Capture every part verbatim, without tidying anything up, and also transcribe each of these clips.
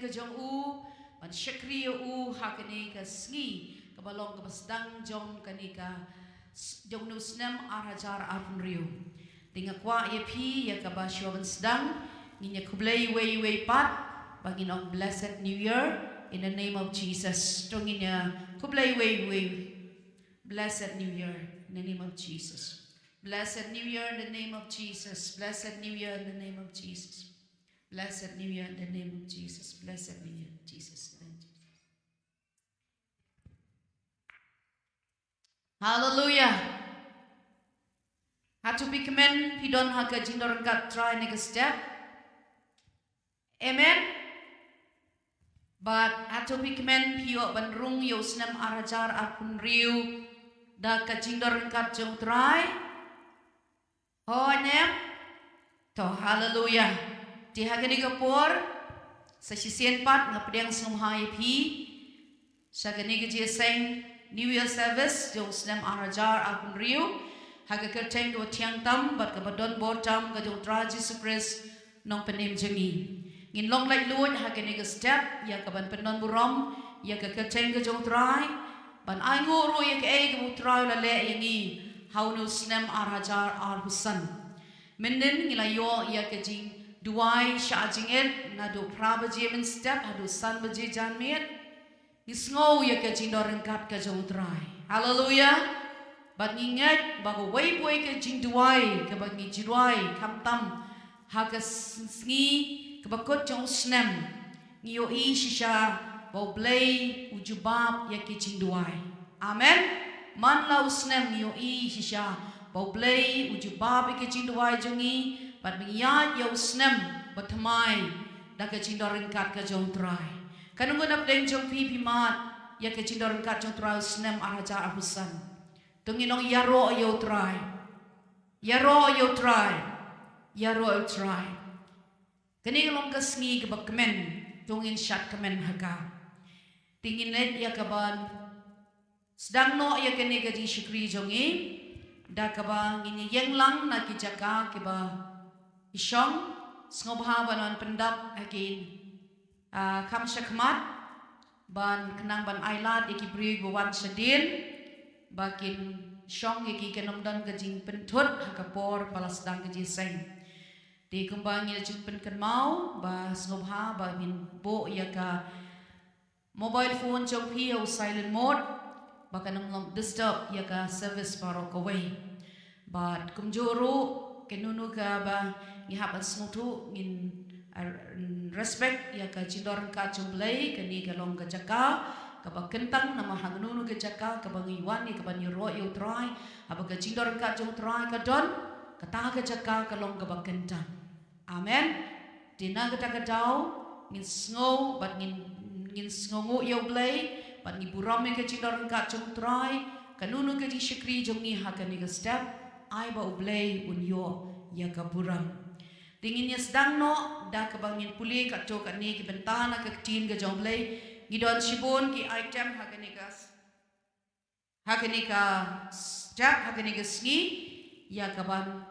ka jong u, ban shakri ïa u ha kane ka sngi kaba long kaba sdang jong kane ka s- jong u snem ar hajar arphew hynriew. Te nga kwah ïa phi ïa kaba shuwa ban sdang ngin ïa khublei wei wei pat ba ngin ong Blessed New Year in the name of Jesus. To ngin ïa khublei wei wei. Blessed New Year in the name of Jesus. Blessed New Year in the name of Jesus. Blessed New Year in the name of Jesus. Blessed New Year in the name of Jesus. Blessed New Year, Jesus. Hallelujah. Hato phi kmen phi don ha ka jingdon ryngkat Trai ne ka step? Amen. Bad hato phi kmen phi ïoh ban rung ïa u snem ar hajar arphew hynriew da ka jingdon ryngkat jong Trai? Ho, anem? To, haleluya. Te ha kane ka por, sa shisien pat nga pdiang sngewbha ïa phi sha kane ka jingïaseng New Year service jong u snem ar hajar arphew hynriew, ha ka kyrteng kaba thiang tam bad kaba don bor tam ka jong u Trai Jisu Khrist, Nongpynim jong ngi. Ngin long laitluid ha kane ka step ïa kaban pynlong burom ïa ka kyrteng ka jong u Trai, ban ainguh ruh ïa kaei kaba u Trai u la leh ïa ngi ha une u snem ar hajar arphew san. Mynnin ngi la ïoh ïa ka jingduwai shajingit naduh phra baje mynstep haduh san baje janmiet. Ngi sngew ïa ka jingdon ryngkat ka jong u Trai. Haleluya. Bad ngi ngeit ba kawei kawei ka jingduwai kaba ngi ju duwai khamtam ha ka s- sngi kaba kut jong u snem, ngi ïohi shisha ba u Blei u jubab ïa ki jingduwai. Amen. Man la u snem ngi ïohi shisha ba u Blei u jubab ïa ki jingduwai jong ngi, bad ba ngi ïaid ïa u snem bathymmai da ka jingdon ryngkat ka jong u Trai. Kano kano na pdeng jong phi phi mad ïa ka jingdon ryngkat jong u Trai u snem ar hajar arphew san? To ngin ong ïaroh ïa u Trai. Ïaroh ïa u Trai. Ïaroh ïa u Trai. Kane ka long ka sngi kaba kmen, to ngin shad kmen ha ka. Te ngin leit ïa kaban sdang noh ïa kane ka jingshakri jong ngi da kaba ngin ïeng lang na ki jaka kiba i shong, sngewbha ban wan pyndap ha ki, ah, kham shakhmat, ban khnang ban ailad ïa ki briew ba wan shadien ba kin shong ïa ki, kan ym don ka jingpynthut ha ka por ba la sdang ka jingïaseng. Te kumba ngi la jingpynkynmaw ba sngewbha ba phin buh ïa ka mobile phone jong phi ha u silent mode ba kan ym long disturb ïa ka service baroh kawei. Bad kumjuh ruh kano kano kaba ngi hap ban sngewthuh, ngin, ah, respect ïa ka jingdon ryngkat jong u Blei. Kane ka long ka jaka kaba kyntang, namar ha kano kano ka jaka kaba ngi wan ïa kaban ïaroh ïa u Trai, haba ka jingdon ryngkat jong u Trai ka don, kata ka jaka ka long kaba kyntang. Amen. Te na kata ka daw ngin sngew bad ngin, ngin sngewnguh ïa u Blei bad ngi burom ïa ka jingdon ryngkat jong u Trai. Kano kano ka jingshakri jong ngi ha kane ka step, ai ba u Blei un ïoh ïa ka burom. Te ngin ïa sdang noh da kaba ngin pule katto katne ki bynta na ka ktien ka jong u Blei. Ngi don shibun ki item ha kane ka s- ha kane ka step, ha kane ka sngi, ïa kaban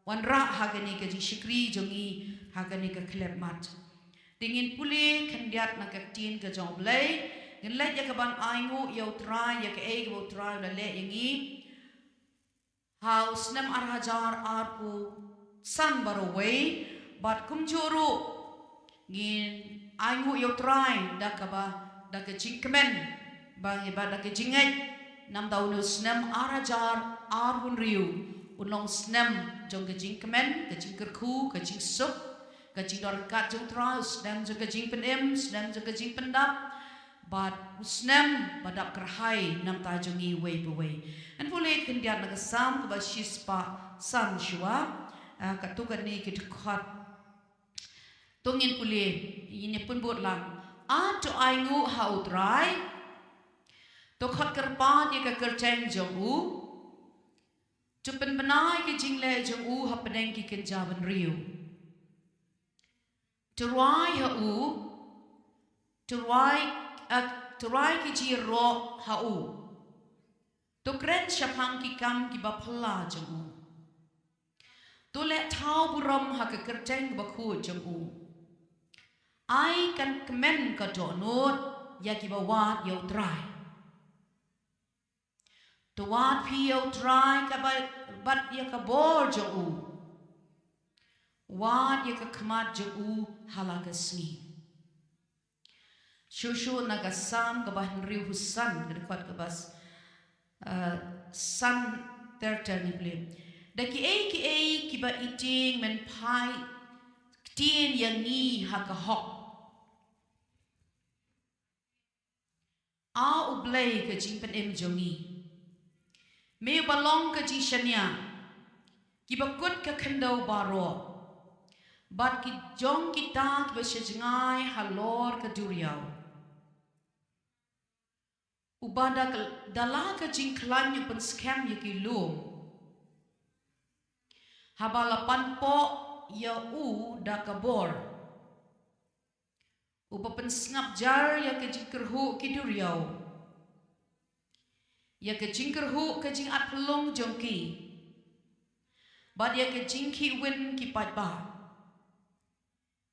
wanrah ha kane ka jingshakri jong ngi ha kane ka khyllipmat. Te ngin pule khyndiat na ka ktien ka jong u Blei, ngin leit ïa kaban ainguh ïa u Trai ïa kaei kaba u Trai u la leh ïa ngi ha u snem ar hajar arphew san baroh wei, bad kumjuh ruh ngin ainguh ïa u Trai da kaba, da ka jingkmen, ba ngi ba da ka jingngeit, namar ba une u snem ar hajar arphew hynriew un long snem jong ka jingkmen, ka jingkyrkhu, ka jingsuk, ka jingdon ryngkat jong u Trai, u snem jong ka jingpynim, u snem jong ka jingpyndap, bad u snem ba dap kyrhai na ka bynta jong ngi uwei pa uwei. Ngan pule khyndiat na ka Salm kaba shispah san shuwa, ah, katto katne ki dkhot. To ngin pule, ngin ïa pynbud lang. Ah, to ainguh ha u Trai. To khot kyrpad ïa ka kyrteng jong u. To pynbna ïa ka jingleh jong u hapdeng ki kynja bynriew. To rwai ha u, to rwai, ah, to rwai ki jingïaroh ha u. To kren shaphang ki kam kiba phylla jong u. To leh thaw burom ha ka kyrteng bakhuid jong u. Ai kan kmen ka dohnud ïa kiba wad ïa U Trai. To wad phi ïa U Trai ka ba-, bad ïa ka bor jong u. Wad ïa ka khmat jong u ha la ka sngi. Shuh shuh na ka Salm kaba hynriewphew san, ka dkhot kaba s-, eh, san ter ter ngi pule. Da kiei kiei kiba ïeit men phai ktien ïa ngi ha ka hok. A U Blei ka jingpynim jong ngi. Me ba long ka jingshaniah, kiba kut ka khyndew baroh, bad ki jong kita kiba sha jngai halor ka duriaw. Uba da ka, da la ka jingkhlaiñ u pynskhem ïa ki lum. Haba la panpoh ïa u da ka bor. Uba pynsngap jar ïa ka jingkyrhuh ki duriaw. Ïa ka jingkyrhuh ka jingatphyllung jong ki. Bad ïa ka jingkhih win ki paidbah.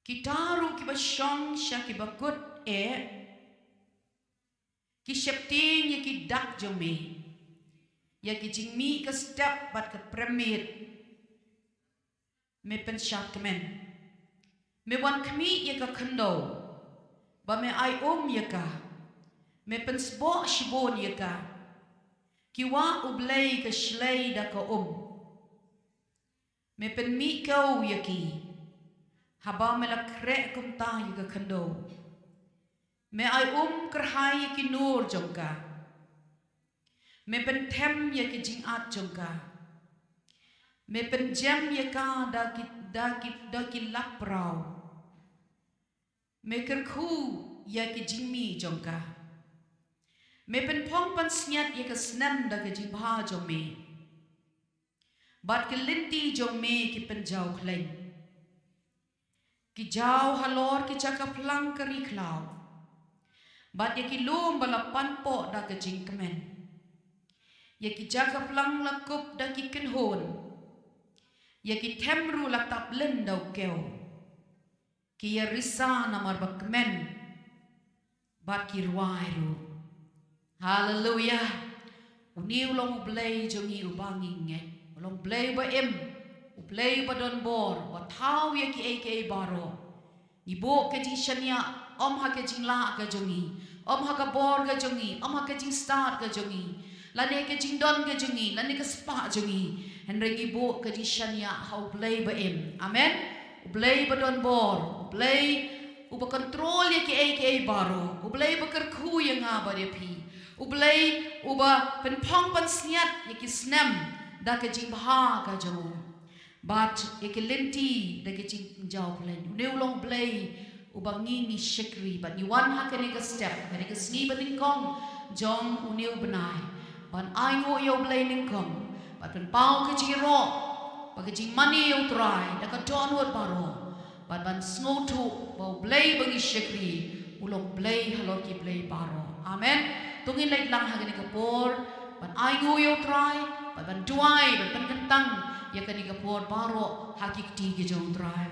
Kita ruh kiba shong sha kiba kut eh. Ki sheptieng ïa ki dak jong me. Ïa ki jingmih ka step bad ka pyrmit. Me pynshad kmen. Me wan khmih ïa ka khyndew. Ba me ai um ïa ka. Me pynsboh shibun ïa ka. Ki wah U Blei ka shlei da ka um. Me pynmih kew ïa ki. Haba me la khreh kumta ïa ka khyndew. Me ai um kyrhai ïa ki nur jong ka. Me pynthem ïa ki jingat jong ka. Me pynjem ïa ka da ki, da ki, da ki lap praw. Me kyrkhu ïa ki jingmih jong ka. Me pynphong pynsngiat ïa ka snem da ka jingbha jong me. Bad ki lynti jong me ki pynjaw khlaiñ. Ki jaw halor ki jaka phlang ka ri khlaw. Bad ïa ki lum ba la panpoh da ka jingkmen. Ïa ki jaka phlang la kup da ki kynhun. Ïa ki them ruh la tap lynda u kew. Ki ïarisa namar ba kmen. Bad ki rwai ruh. Haleluia. Une u long U Blei jong ngi uba ngi ngeit. U long Blei ba im. U Blei ba don bor. Ba thaw ïa kiei kiei baroh. Ngi buh ka jingshaniah, ym ha ka jinglah ka jong ngi. Ym ha ka bor ka jong ngi. Ym ha ka jingstad ka jong ngi. Lane ka jingdon ka jong ngi. Lane ka spah jong ngi. Hynrei ngi buh ka jingshaniah ha U Blei ba im. Amen. U Blei ba don bor. U Blei uba kontrol ïa kiei kiei baroh. U Blei ba kyrkhu ïa nga bad ïa phi. U Blei uba pynphong pynsngiat ïa ki snem da ka jingbha ka jong u. Bad ïa ki lynti da ka jingjaw khlaiñ. Une u long U Blei uba ngi ngi shakri bad ngi wan ha kane ka step, kane ka sngi ba nyngkong jong une u bnai. Ban ainguh ïa U Blei nyngkong. Bad pynpaw ka jingïaroh bad ka jingmane ïa U Trai da ka dohnud baroh. Bad ban sngewthuh ba U Blei ba ngi shakri u long Blei halor ki blei baroh. Amen. To ngin leit lang ha kane ka por ban ainguh ïa U Trai, bad ban duwai, ban pynkyntang ïa kane ka por baroh ha ki kti ki jong U Trai.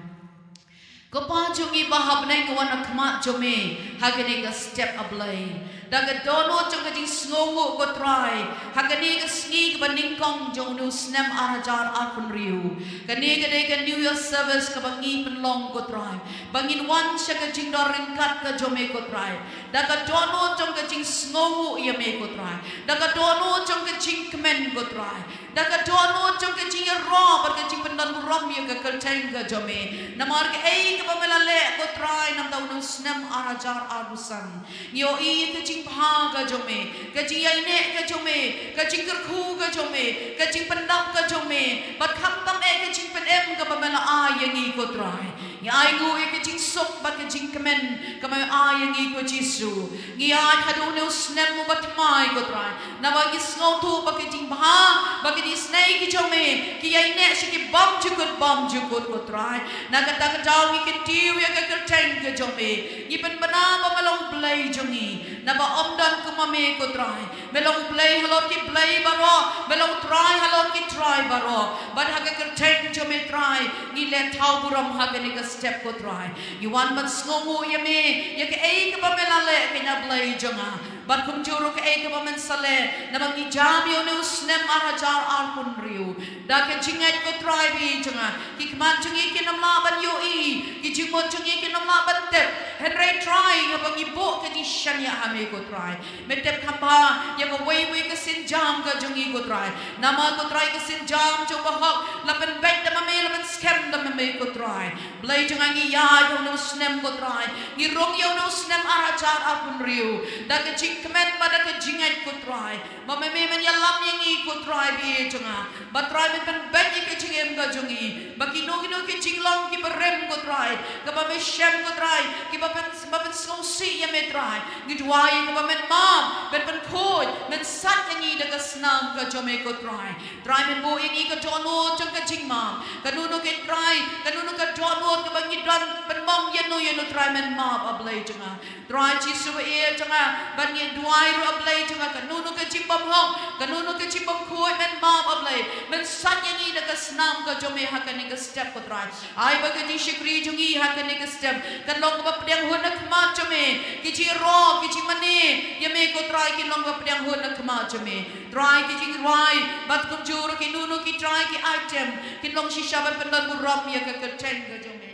Ko Pa jong ngi ba ha bneng, ngi wan ha khmat jong me ha kane ka step, A Blei. Da ka dohnud jong ka jingsngewnguh, ko Trai, ha kane ka sngi kaba nyngkong jong une u snem ar hajar arphew hynriew. Kane ka dei ka New Year service kaba ngi pynlong, ko Trai, ba ngin wan sha ka jingdon ryngkat ka jong me, ko Trai. Da ka dohnud jong ka jingsngewnguh ïa me, ko Trai. Da ka dohnud jong ka jingkmen, ko Trai. Da ka dohnud jong ka jingïaroh bad ka jingpyndonburom ïa ka kyrteng ka jong me. Namar kaei kaba me la leh, ko Trai, na bynta une u snem ar hajar arphew san. Ngi ïohi ïa ka jingbha ka jong me, ka jingïaineh ka jong me, ka jingkyrkhu ka jong me, ka jingpyndap ka jong me, bad khamtam eh ka jingpynim kaba me la ai ïa ngi, ko Trai. Ngi ainguh ïa ka jingsuk bad ka jingkmen kaba me ai ïa ngi, ko Jisu. Ngi ïaid haduh une u snem uba thymmai, ko Trai. Naba ngi sngewthuh ba ka jingbha, ba ka jingisynei ki jong me ki ïaineh sha ki bymjukut bymjukut, ko Trai. Na kata ka daw ngi kyntiew ïa ka kyrteng ka jong me. Ngi pynbna ba me long U Blei jong ngi. Naba ym don kum me ko Trai. Me long u Blei halor ki blei baroh, me long u Trai halor ki trai baroh. Bad ha ka kyrteng jong me Trai, ngi leh thaw burom ha kane ka step ko Trai. Ngi wan ban sngewnguh ïa me, ïa kaei kaba me la leh kane Blei jong nga. Bad kumjuh ruh kaei kaba men sa leh, namar ngi jam ïa une u snem ar hajar arphew hynriew. Da ka jingngeit ko Trai ba ïeit jong nga, ki khmat jong ngi kin ym lah ban ïohi, ki jingmut jong ngi kin ym lah ban tip. Hynrei Trai, haba ngi buh ka jingshaniah ha me ko Trai, me tip kham bha ïa kawei kawei ka sienjam ka jong ngi ko Trai. Namar ko Trai ka sienjam jong u bahok la pynbeit da ma me, la pynskhem da ma me ko Trai. Blei jong nga, ngi ïaid ha une u snem ko Trai, ngi rung ïa une u snem ar hajar arphew hynriew da ka jingkmen bad da ka jingngeit ko Trai. Ba ma me men ïalam ïa ngi ko Trai ba ïeit jong nga. Ba Trai men pynbeit ïa ka jingim ka jong ngi. Ba kino kino ki jinglong kiba rim ko Trai, kaba me shem ko Trai, kiba pyn, ba pynsngewsih ïa me Trai, ngi duwai ïa kaba men map, men pynkhuid, men sait ïa ngi da ka snam ka jong me ko Trai. Trai men buh ïa ngi ka dohnud jong ka jingmap. Kano kano ko Trai, kano kano ka dohnud kaba ngi don pynmong ïano ïano Trai men map, A Blei jong nga. Trai Jisu ba ïeit jong nga, bad ngi duwai ruh A Blei jong nga, kano kano ka jingbymhok, kano kano ka jingbymkhuid men map A Blei, men sait ïa ngi da ka snam ka jong me ha kane ka step ko Trai. Ai ba ka jingshakri jong ngi ha kane ka step kan long kaba pdiang hun ha khmat jong me, ki jingïaroh, ki jingmane ïa me ko Trai kin long kaba pdiang hun ha khmat jong me. Trai ki jingrwai, bad kumjuh ruh kino kino ki Trai ki item, kin long shisha ban pyndon burom ïa ka kyrteng ka jong me.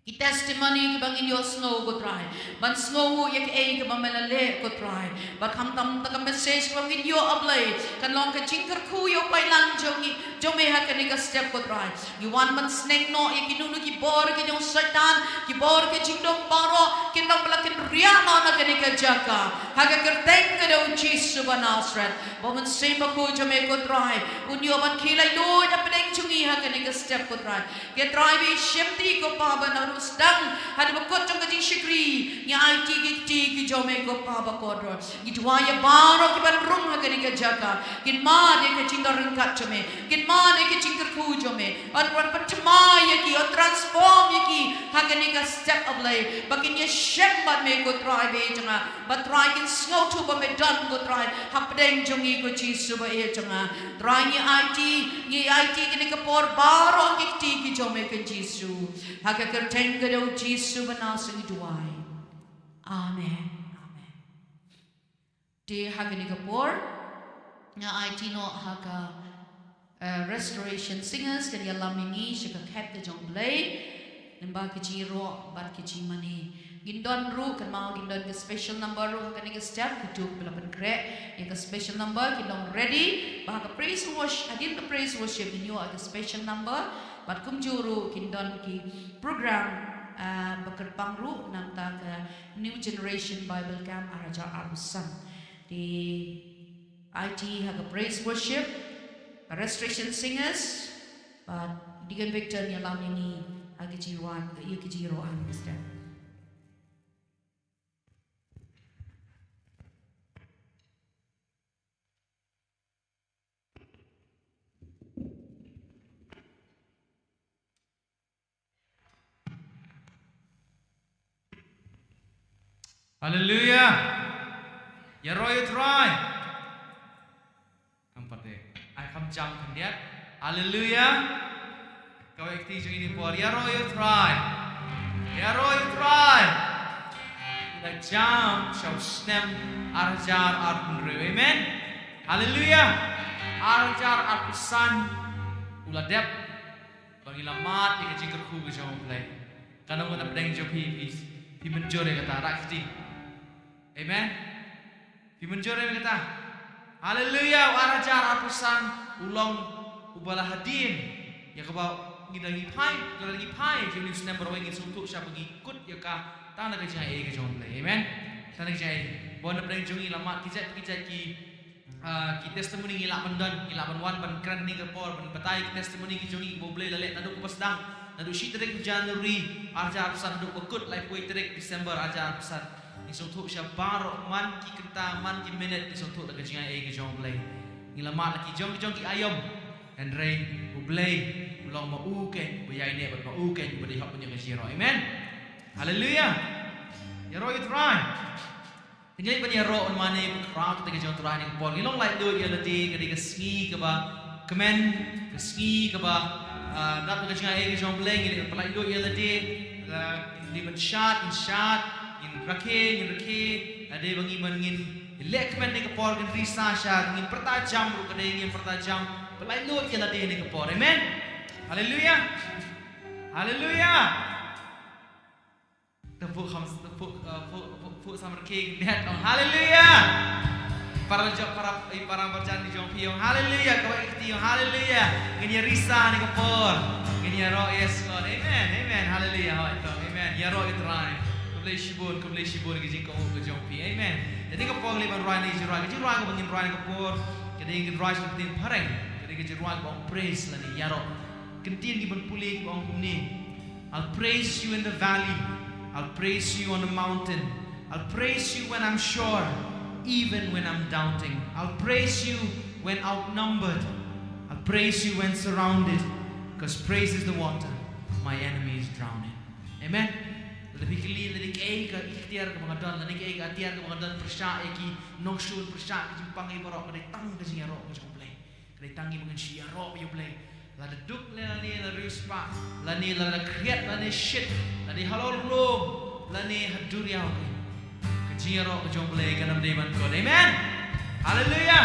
Ki testimony kiba ngin ïohsngew ko Trai, ban sngewnguh ïa kaei kaba me la leh ko Trai. Bad khamtam ta ka message kaba ngin ïoh A Blei, kan long ka jingkyrkhu ïa u paidlang jong ngi, jong me ha kane ka step ko Trai. Ngi wan ban sneng noh ïa kino kino ki bor ki jong Soitan, ki bor ki jingdum baroh, kin long ba la kynriah noh na kane ka jaka. Ha ka kyrteng ka jong u Jisu ba Nasareth, ba u Mynsiem Bakhuid jong me ko Trai un ïoh ban khie laitluid hapdeng jong ngi ha kane ka step ko Trai. Ko Trai ba ïeit, shim ïa ngi ko Pa, ba naduh sdang haduh ba kut jong ka jingshakri ngi aiti ki kti ki jong me ko Pa bakordor. Ngi duwai ïa baroh kiban rung ha kane ka jaka, kin mad ïa ka jingdon ryngkat jong me, kin mad ïa ka jingkyrkhu jong me. Yn wan pynthymmai ïa ki, yn transform ïa ki ha kane ka step A Blei, ba kin ïashem bad me ko Trai ba ïeit jong nga. Ba Trai kin sngewthuh ba me don ko Trai hapdeng jong ngi ko Jisu ba ïeit jong nga. Trai ngi aiti, ngi aiti kine ki por baroh ha ki kti ki jong me ko Jisu. Ha ka kyrteng ka jong u Jisu ba Nasareth ngi duwai. Amen. Amen. Te ha kine ki por nga aiti noh ha ka, eh, Restoration Singers, kan ïalam ïa ngi sha ka khet ka jong U Blei. Lyngba ki jingïaroh bad ki jingmane. Ngin don ruh, kynmaw ngin don ka special number ruh ha kane ka step, kito kiba la pynkhreh ïa ka special number kin long ready. Bad ha ka praise worship, hadien ka praise worship ngin ïoh ïa ka special number. Bad kumjuh ruh kin don ki program, ah, ba kyrpang ruh na ka bynta ka New Generation Bible Camp ar hajar arphew san. Te aiti ha ka praise worship, ka Restoration Singers, bad Deacon Victor un ïalam ïa ngi ha ka jingwan, ïa ka jingïaroh ha ka step. Haleluia. Ïaroh ïa u Trai. Kam pat de. Ai kham jam khyndiat. Haleluia. Kawei kti jong ngi ha kine ki por. Ïaroh ïa u Trai. Ïaroh ïa u Trai. Ngi la jam sha u snem ar hajar arphew hynriew. Amen. Haleluia. Ar hajar arphew san u la dep. Ba ngi la mad ïa ka jingkyrkhu ka jong U Blei. Kan ong na pdeng jong phi, phi, phi mynjur ïa kata, rah kti. Amen. Phi mynjur ïa kata. Haleluia, u ar hajar arphew san u long uba la hadien ïa kaba ngi dang ïa phai, ngi dang ïa phai, jong u snem baroh ngi sngewthuh shaba ngi kut ïa ka tang na ka jingaiei ka jong U Blei. Amen. Tang na ka jingaiei. Bun na pdeng jong ngi la mad ki jait ki jait ki Ah, ki testimony ngi lah ban don, ngi lah ban wan ban kren ha kane ka por, ban batai ki testimony ki jong ngi kiba U Blei u la leh naduh kaba sdang, naduh shi tarik January ar hajar arphew san haduh ba kut laiphew tarik December ar hajar arphew san. Ngi sngewthuh sha baroh man ki kynta, man ki minit, ngi sngewthuh da ka jingaiei ka jong U Blei. Ngi la mad la ki jong ki jong ki aïom. Hynrei U Blei u long ma u keiñ uba ïaineh bad ma u keiñ uba dei hok ban ïoh ka jingïaroh. Amen. Haleluia. Ïaroh ïa u Trai. Ngi leit ban ïaroh mane ba khraw kata ka jong U Trai ha kane ka por. Ngi long laitluid ïa lade, ka dei ka sngi kaba kmen, ka sngi kaba, ah, dap da ka jingaiei ka jong U Blei, ngi leit ban laitluid ïa lade, la, ngi leit ban shad, ngin shad, ngin rakhe, ngin rakhe, lada ba ngi man ngin leh kmen ha kane ka por, ngin risa sha, ngin pyrta jam ruh ka dei, ngin pyrta jam, ba laitluid ïa lade ha kane ka por. Amen. Haleluia. Haleluia. Te phuh kham, te phuh, eh, phuh, phuh, phuh samrkhie ngiat ong haleluia. Para jong, para, eh, para marjan ki jong phi ong haleluia, kawei ka kti ong haleluia. Ngin ïa risa ha kane ka por. Ngin ïaroh, yes Lord. Amen, amen, haleluia. Hoi to, amen. Ïaroh ïa U Trai. Khublei shibun, khublei shibun ki jingkohnguh ki jong phi. Amen. Te ha kane ka por ngi leit ban rwai ïa ka jingrwai, ka jingrwai kaba ngin rwai ha kane ka por. Ka dei ka jingrwai sha ka ktien phareng. Ka dei ka jingrwai kaba ong praise lane ïaroh. Kyntien kiban pule kiba ong kumne. I'll praise you in the valley. I'll praise you on the mountain. I'll praise you when I'm sure, even when I'm doubting. I'll praise you when outnumbered. I'll praise you when surrounded. 'Cause praise is the water my enemies drown in. Amen. Lada phi kylli, lada kaei ka iktiar kaba nga don, lada kaei ka atiar kaba nga don, pyrshah ïa ki nongshun, pyrshah ki jingpang, ïa baroh ka dei tang ka jingïaroh ka jong U Blei. Ka dei tang ngi ba ngin shu ïaroh ïa U Blei. Lada duk lane la riewspah, lane la khriat, lane shit, lane halor lum, lane ha duriaw. Ka jingïaroh ka jong U Blei kan ym dei ban kut. Amen. Haleluia.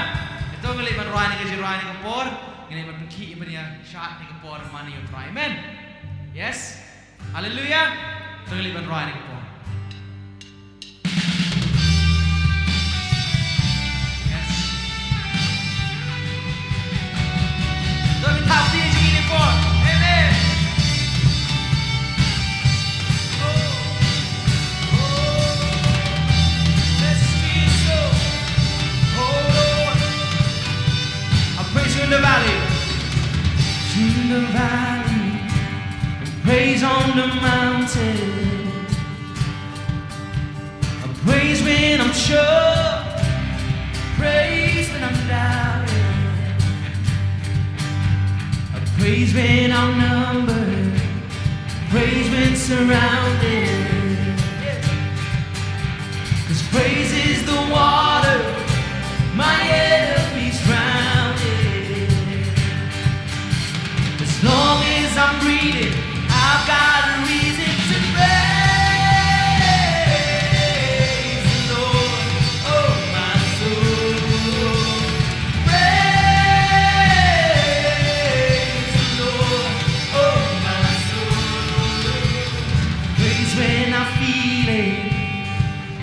Ito ngi leit ban rwai ha kane ka jingrwai ha kane ka por. Ngi leit ban pynkhiah ban ïa shad ha kane ka por mane ïa U Trai. Amen. Yes. Haleluia. Ito ngi leit ban rwai ha kane ka por. Yes. Lord, we tap into you, Lord. Amen. Oh. Oh. Yes, Jesus. Oh, Lord. I'll praise you in the valley. In the valley. And praise on the mountain. I praise when I'm sure, praise when I'm doubting. I praise when outnumbered, praise when surrounded. 'Cause praise is the water my enemies drown in. As long as I'm breathing, I've got a reason to praise the Lord. Oh, my soul, praise the Lord. Oh, my soul, praise when I feel it,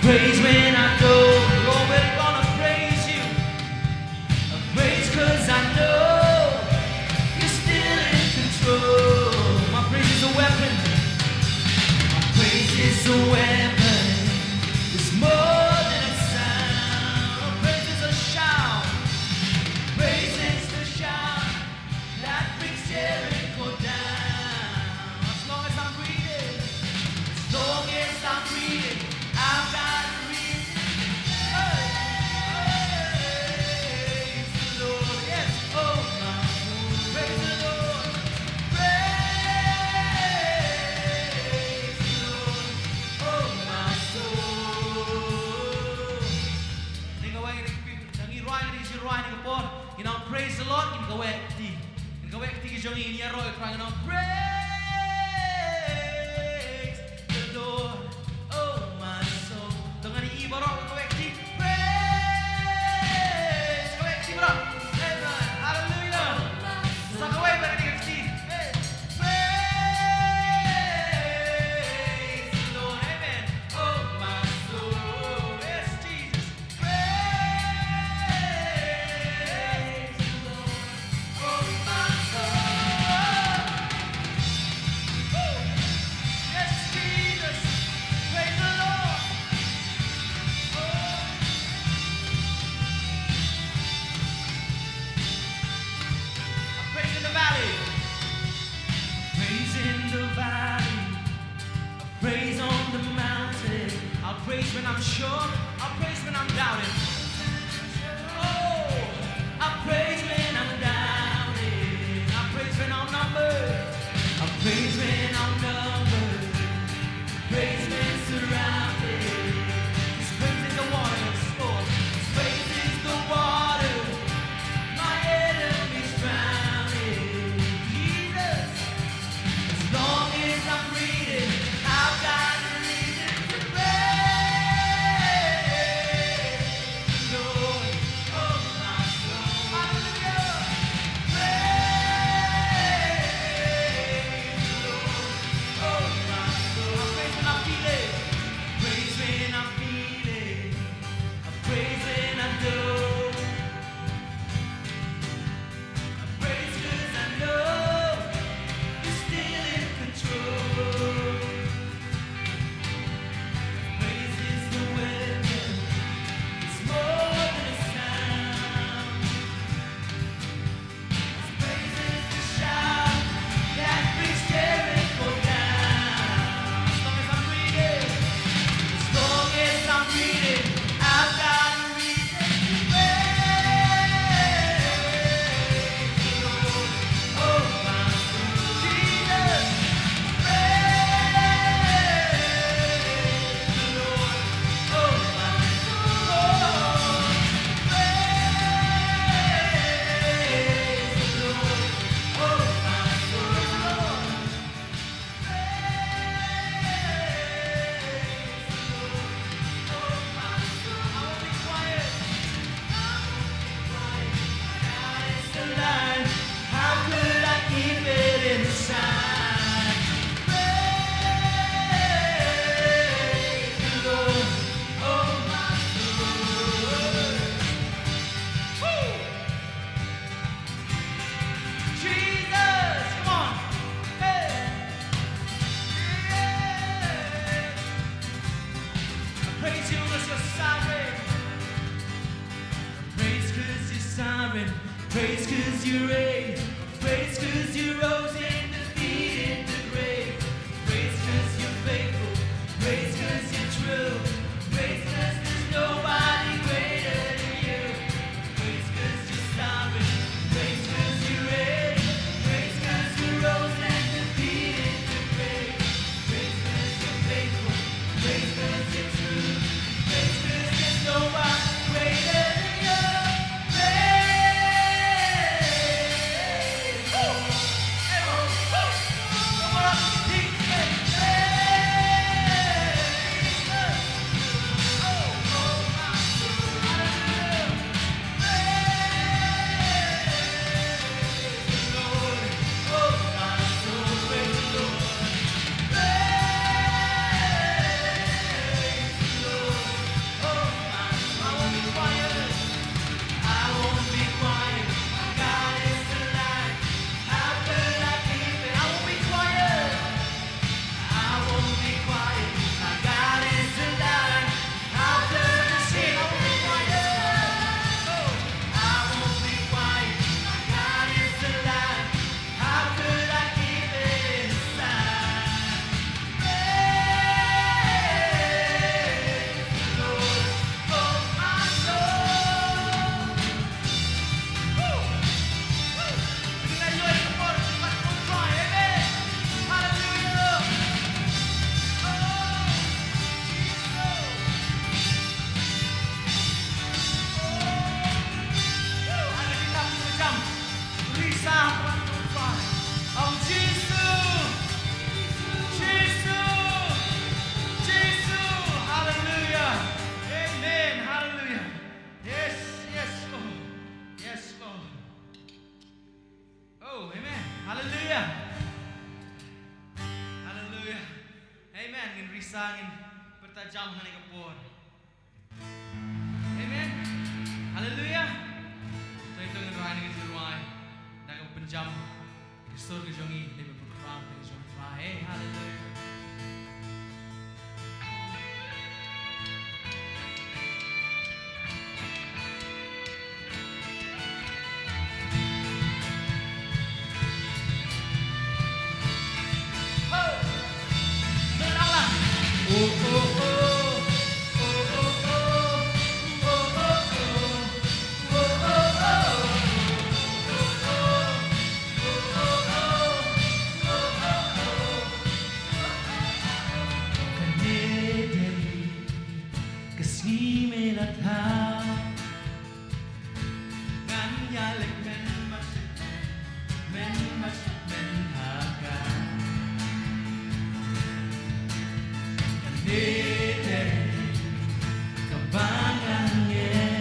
praise when I don't. Lord, we're gonna praise you. I praise 'cause I know you're still in control. My praise is a weapon. My praise is a weapon. It's more than a sound. My praise is a shout. Praise is the shout that brings Jericho down. As long as I'm breathing, as long as I'm breathing, I've got a reason to praise the Lord. Yes, oh my soul, praise the Lord. Praise the Lord, oh my soul. Ngi kawei, ngi rwai, ngi rwai, ngi por. Ngin ong praise the Lord, ngin kawei kti. Ngin kawei kti ki jong ngi, ngin ïaroh ïa U Trai, ngin ong praise the Lord, oh my soul. To ngin ïa baroh kawei kti. Praise, kawei kti baroh. Amen. Hallelujah. Sa kawei ba ngi kti. Hey. Praise the Lord. Amen. Oh my soul. Yes, Jesus. Praise the Lord, oh my soul. Woo! Yes, Jesus. Praise the Lord. Oh. I praise in the valley. Praise in the valley. Praise on the mountain. I'll praise when I'm sure. I'll praise when I'm doubting. Oh, I praise when I'm doubting. I praise when I'm numbered. I praise when I'm numbered. Praise when surrounded. 'Cause praise is the water. Sovereign. Praise 'cause you're sovereign. Praise 'cause you reign. Praise 'cause you rose and defeated the grave. Praise 'cause you're faithful. Praise 'cause you're true. Praise 'cause there's nobody greater than you. Praise 'cause you're sovereign. Praise 'cause you reign. Praise 'cause you rose and defeated the grave. Praise 'cause you're faithful. Praise 'cause you're true. Praise 'cause there's nobody greater than you. Praise. Woo! Hey, woo! Come on, sing, hey, praise. Oh, oh, my soul, hallelujah. Hallelujah. Amen. Hallelujah. Yes, yes, Lord. Yes, Lord. Oh, amen. Hallelujah. Hallelujah. Amen. Ngin risa, ngin pyrta jam ha kane ka por. Amen. Hallelujah. To ito ngin rai, ngin rai da kaba pynjam ka sur ka jong ngi, dei ba pynkhraw ka jong U Trai. Hey, hallelujah. Kane dei ka sngi me la thaw. Ngan ïaleit men bad men, men bad men ha ka. Kane dei kaba ngan ngeit.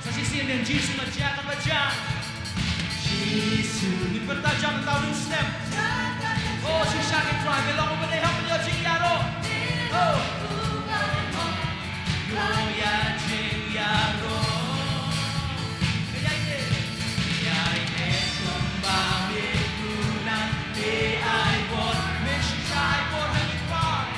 Sa shisien, Jisu ma jia kaba jia. Jisu. Ngin pyrta jam, tang u snem. Oh, shisha, ngin try. Me long uba dei hok ban ïoh jingïaroh. Oh. Ïoh ïa jingïaroh. Ka ïai te. Ïai te kumba me kunan, me ai bor, me shisha ai bor ha ngi try.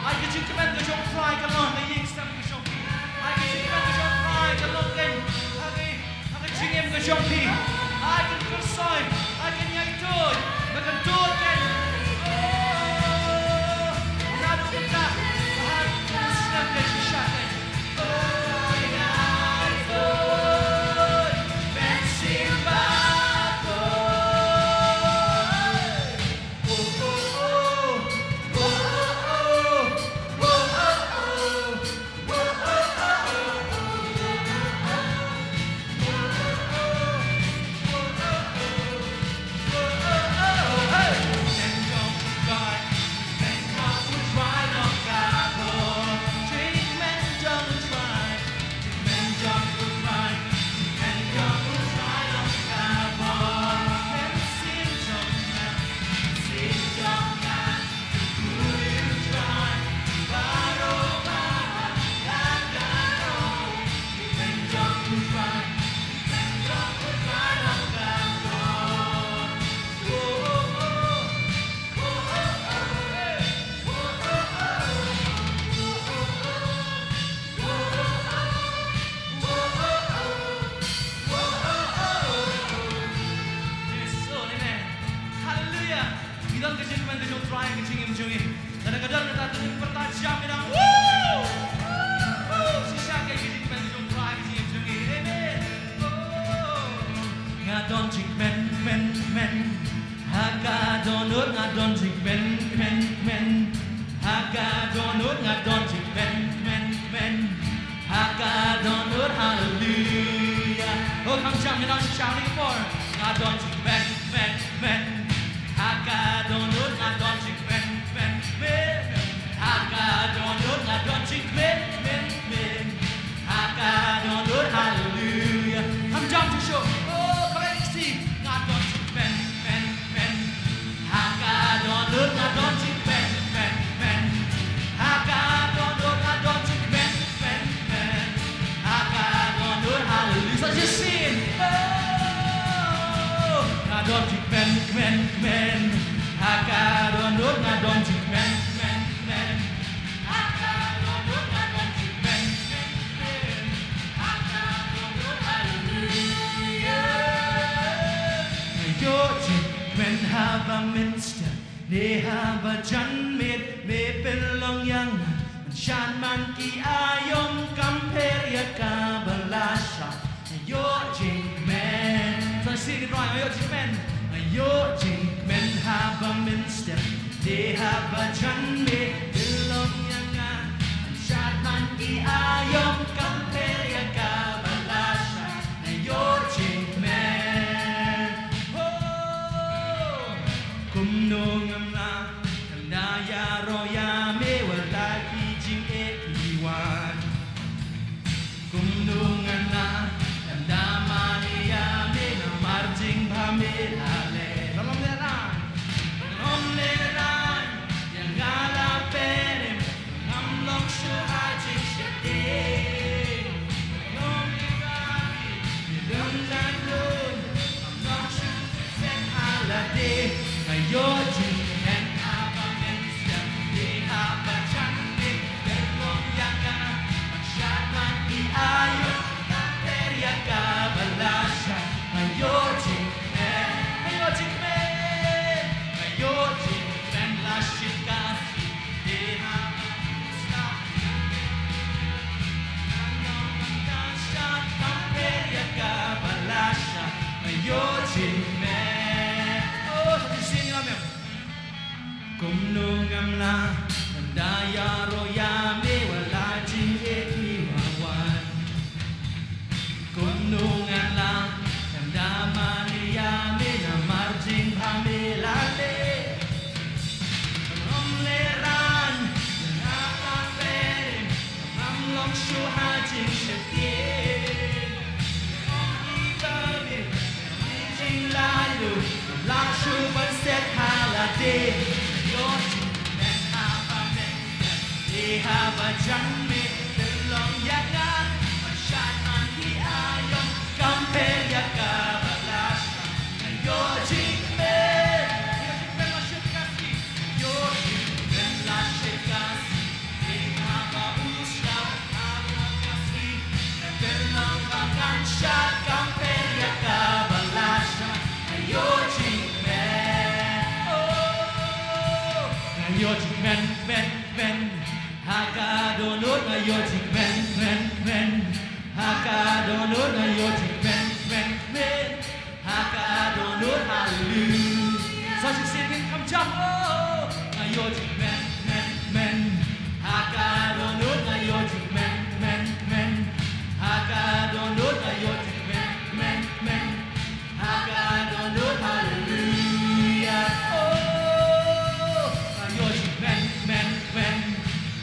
Ai ka jingkmen ka jong u Trai ka long ha ka ïing sem ka jong phi. Ai ka jingkmen ka jong u Trai ka long kein ha ka, ha ka jingim ka jong phi. Ai ka kyrsoi, ai ka ïaid tuid, ba kan tuid kein. Oh, naduh mynta, ba ha ka snem ka shisha kein. Yes, Lord, amen. Hallelujah. Ngi don ka jingkmen ka jong u Trai ha ka jingim jong ngi. Lada ka don kata, to ngin pyrta jam, ngi dang, woo! Woo! Shisha ka jingkmen ka jong u Trai ha ka jingim jong ngi. Amen. Oh. Nga don jingkmen, kmen, kmen. Ha ka dohnud nga don jingkmen, kmen, kmen. Ha ka dohnud nga don jingkmen, kmen, kmen. Ha ka dohnud, hallelujah. Oh, kham shang, ngi dang shisha kane ka por. Nga don jingkmen, kmen, kmen. Ha ka dohnud nga don jingkmen, kmen, kmen. Ha ka dohnud nga don jingkmen, kmen, kmen. Ha ka dohnud, hallelujah. Kham shang shuh shuh. Oh, kawei ka kti. Nga don jingkmen, kmen, kmen. Ha ka dohnud nga don jingkmen, kmen, kmen. Ha ka dohnud nga don jingkmen, kmen, kmen. Ha ka dohnud, hallelujah. Sa shisien. Oh, nga don jingkmen, kmen, kmen. Ha ka dohnud nga don jingkmen, kmen, kmen. Ha ka dohnud nga don jingkmen, kmen, kmen. Ha ka dohnud, hallelujah. Nga ïoh jingkmen haba mynstep ne haba janmiet, me pynlong ïa nga man shad man ki aïom, kam pher ïa kaba lashai. Nga ïoh jingkmen. Sa shisien, nga ïoh jingkmen. Nga ïoh jingkmen haba mynstep ne haba janmiet, pynlong ïa nga man shad man ki aïom, kam pher ïa kaba lashai. Nga ïoh jingkmen. Oh. Kumno ngam lah, ngan da ïaroh ïa me wat la jingïeit mi wa wan. Kumno ngan lah, ngan da mane ïa me namar jingbha me la leh. Ym lehrain, ym lehrain, ym long shuh ha jingsheptieng. Ong i ba me, ong i jinglaitluid, ym lah shuh ban set ha lade. Ïoh jingkmen haba me, te haba jan me, te long ïa nga, ban shad man ki aïom, compare ïa kaba la shah. Ïoh jingkmen, ïoh jingkmen la shit kasi, ïoh jingkmen la shit kasi. Ha ka dohnud nga ïoh jingkmen, kmen, kmen. Ha ka dohnud nga ïoh jingkmen, kmen, kmen. Ha ka dohnud, haleluya. Sa shisien ngin kham jam, oh. Nga ïoh jingkmen, kmen, kmen. Ha ka dohnud nga ïoh jingkmen, kmen, kmen. Ha ka dohnud nga ïoh jingkmen, kmen, kmen. Ha ka dohnud, haleluya. Oh, nga ïoh jingkmen, kmen, kmen.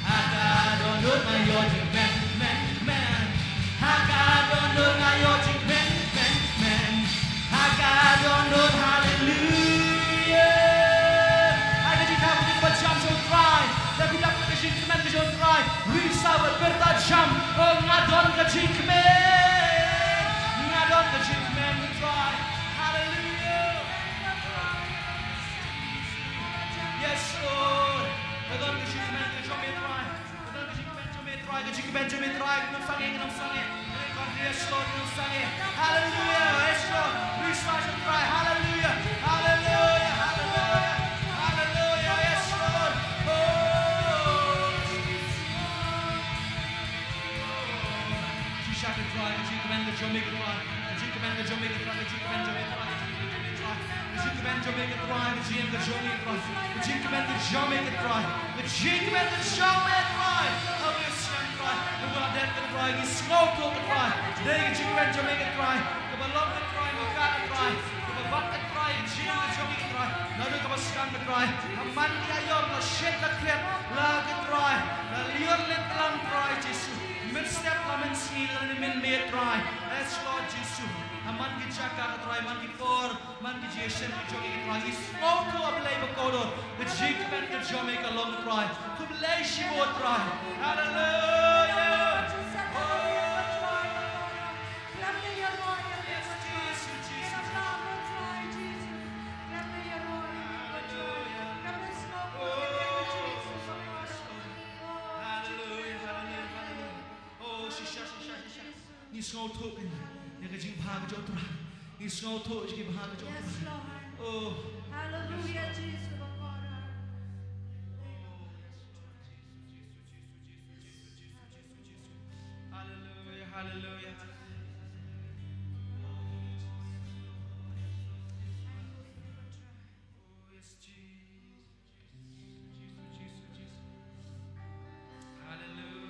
Ha ka dohnud nga ïoh jingkmen, kmen, kmen. Ha ka dohnud nga ïoh jingkmen, kmen, kmen. Ha ka dohnud, haleluya. Ai ka jingkmen ka jingkmen jam sha U Trai. Da phi dap ka jingkmen ka jong U Trai. Ri sa bad pyrta jam. Oh, nga don ka jingkmen. Nga don ka jingkmen U Trai. Haleluya. Yes, Lord. Ka don ka jingkmen ka jong me Trai. Ka don ka jingkmen jong me Trai. Ka jingkmen jong me Trai. Ka don sangeh, ka don sangeh. Ka don sangeh. Yes, Lord, ka don sangeh. Hallelujah. Yes, Lord. Praise the Lord, Trai. Hallelujah. Hallelujah. Hallelujah. Hallelujah. Yes, Lord. Oh. Shisha ka Trai, ka jingkmen ka jong me ka Trai. Ka jingkmen ka jong me ka Trai, ka jingkmen jong me ka Trai, ka jingkmen jong me ka Trai. Ka jingkmen jong me ka Trai, ka jingkmen ka jong me ka Trai. Ka jingkmen ka jong me Trai. Ka jingkmen ka jong me Trai. Ka jingkmen jong me Trai. Ka jingkmen jong me ka Trai. Ka ba long ka Trai, ka ba long ka Trai. Ka ba bat ka Trai, ka jingkmen ka jong me ka Trai. Naduh ka ba sdang ka Trai. Ha man ki aïom la shit la klet la ka Trai. La liur lem ka lang Trai Jisu. Mynstep la mynsngi la mynmiet Trai. Yes, Lord Jisu. Ha man ki jaka ka Trai, man ki por, man ki jingshem ki jong ngi Trai. Ngi sngewthuh A Blei bakordor. Ka jingkmen ka jong me ka long Trai. Khublei shibun Trai. Hallelujah. Oh. Yes, Jisu, Jisu, Jisu. Hallelujah. Hallelujah, hallelujah, hallelujah. Oh, shisha, shisha, shisha. Ngi sngewthuh ïa ka jingbha ka jong U Trai. Ngi sngewthuh ïa ka jingbha ka jong U Trai. Yes, Lord. Oh. Hallelujah, Jesus, Lord God. Hallelujah, hallelujah, hallelujah. Oh, yes, Jesus. Jesus, Jesus, Jesus. Hallelujah.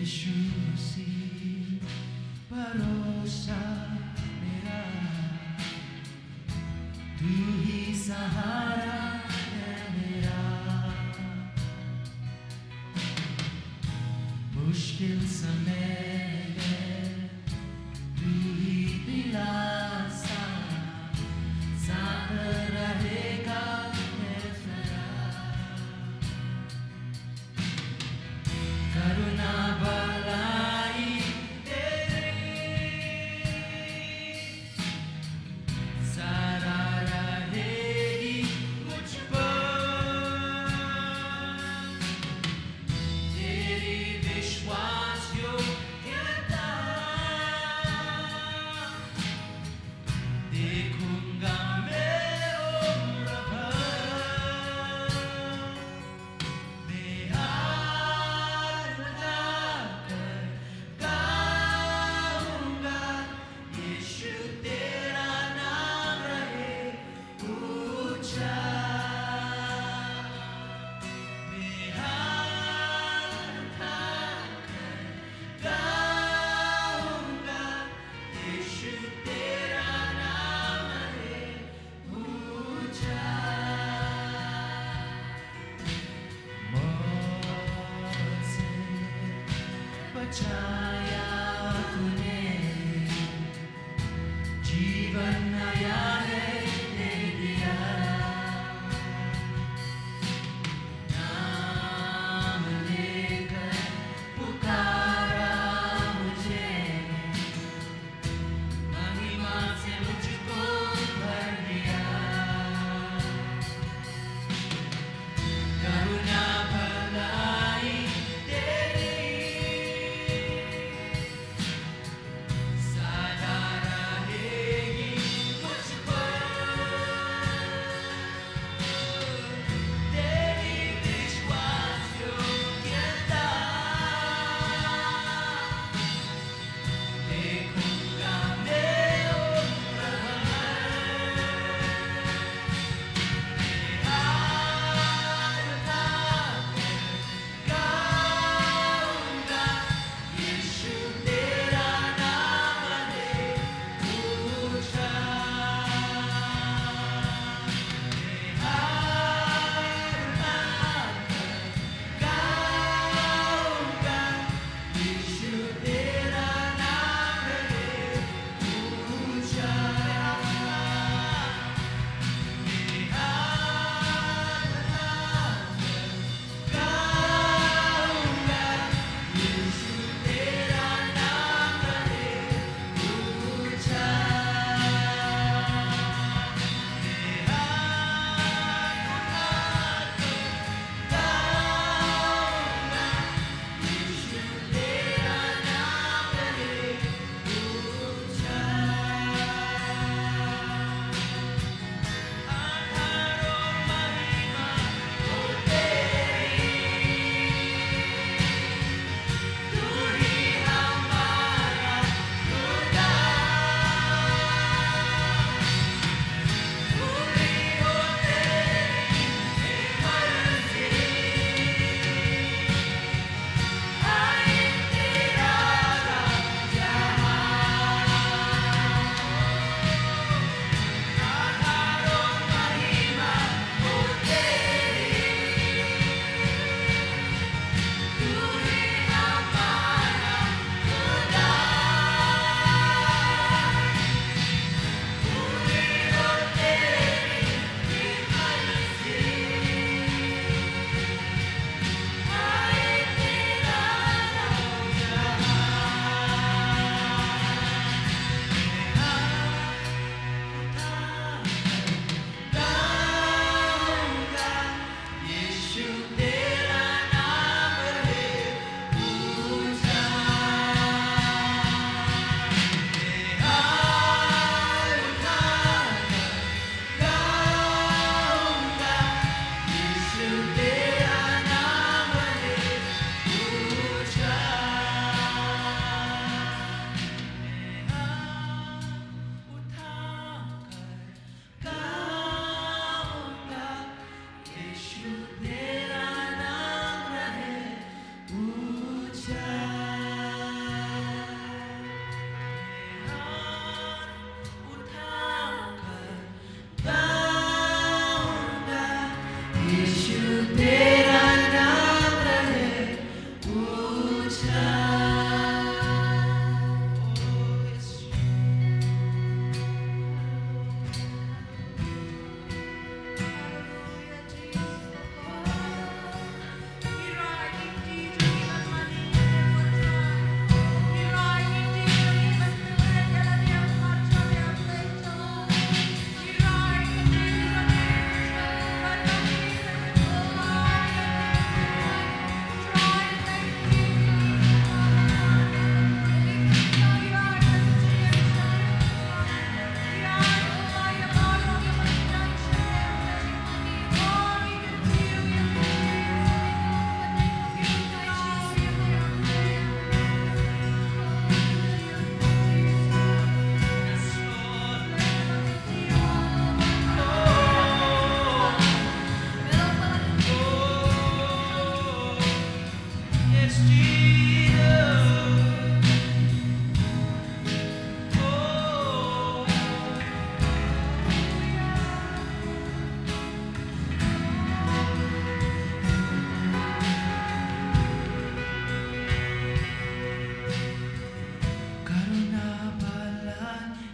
यीशु मसीह, भरोसा मेरा, तू ही सहारा है मेरा। मुश्किल समय में तू ही दिलासा, साथ रहेगा है खुदा। करुणा भलाई तेरी सदा रहेगी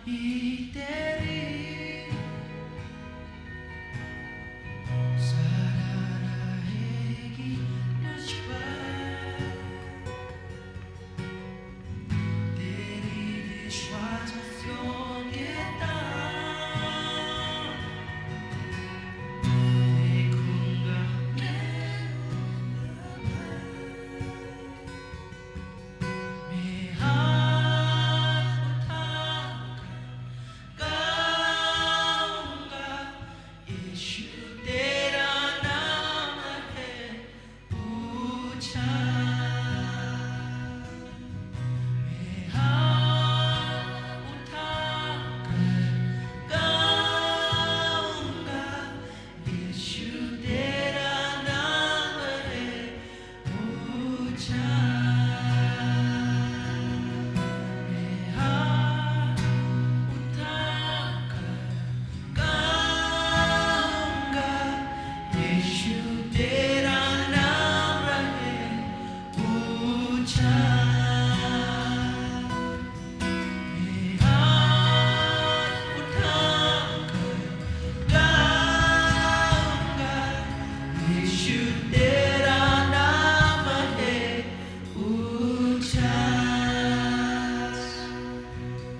तेरी सराहना रहेगी मुझ पर। तेरी विश्वास योग्यता देखूंगा मैं। मैं हाथ उठाकर गाऊंगा, यीशु तेरा नाम है ऊंचा। मैं हाथ उठाकर गाऊंगा, यीशु तेरा नाम है ऊंचा। मैं हाथ उठाकर गाऊंगा, यीशु तेरा नाम है ऊंचा। मैं हाथ उठाकर गाऊंगा, यीशु तेरा नाम है ऊंचा।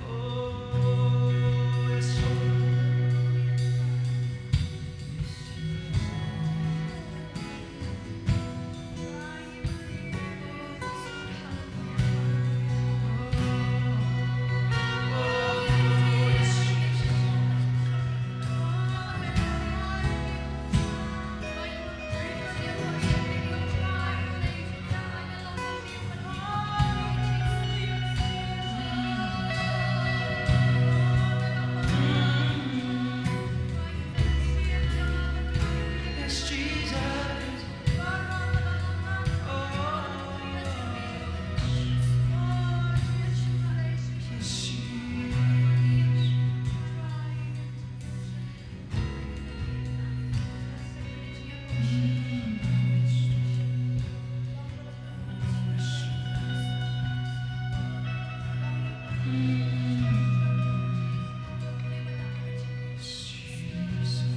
ओ, यीशु। Yes, Jesus.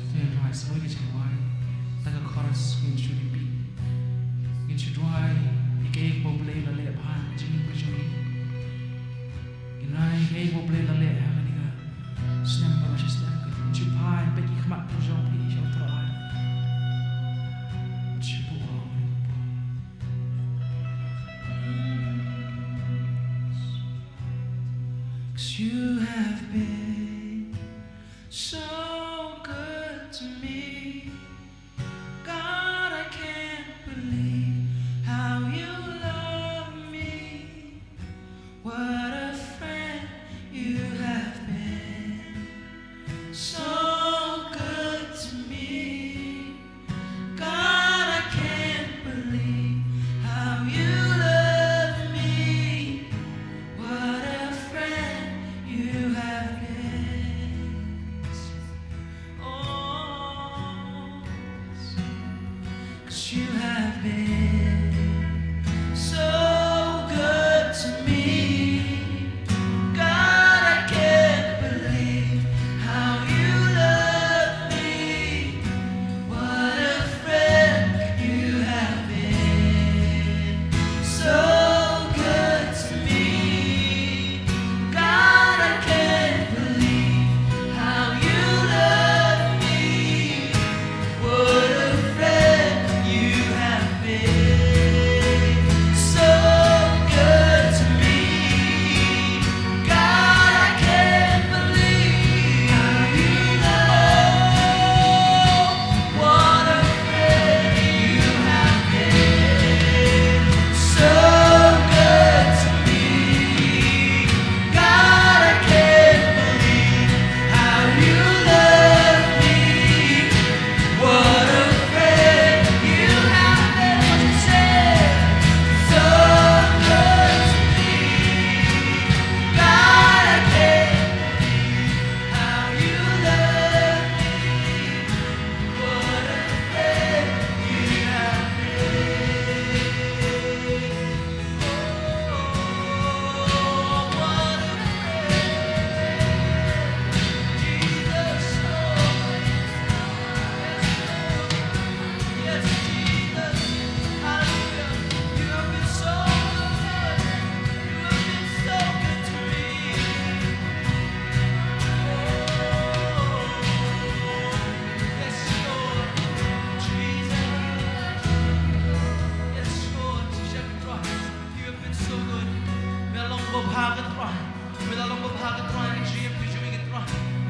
Ngin duwai sa kawei ka jingduwai. Da ka chorus ngin shu repeat. Ngin shu duwai ïa kaei kaba U Blei u la leh ha ka jingim ka jong ngi. Ngin rai ïa kaei kaba U Blei u la leh ha kane ka snem kaba shi snem. Ngin shu phai, peit ki khmat ka jong phi sha U Trai. Ngin shu buh. 'Cause you have been so good to me. God, I can't believe how you love me. What a friend you have been. So good to me. God, I can't believe how you love me. What a friend you have been.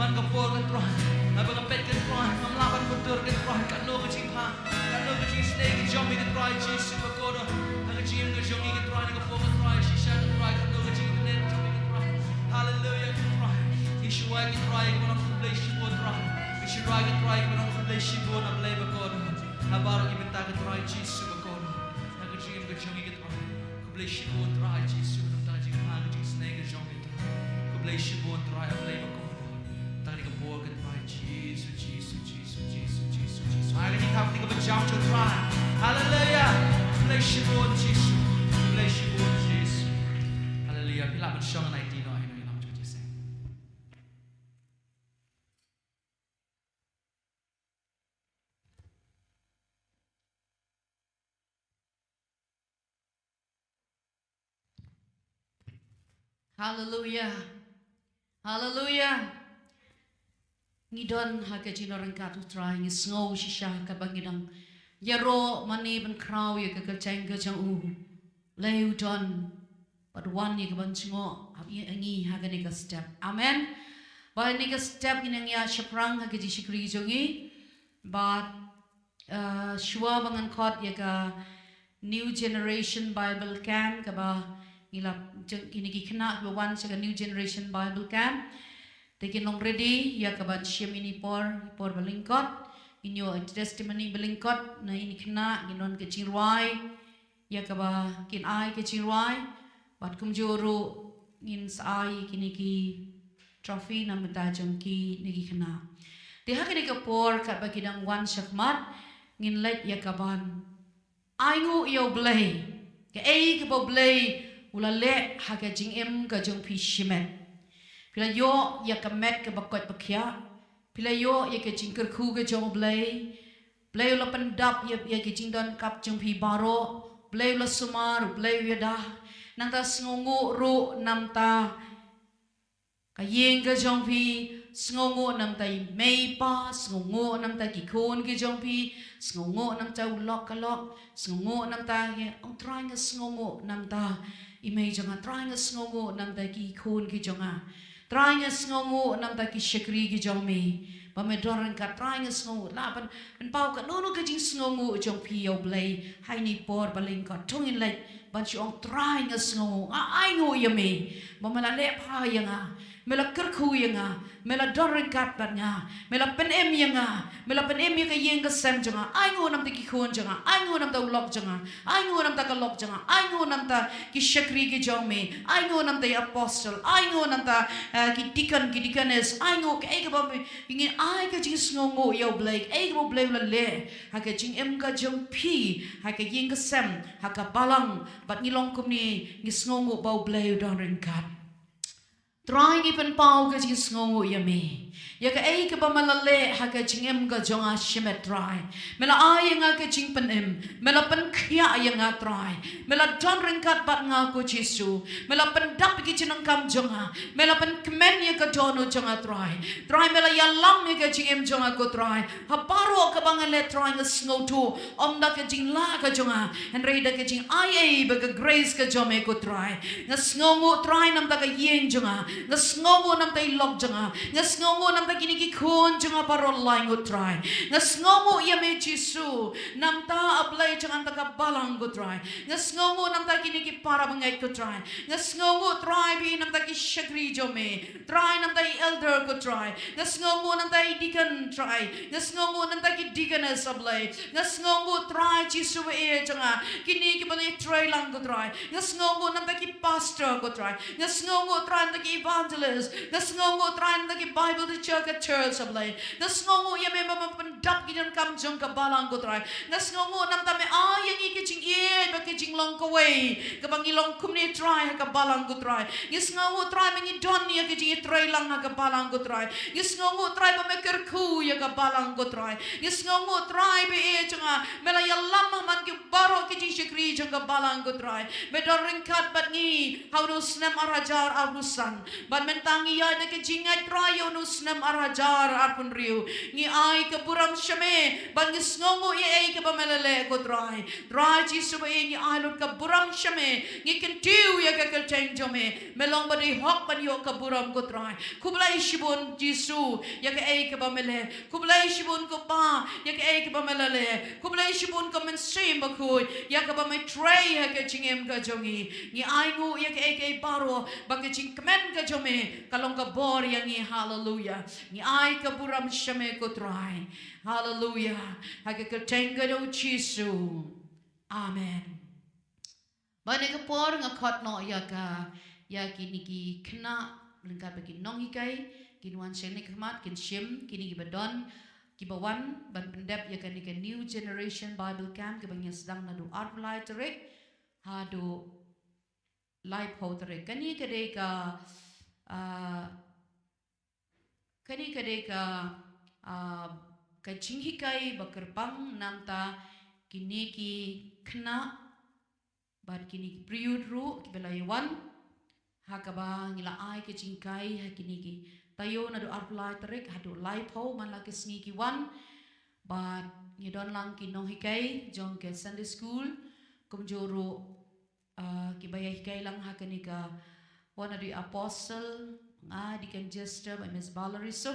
Ka por, ko Trai, haba nga peit, ko Trai, ngam lah ban mutdur, ko Trai, katno ka jingpang, katno ka jingisynei ka jong me, ko Trai Jisu bakordor. Ha ka jingim ka jong ngi, ko Trai, na ka por, ko Trai, shisha, ko Trai, katno ka jingithuh ka jong me, ko Trai. Haleluya, ko Trai. Ngi shu ai, ko Trai, ïa ka ban ong khublei shibun, Trai. Ngi shu ai, ko Trai, ïa ka ban ong khublei shibun, A Blei bakordor. Ha baroh ki bynta, ko Trai Jisu bakordor. Ha ka jingim ka jong ngi, ko Trai. Khublei shibun Trai Jisu, namta ka jingpang, ka jingisynei ka jong me Trai. Khublei shibun Trai, A Blei bakordor. Tang ïa ka por, ko Trai Jisu, Jisu, Jisu, Jisu, Jisu, Jisu. Ai ka jingthap, ka jingpynjah, ko Trai. Haleluya. Khublei shibun Jisu. Khublei shibun Jisu. Haleluya. Phi lah ban shong, nai ti noh, ai noh ïalam jong ka jingïaseng. Haleluya. Haleluya. Ngi don ha ka jingdon ryngkat U Trai, ngi sngew shisha kaba ngi dang ïaroh mane ban khraw ïa ka kyrteng ka jong u. Blei u don bad wan ïa ka ban jngoh ha ïa ngi ha kane ka step. Amen. Bad ha kane ka step ngi nang ïaid shaphrang ha ka jingshakri jong ngi. Bad Uh, shuwa ba ngan khot ïa ka New Generation Bible Camp, kaba ngi la jong, kine ki khynnah kiba wan sha ka New Generation Bible Camp, te kin long ready ïa ka ban shim ïa kine por, por ba lyngkot. Ngin ïoh testimony ba lyngkot na kine ki khynnah, ngin don ka jingrwai ïa kaba kin ai ka jingrwai, bad kumjuh ruh ngin sa ai kine ki trophy na bynta jong kine ki khynnah. Te ha kane ka por katba ki dang wan shakhmat, ngin leit ïa ka ban ainguh ïa U Blei. Kaei kaba U Blei u la leh ha ka jingim ka jong phi shimet. Phi la ïoh ïa ka met kaba koit ba khiah. Phi la ïoh ïa ka jingkyrkhu ka jong U Blei. Blei u la pyndap ïa, ïa ka jingdonkam jong phi baroh. Blei u la sumar, Blei u ïada. Nangta sngewnguh ruh namta ka ïing ka jong phi, sngewnguh namta i mei i pa, sngewnguh namta ki khun ki jong phi, sngewnguh namta u lok ka lok, sngewnguh namta, ong Trai nga sngewnguh namta i mei jong nga, Trai nga sngewnguh namta ki khun ki jong nga. Trai nga sngewnguh namta ki shakri ki jong me. Ba me don ryngkat, Trai nga sngewnguh. Lah ban, ban pynpaw katno katno ka jingsngewnguh jong phi ïa U Blei ha kine por ba lyngkot. To ngin leit ban shu ong Trai nga sngewnguh. Nga ainguh ïa me. Ba me la leh bha ïa nga. Me la kyrkhu ïa nga. Me la don ryngkat bad nga. Me la pynim ïa nga. Me la pynim ïa ka ïing ka sem jong nga. Ainguh namta ki khun jong nga. Ainguh namta u lok jong nga. Ainguh namta ka lok jong nga. Ainguh namta ki shakri ki jong me. Ainguh namta i apostle. Ainguh namta, eh, ki deacon, ki deaconess. Ainguh kaei kaba me, ngin ai ka jingsngewnguh ïa U Blei. Kaei kaba U Blei u la leh ha ka jingim ka jong phi, ha ka ïing ka sem, ha ka balang. Bad ngi long kumne, ngi sngewnguh ba U Blei u don ryngkat. Trai ngi pynpaw ka jingsngewnguh ïa me. Ïa kaei kaba me la leh ha ka jingim ka jong nga shimet Trai. Me la ai ïa nga ka jingpynim. Me la pynkhiah ïa nga Trai. Me la don ryngkat bad nga ko Jisu. Me la pyndap ïa ki jingdonkam jong nga. Me la pynkmen ïa ka dohnud jong nga Trai. Trai me la ïalam ïa ka jingim jong nga ko Trai. Ha baroh kaba nga leh Trai nga sngewthuh. Ym da ka jinglah ka jong nga. Hynrei da ka jingaiei bad ka grace ka jong me ko Trai. Nga sngewnguh Trai namta ka ïing jong nga. Nga sngewnguh namta i lok jong nga. Nga sngewnguh namta kine ki khun jong nga baroh laingut Trai. Nga sngewnguh ïa me Jisu. Namta A Blei jong nga namta ka balang ko Trai. Nga sngewnguh namta kine ki para bangeit ko Trai. Nga sngewnguh Trai bad namta ki shakri jong me. Trai namta i elder ko Trai. Nga sngewnguh namta i deacon Trai. Nga sngewnguh namta ki deaconess A Blei. Nga sngewnguh Trai Jisu ba ïeit jong nga. Kine kiba ïatreilang ko Trai. Nga sngewnguh namta ki pastor ko Trai. Nga sngewnguh Trai namta ki evangelist. Nga sngewnguh Trai namta ki Bible teacher ka church A Blei. Nga sngewnguh ïa me ba me pyndap ki jingdonkam jong ka balang ko Trai. Nga sngewnguh namta me ai ïa ngi ka jingïeit bad ka jinglong kawei. Kaba ngi long kumne Trai ha ka balang ko Trai. Ngi sngewnguh Trai ba ngi don ïa ka jingïatreilang ha ka balang ko Trai. Ngi sngewnguh Trai ba me kyrkhu ïa ka balang ko Trai. Ngi sngewnguh Trai ba ïeit jong nga. Me la ïalam ha man ki baroh ki jingshakri jong ka balang ko Trai. Me don ryngkat bad ngi ha une u snem ar hajar arphew san. Bad mynta ngi ïaid da ka jingngeit Trai ïa une u snem ar hajar arphew hynriew. Ngi ai ka burom sha me, bad ngi sngewnguh ïa ei kaba me la leh ko Trai. Trai Jisu ba ïeit, ngi ai lut ka burom sha me, ngi kyntiew ïa ka kyrteng jong me. Me long ba dei hok ban ïoh ka burom ko Trai. Khublei shibun Jisu ïa kaei kaba me leh. Khublei shibun ko Pa ïa kaei kaba me la leh. Khublei shibun ko Mynsiem Bakhuid ïa kaba me trei ha ka jingim ka jong ngi. Ngi ainguh ïa kaei kaei baroh ba ka jingkmen ka jong me ka long ka bor ïa ngi. Haleluia. Ngi ai ka burom sha me ko Trai. Haleluia. Ha ka kyrteng ka jong u Jisu. Amen. Bad ha kane ka por nga khot noh ïa ka, ïa kine ki khynnah, lyngkot bad ki nonghikai, kin wan sha kane ka khmat, kin shim kine kiba don, kiba wan ban pyndep ïa kane ka New Generation Bible Camp kaba ngi sdang naduh arphew lai tarik haduh laiphew tarik. Kane ka dei ka, ah, kane ka dei ka, ah, ka jinghikai ba kyrpang namar kine ki khynnah bad kine ki briew ruh kiba la ïa wan ha kaba ngi la ai ka jinghikai ha kine ki taïew naduh arphew lai tarik haduh laiphew man la ki sngi ki wan. Bad ngi don lang ki nonghikai jong ka Sunday school, kumjuh ruh, ah, kiba ïa hikai lang ha kane ka One of the Apostle, nga Deacon Jester bad Miss Valerie Suk.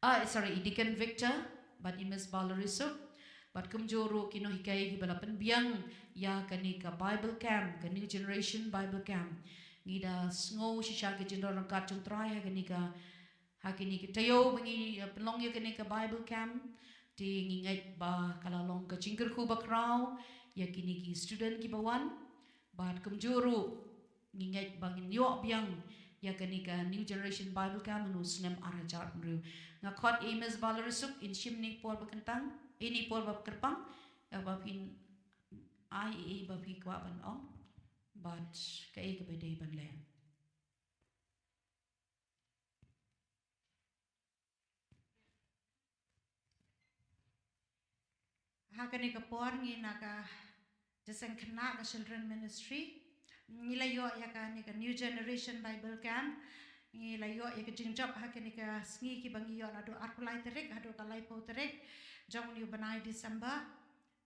Ah, sorry, i Deacon Victor bad i Miss Valerie Suk. Bad kumjuh ruh ki nonghikai kiba la pynbiang ïa kane ka Bible Camp, ka New Generation Bible Camp. Ngi da sngew shisha ka jingdon ryngkat jong u Trai ha kane ka, ha kine ki taïew ba ngi, eh, pynlong ïa kane ka Bible Camp. Te ngi ngeit ba ka la long ka jingkyrkhu bakhraw ïa kine ki student kiba wan. Bad kumjuh ruh ngi ngeit ba ngin ïoh biang ïa kane ka New Generation Bible Camp ha une u snem ar hajar hynriew. Nga khot ïa i Miss Valerie Suk in shim ïa kane ka por ba kyntang, ïa kane ka por ba kyrpang, eh, ba phin ai ïa i ba phi kwah ban ong bad kaei kaba dei ban leh. Ha kane ka por ngi na ka jingïaseng khynnah ka Children Ministry ngi la ïoh ïa kane ka New Generation Bible Camp. Ngi la ïoh ïa ka jingjop ha kane ka sngi kiba ngi ïoh naduh arphew lai tarik haduh ka laiphew tarik jong une u bnai December.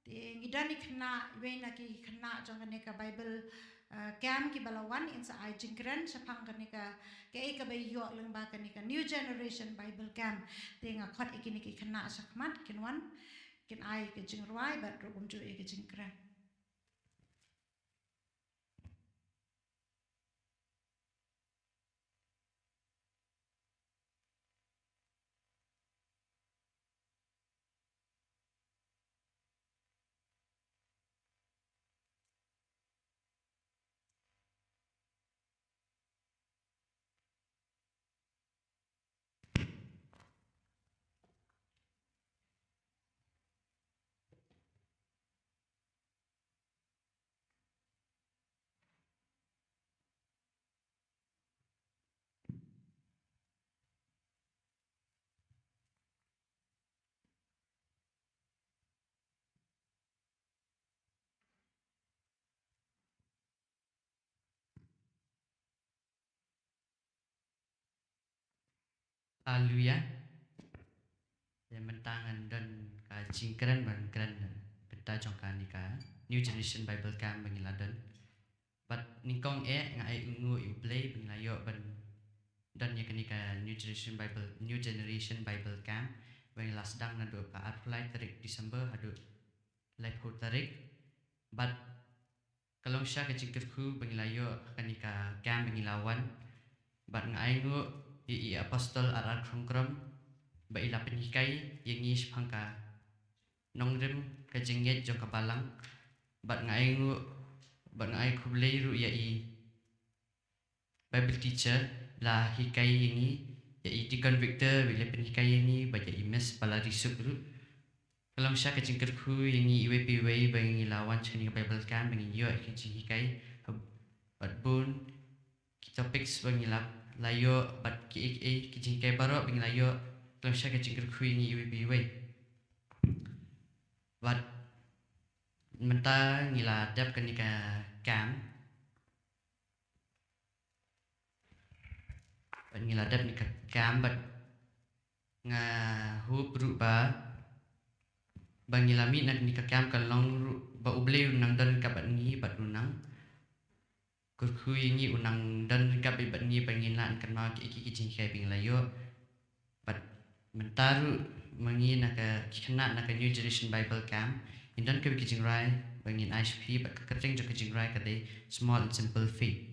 Te ngi don i khynnah, iwei na ki khynnah jong kane ka Bible, uh, camp kiba la wan, in sa ai jingkren shaphang kane ka, kaei kaba i ïoh lyngba kane ka New Generation Bible Camp. Te nga khot ïa kine ki khynnah shakhmat kin wan, kin ai ka jingrwai bad ruh kumjuh ïa ka jingkren. Haleluia. Te mynta ngan don ka jingkren ban kren bynta jong kane ka New Generation Bible Camp ba ngi la don. Bad nyngkong eh nga ai nguh ïa U Blei ba ngi la ïoh ban don ïa kane ka New Generation Bible, New Generation Bible Camp ba ngi la sdang naduh ka arphew lai tarik December haduh laiphew tarik. Bad ka long shisha ka jingkyrkhu ba ngi la ïoh ha kane ka camp ba ngi la wan. Bad nga ai nguh ïa i Apostol R R Khongkrom ba i la pynhikai ïa ngi shaphang ka nongrim ka jingngeit jong ka balang. Bad nga ai nguh, bad nga ai khublei ruh ïa i Bible teacher la hikai ïa ngi, ïa i Deacon Victor ba i la pynhikai ïa ngi, bad ïa i Miss Valerie Suk ruh. Ka long shisha ka jingkyrkhu ïa ngi iwei pa iwei ba ngi la wan sha kane ka Bible camp ba ngin ïoh ïa ki jinghikai bad bun ki topics ba ngi la, la ïoh bad kiei kiei ki jinghikai baroh ba ngi la ïoh. Ka long shisha ka jingkyrkhu ïa ngi iwei pa iwei. Bad mynta ngi la dep kane ka camp. Bad ngi la dep ïa ka camp bad nga hope ruh ba, ba ngi la mih na kane ka camp kan long ruh ba U Blei un nang don ryngkat bad ngi bad un nang kyrkhu ïa ngi, un nang don ryngkat bad ngi ba ngin lah ban kynmaw ïa ki, ki, ki jinghikai ba ngi la ïoh. Bad mynta ruh ma ngi na ka, ki khynnah na ka New Generation Bible Camp, ngin don kawei ka jingrai ba ngin ai sha phi, bad ka kyrteng jong ka jingrai ka dei Small and Simple Faith.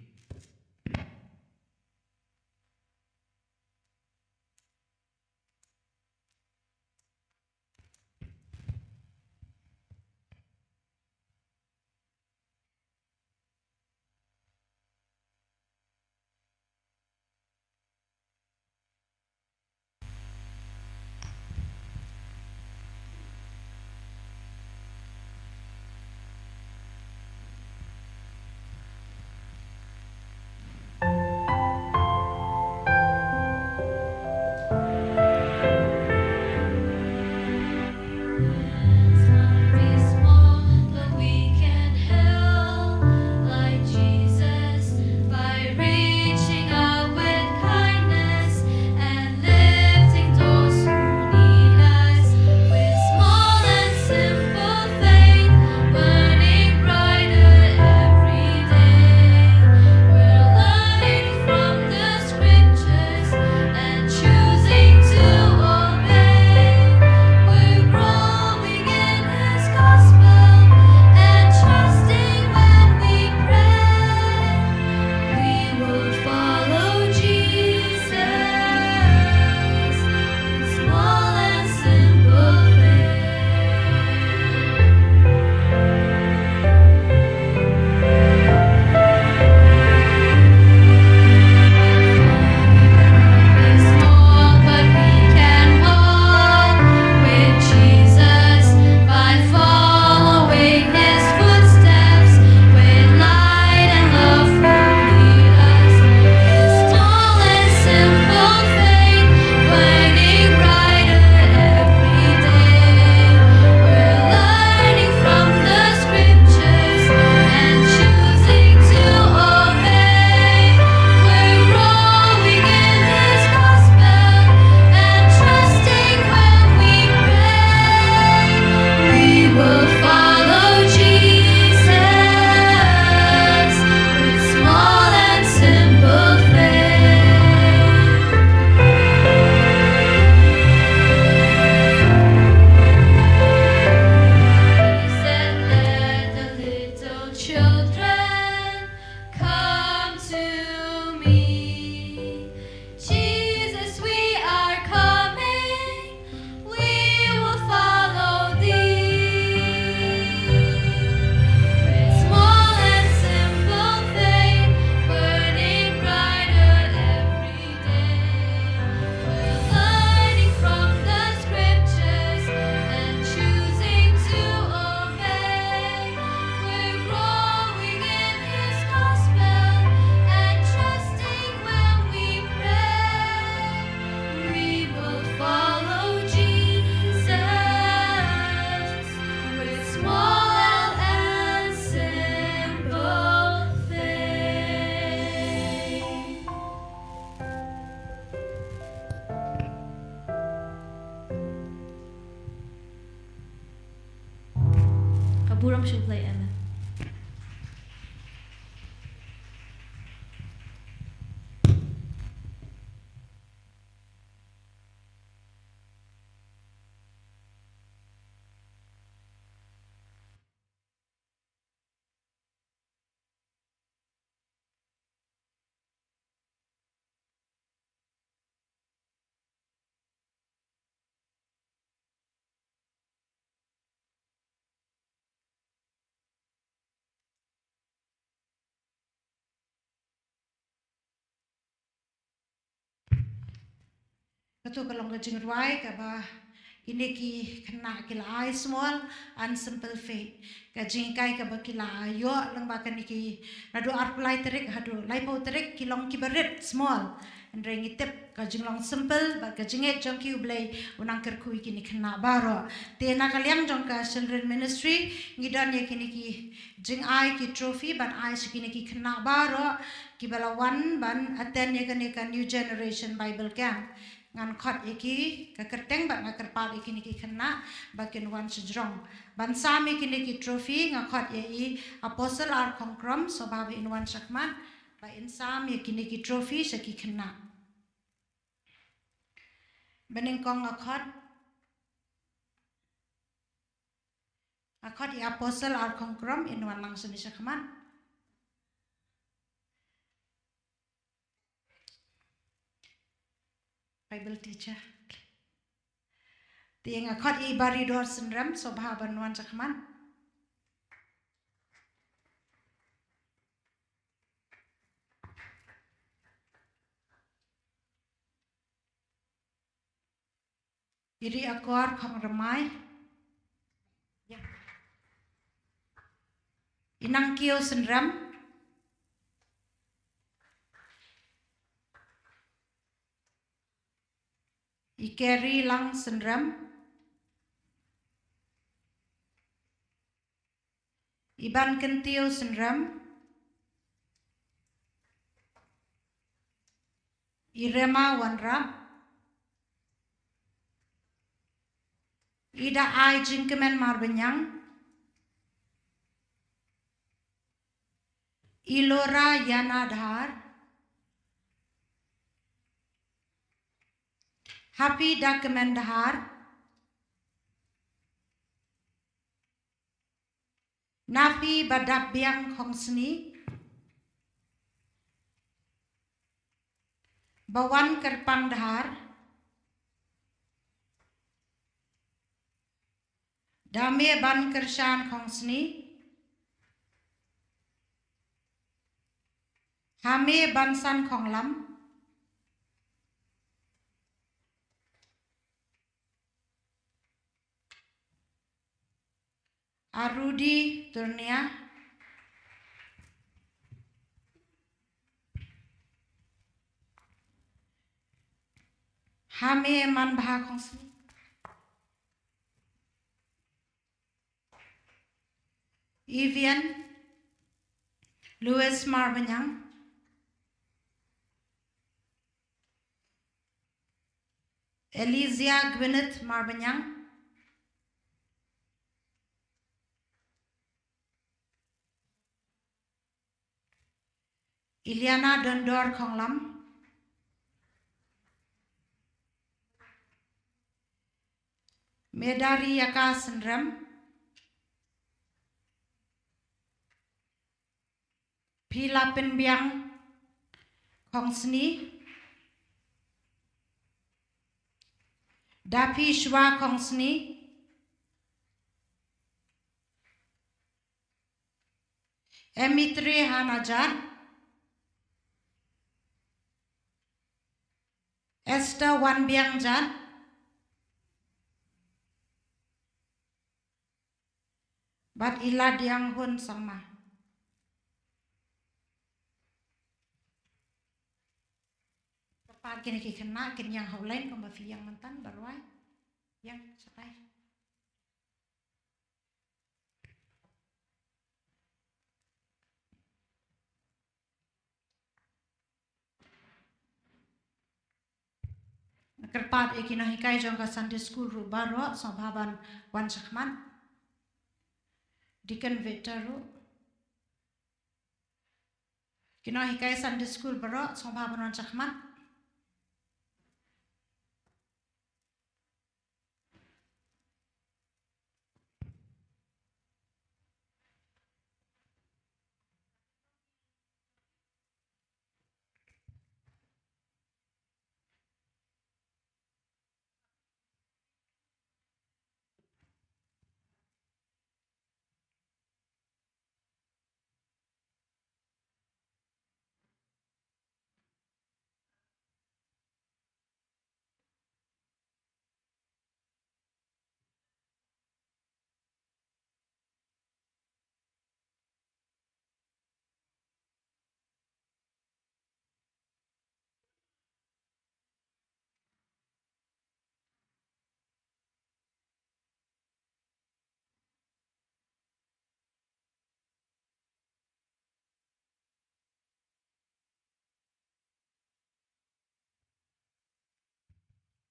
Ka burom shuh ïa phi, Emma. Kato ka long ka jingrwai kaba kine ki khynnah ki la ai, Small and Simple Faith. Ka jinghikai kaba ki la ïoh lyngba kane ki, naduh arphew lai tarik haduh laiphew tarik, ki long kiba rit, small. Hynrei ngi tip ka jinglong simple bad ka jingngeit jong ki, U Blei un nang kyrkhu ïa kine ki khynnah baroh. Te na ka liang jong ka Children Ministry ngi don ïa kine ki jingai, ki trophy ban ai sha kine ki khynnah baroh. Kiba la wan ban attend ïa kane ka New Generation Bible Camp. Ngan khot ïa ki ka kyrteng bad nga kyrpad ïa kine ki khynnah ba kin wan shajrong. Ban sam ïa kine ki trophy nga khot ïa i Apostle R Khongkrom, sngewbha ba in wan shakhmat ba in sam ïa kine ki trophy sha ki khynnah. Banyngkong nga khot, nga khot i Apostle R Khongkrom, in wan lang shane shakhmat. Bible teacher. Te nga khot i Baridor Synrem, sngewbha ban wan shakhmat. I Riakor Khongrymai. I Nangkiew Synrem. I Keri Lang Synrem. I Ban Kyntiew Synrem. I Rema Wanrap. I Da Ai Jingkmen Marbaniang. I Lora Yana Dhar. Happy Da Kmen Dhar. Nafi Badap Biang Khongsni. Bawan Kyrpang Dhar. Dame Ban Kyrshan Khongsni. Hame Bansan Khonglam. Arudi Turnia. Hame Manbha Khongsni. Evian Louis Marbaniang. Elysia Gwyneth Marbaniang. Iliana Dondor Khonglam. Medari Yaka Synrem. Pila Pynbiang Khongsni. Dapi Shwa Khongsni. Emitre Hanajan. Esther Wanbiang Jan. Bad i Ladiang Hun Sangma. Kyrpad kine ki khynnah kin ïeng ha u lain kumba phi ïeng myntan baroh. Ïeng shatai. Kyrpad ïa ki nonghikai jong ka Sunday School ruh baroh sngewbha ban wan shakhmat. Deacon Victor ruh. Ki nonghikai Sunday School baroh sngewbha ban wan shakhmat.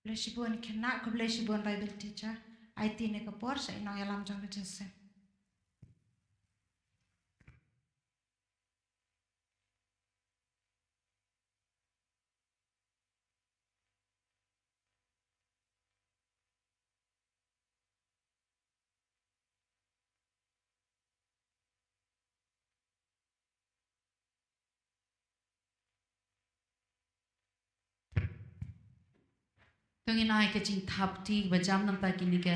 Khublei shibun khynnah, khublei shibun Bible teacher. Aiti ne ka por sha i nongïalam jong ka jingïaseng. To ngin ai ka jingthap kti ba jam nangta kine ki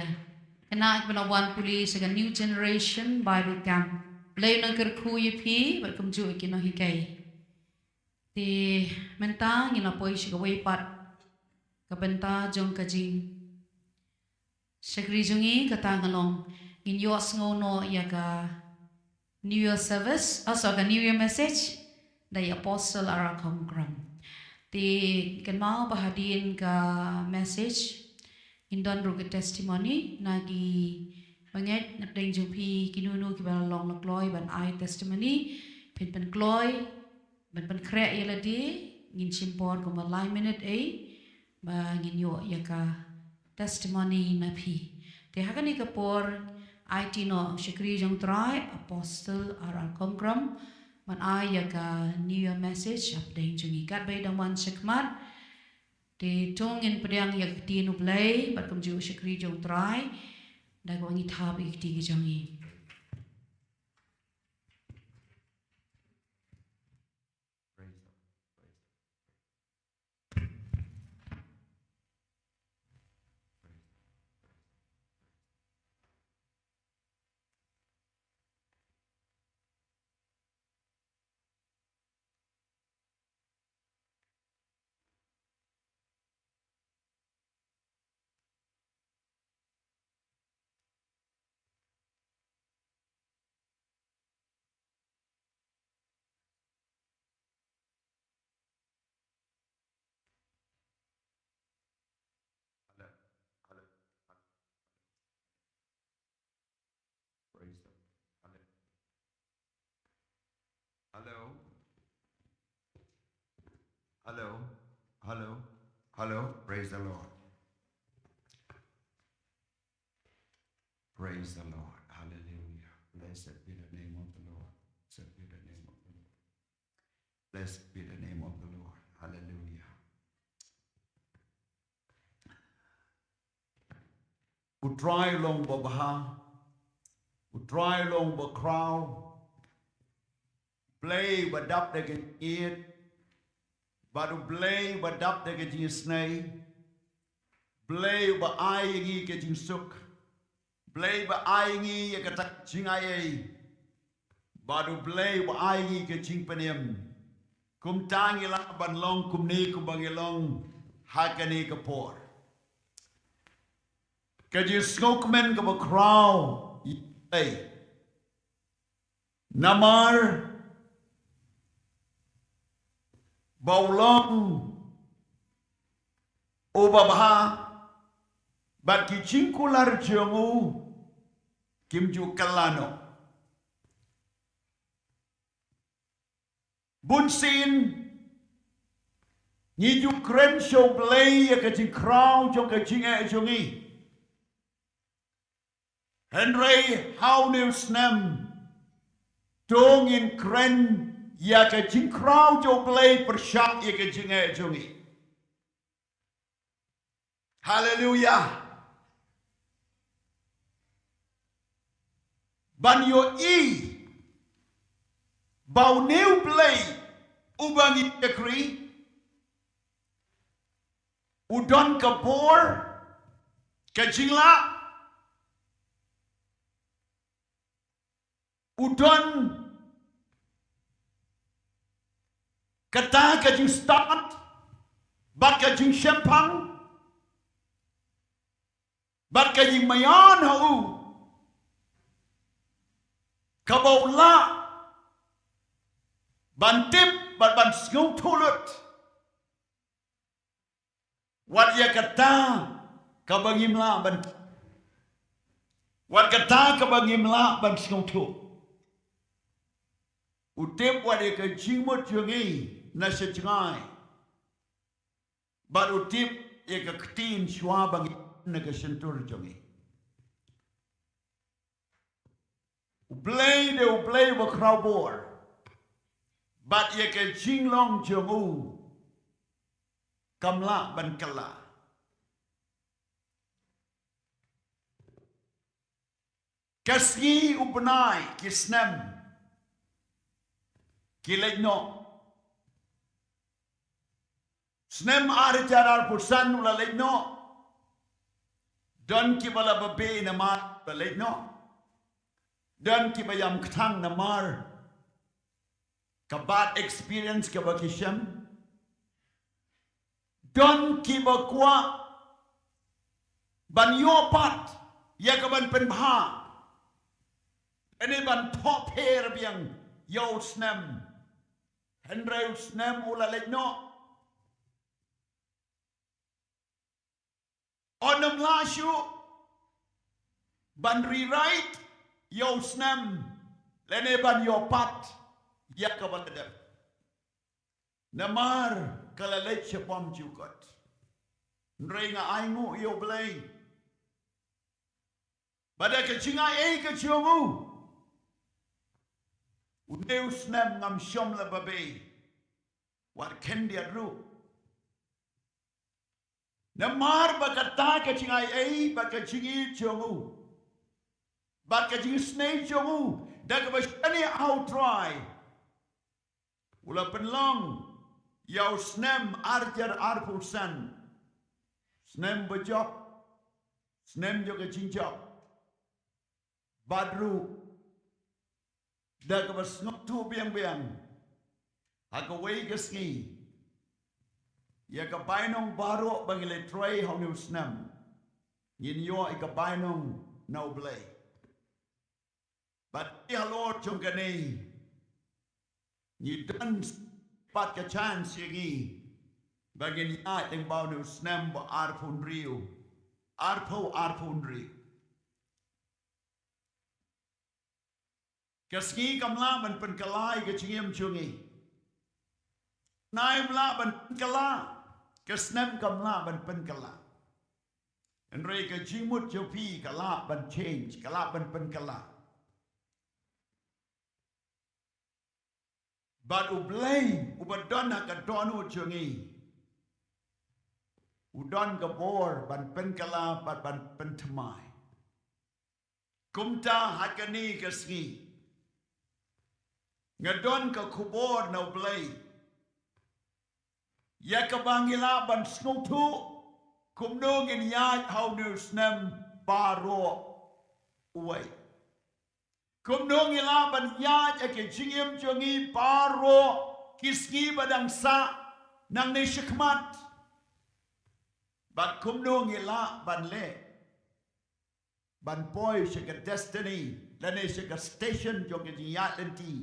khynnah kiba la wan pule sha ka New Generation Bible Camp. Blei un nang kyrkhu ïa phi bad kumjuh ïa ki nonghikai. Te mynta ngin la poi sha kawei pat ka bynta jong ka jingshakri jong ngi, kata ka long ngin ïohsngew noh ïa ka New Year service, ah, sorry, ka New Year message da i Apostle R R Kongkram. Te kynmaw ba hadien ka message ngin don ruh ka testimony na ki bangeit napdeng jong phi, kino kino kiba la long la kloi ban ai testimony, phin pynkloi ban pynkhreh ïa lade. Ngin shim por kumba lai minit ei ba ngin ïoh ïa ka testimony na phi. Te ha kane ka por aiti noh u shakri jong u Trai, Apostle R R Kongkram, ban ai ïa ka New Year message hapdeng jong ngi. Katba i dang wan shakhmat, te to ngin pdiang ïa ka ktien u Blei bad kumjuh u shakri jong u Trai da kaba ngi thap ïa ka kti ka jong ngi. Hello. Hello. Praise the Lord. Hello. Hello. Hello. Hello. Hello. Praise the Lord. Praise the Lord. Hallelujah. Blessed be the name of the Lord. Blessed be the name of the Lord. Blessed be the name of the Lord. Hallelujah. U Trai u long ba bha. U Trai u long ba khraw. Blei ba dap da ka jingïeit. Bad U Blei ba dap da ka jingisnei. Blei ba ai ïa ngi ka jingsuk. Blei ba ai ngi ïa kata ka jingai ei. Bad U Blei ba ai ngi ka jingpynim. Kumta ngi lah ban long kumne kumba ngi long ha kane ka por. Ka jingsngewkmen kaba khraw ïa U Blei. Namar ba u long uba bha bad ki jingkular jong u kim ju kylla noh. Bunsien ngi ju kren sha U Blei ïa ka jingkhraw jong ka jingeh jong ngi. Hynrei ha une u snem to ngin kren ïa ka jingkhraw jong U Blei pyrshah ïa ka jingeh jong ngi. Haleluya. Ban ïohi ba une U Blei uba ngi shakri u don ka bor, ka jinglah, u don kata ka jingstad bad ka jingshemphang bad ka jingmaïan ha u, kaba u lah ban tip bad ban sngewthuh lut. Wat ïa kata kaba ngim lah ban, wat kata kaba ngim lah ban sngewthuh. U tip wat ïa ka jingmut jong ngi na sha jngai. Bad u tip ïa ka ktien shuwa ba ngi na ka shyntur jong ngi. U Blei dei U Blei ba khraw bor. Bad ïa ka jinglong jong u kam lah ban kylla. Ka sngi, u bnai, ki snem ki leit noh. Snem ar hajar arphew san u la leit noh. Don kiba la babe namar u la leit noh. Don kiba ïam kthang namar ka bad experience kaba ki shem. Don kiba kwah ban ïoh pat ïa ka ban pynbha, lane ban thoh pher biang ïa u snem. Hynrei u snem u la leit noh. Ym lah shuh ban rewrite ïa u snem, lane ban ïoh pat ïa kaba la dep. Namar ka la leit shaphang jukut. Hynrei nga ainguh ïa U Blei ba da ka jingai ei ka jong u, une u snem ngam shym la babe wat khyndiat ruh. Namar ba kata ka jingai ei, ba ka jingïeit jong u, ba ka jingisnei jong u, da kaba shaniah ha U Trai, u la pynlong ïa u snem ar hajar arphew san snem ba jop, snem jong ka jingjop. Bad ruh da kaba sngewthuh biang biang ha kawei ka sngi ïa ka bainong baroh ba ngi la trei ha une u snem, ngin ïoh ïa ka bainong na U Blei. Bad halor jong kane ngi don pat ka chance ïa ngi ba ngin ïaid lyngba une u snem ba arphew hynriew, arphew arphew hynriew. Ka sngi kam lah ban pynkylla ïa ka jingim jong ngi. Bnai ym lah ban pynkylla, ka snem kam lah ban pynkylla. Hynrei ka jingmut jong phi ka lah ban change, ka lah ban pynkylla. Bad U Blei uba don ha ka dohnud jong ngi u don ka bor ban pynkylla bad ban pynthymmai. Kumta ha kane ka sngi nga don ka khubor na U Blei ïa kaba ngi lah ban sngewthuh kumno ngin ïaid ha une u snem baroh uwei. Kumno ngi lah ban ïaid ïa ka jingim jong ngi baroh ki sngi ba dang sah nangne shakhmat. Bad kumno ngi lah ban leh ban poi sha ka destiny lane sha ka station jong ka jingïaid lynti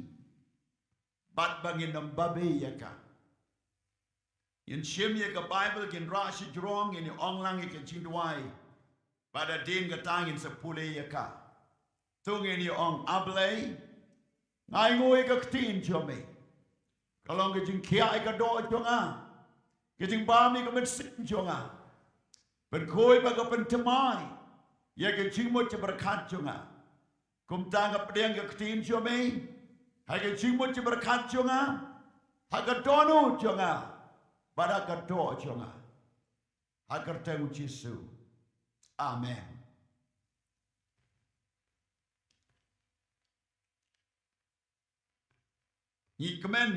bad ba ngin ym babe ïa ka. Ngin shim ïa ka Baibl, ngin rah shajrong, ngin ïa ong lang ïa ka jingduwai. Bad hadien kata ngin sa pule ïa ka. To ngin ïa ong, A Blei, nga ainguh ïa ka ktien jong me. Ka long ka jingkhiah ïa ka doh jong nga, ka jingbam ïa ka mynsiem jong nga. Pynkhuid bad ka pynthymmai ïa ka jingmut jingpyrkhat jong nga. Kumta nga pdiang ka ktien jong me ha ka jingmut jingpyrkhat jong nga, ha ka dohnud jong nga bad ha ka doh jong nga. Ha ka kyrteng U Jisu. Amen. Ngi kmen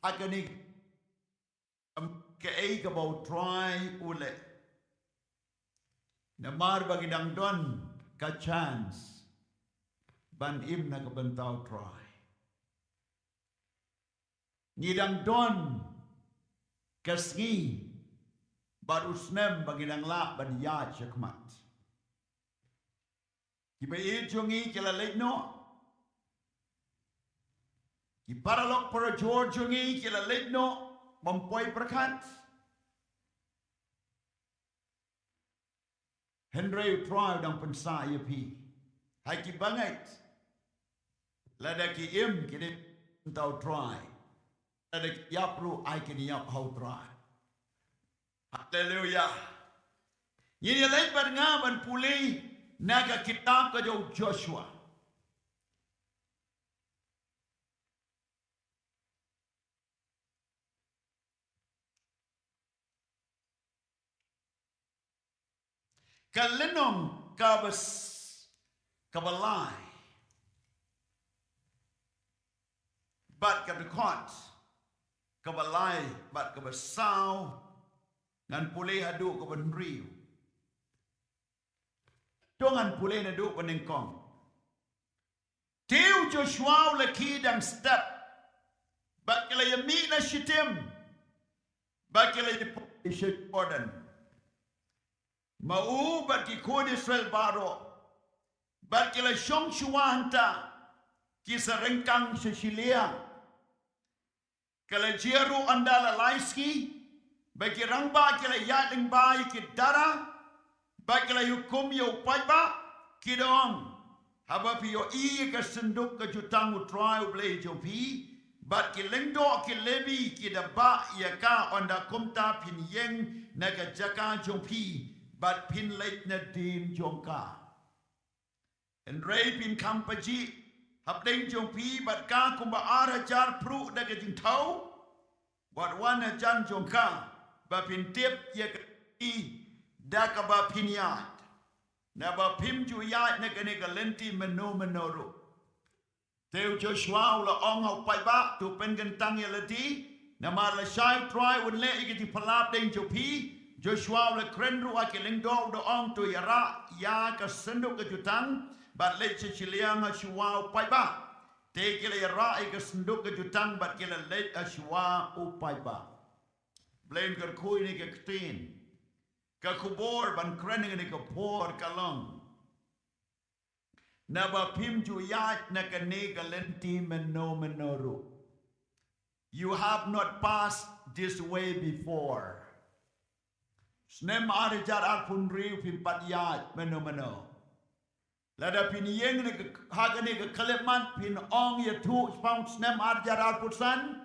ha kane kaei kaba U Trai u leh. Namar ba ngi dang don ka chance ban im na ka bynta U Trai. Ngi dang don ka sngi bad u snem ba ngi dang lah ban ïaid shakhmat. Kiba ïeit jong ngi ki la leit noh. Ki paralok parajor jong ngi ki la leit noh bym poi pyrkhat. Hynrei U Trai u dang pynsah ïa phi ha ki bangeit. Lada ki im ki dei na ka bynta U Trai, lada ki ïap ruh ai kin ïap ha U Trai. Haleluya. Ngin ïa leit bad nga ban pule na ka kitab ka jong u Joshua. Ka lynnong kaba s-, kaba lai bad ka dkhot kaba lai bad kaba saw. Ngan pule haduh kaba hynriew. To ngan pule naduh ba nyngkong. Te u Joshua u la khie dang step, bad ki la ïa mih na Shittim, bad ki la ïa poi sha Jordan. Ma u bad ki khun Israel baroh, bad ki la shong shuwa hangta, ki sa ryngkang sha shiliang. Ka la jia ruh ynda la lai sngi, ba ki rangbah ki la ïaid lyngba ïa ki dara, ba ki la hukum ïa u paidbah, ki da ong, haba phi ïohi ïa ka synduk ka jutang u Trai u Blei jong phi, bad ki lyngdoh ki Lebi ki da bah ïa ka, ynda kumta phin ïeng na ka jaka jong phi, bad phin leit na dien jong ka. Hynrei phin kham pajih hapdeng jong phi bad ka kumba ar hajar phruh da ka jingthaw, wat wan hajan jong ka, ba phin tip ïa ka lynti da kaba phin ïaid. Naba phim ju ïaid na kane ka lynti mynno mynno ruh. Te u Joshua u la ong ha u paidbah, to pynkyntang ïa lade, namar lashai u Trai un leh ïa ka jingpyllait hapdeng jong phi. Joshua u la kren ruh ha ki lyngdoh, u da ong, to ïarah ïa ka synduk ka jutang bad leit sha shiliang ha shuwa u paidbah. Te ki la ïarah ïa ka synduk ka jutang bad ki la leit ha shuwa u paidbah. Blei un kyrkhu ïa kane ka ktien. Ka khubor ban kren ïa kane ka por ka long, naba phim ju ïaid na kane ka lynti mynno mynno ruh. You have not passed this way before. Snem ar hajar arphew hynriew phim pat ïaid mynno mynno. Lada phin ïeng ne ka, ha kane ka khyllipmat phin ong ïathuh shaphang snem ar hajar arphew san.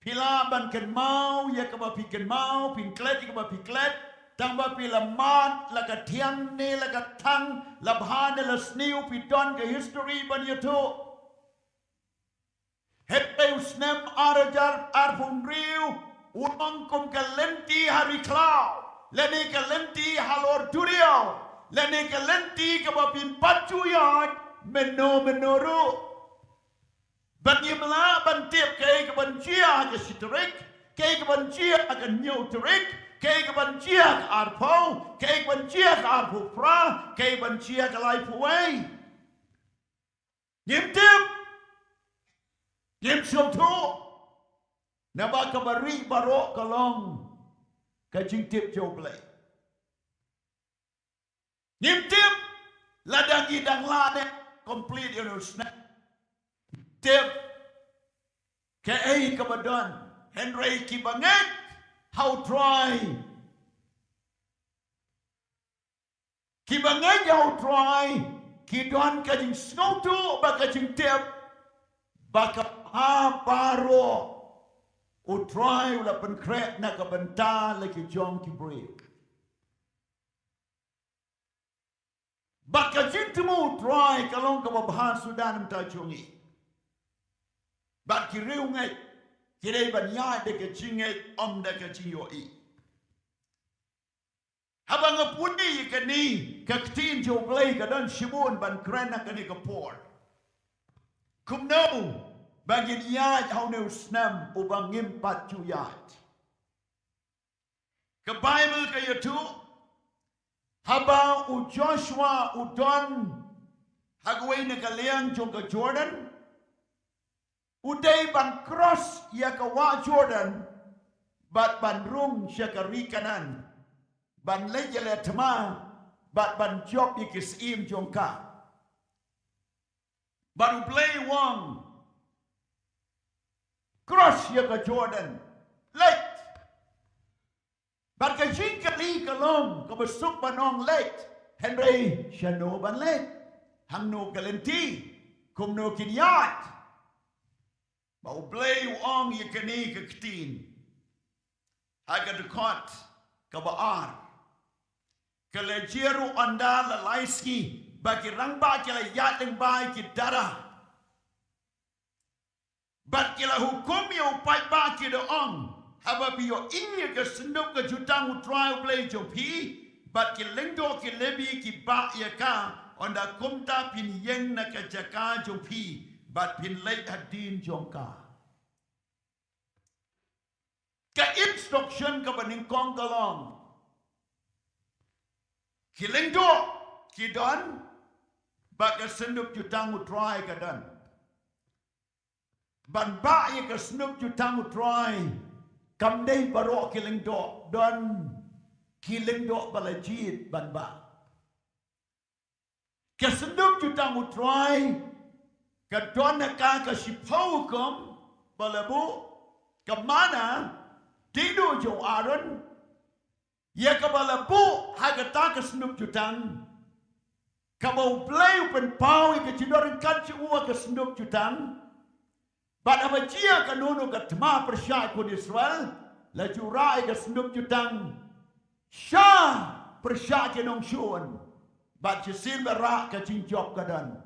Phi lah ban kynmaw ïa kaba phi kynmaw, phin klet ïa kaba phi klet, tang ba phi la mad, la ka thiang ne la ka thang, la bha ne la sniew, phi don ka history ban ïathuh. Hynrei u snem ar hajar arphew hynriew u long kum ka lynti ha ri khlaw, lane ka lynti halor duriaw, lane ka lynti kaba phim pat ju ïaid mynno mynno ruh. Bad ngim lah ban tip kaei kaban jia ha ka shi tarik, kaei kaban jia ha ka hynñiew tarik, kaei kaban jia ha ka arphew, kaei kaban jia ha ka arphew phra, kaei kaban jia ha ka laiphew wei. Ngim tip. Ngim sngewthuh. Naba kaba ri baroh ka long ka jingtip jong U Blei. Ngim tip lada ngi dang lah ne complete ïa u snem. Tip kaei kaba don, hynrei kiba ngeit ha U Trai, kiba ngeit ha U Trai ki don ka jingsngewthuh bad ka jingtip ba ka bha baroh U Trai u la pynkhreh na ka bynta la ki jong ki briew. Bad ka jingthmu U Trai ka long kaba bha suda na ka bynta jong ngi. Bad ki riewngeit ki dei ban ïaid da ka jingngeit, ym da ka jingïohi. Haba nga pule ïa kane ka ktien jong U Blei ka don shibun ban kren ha kane ka por. Kumno ba ngin ïaid ha une u snem uba ngim pat ju ïaid. Ka Baibl ka ïathuh, haba u Joshua u don ha kawei na ka liang jong ka Jordan, u dei ban cross ïa ka wah Jordan bad ban rung sha ka ri Kanaan, ban leit ïaleh thma bad ban jop ïa ki syiem jong ka. Bad U Blei u ong, cross ïa ka Jordan, leit. Bad ka jingkylli ka long, kaba suk ban ong leit, hynrei shano ban leit? Hangno ka lynti? Kumno kin ïaid? Ba U Blei u ong ïa kane ka ktien. Ha ka dkhot kaba ar, ka la jia ruh ynda la lai sngi ba ki rangbah ki la ïaid lyngba ïa ki dara. Bad ki la hukum ïa u paidbah, ki da ong, haba phi ïohi ïa ka synduk ka jutang U Trai U Blei jong phi, bad ki lyngdoh ki Lebi ki bah ïa ka, ynda kumta phin ïeng na ka jaka jong phi bad phin leit hadien jong ka. Ka instruction kaba nyngkong ka long, ki lyngdoh ki don, bad ka synduk jutang U Trai ka don. Ban bah ïa ka synduk jutang U Trai, kam dei baroh ki lyngdoh, don ki lyngdoh ba la jied ban bah. Ka synduk jutang U Trai ka don ha ka ka shiphew hukum ba la buh, ka manna, diengduh jong u Aaron, ïa kaba la buh ha kata ka synduk jutang, kaba U Blei u pynpaw ïa ka jingdon ryngkat jong u ha ka synduk jutang. Bad haba jia kano kano ka thma pyrshah ïa ki khun Israel, la ju rah ïa ka synduk jutang sha pyrshah ki nongshun, bad shisien ba rah ka jingjop ka don.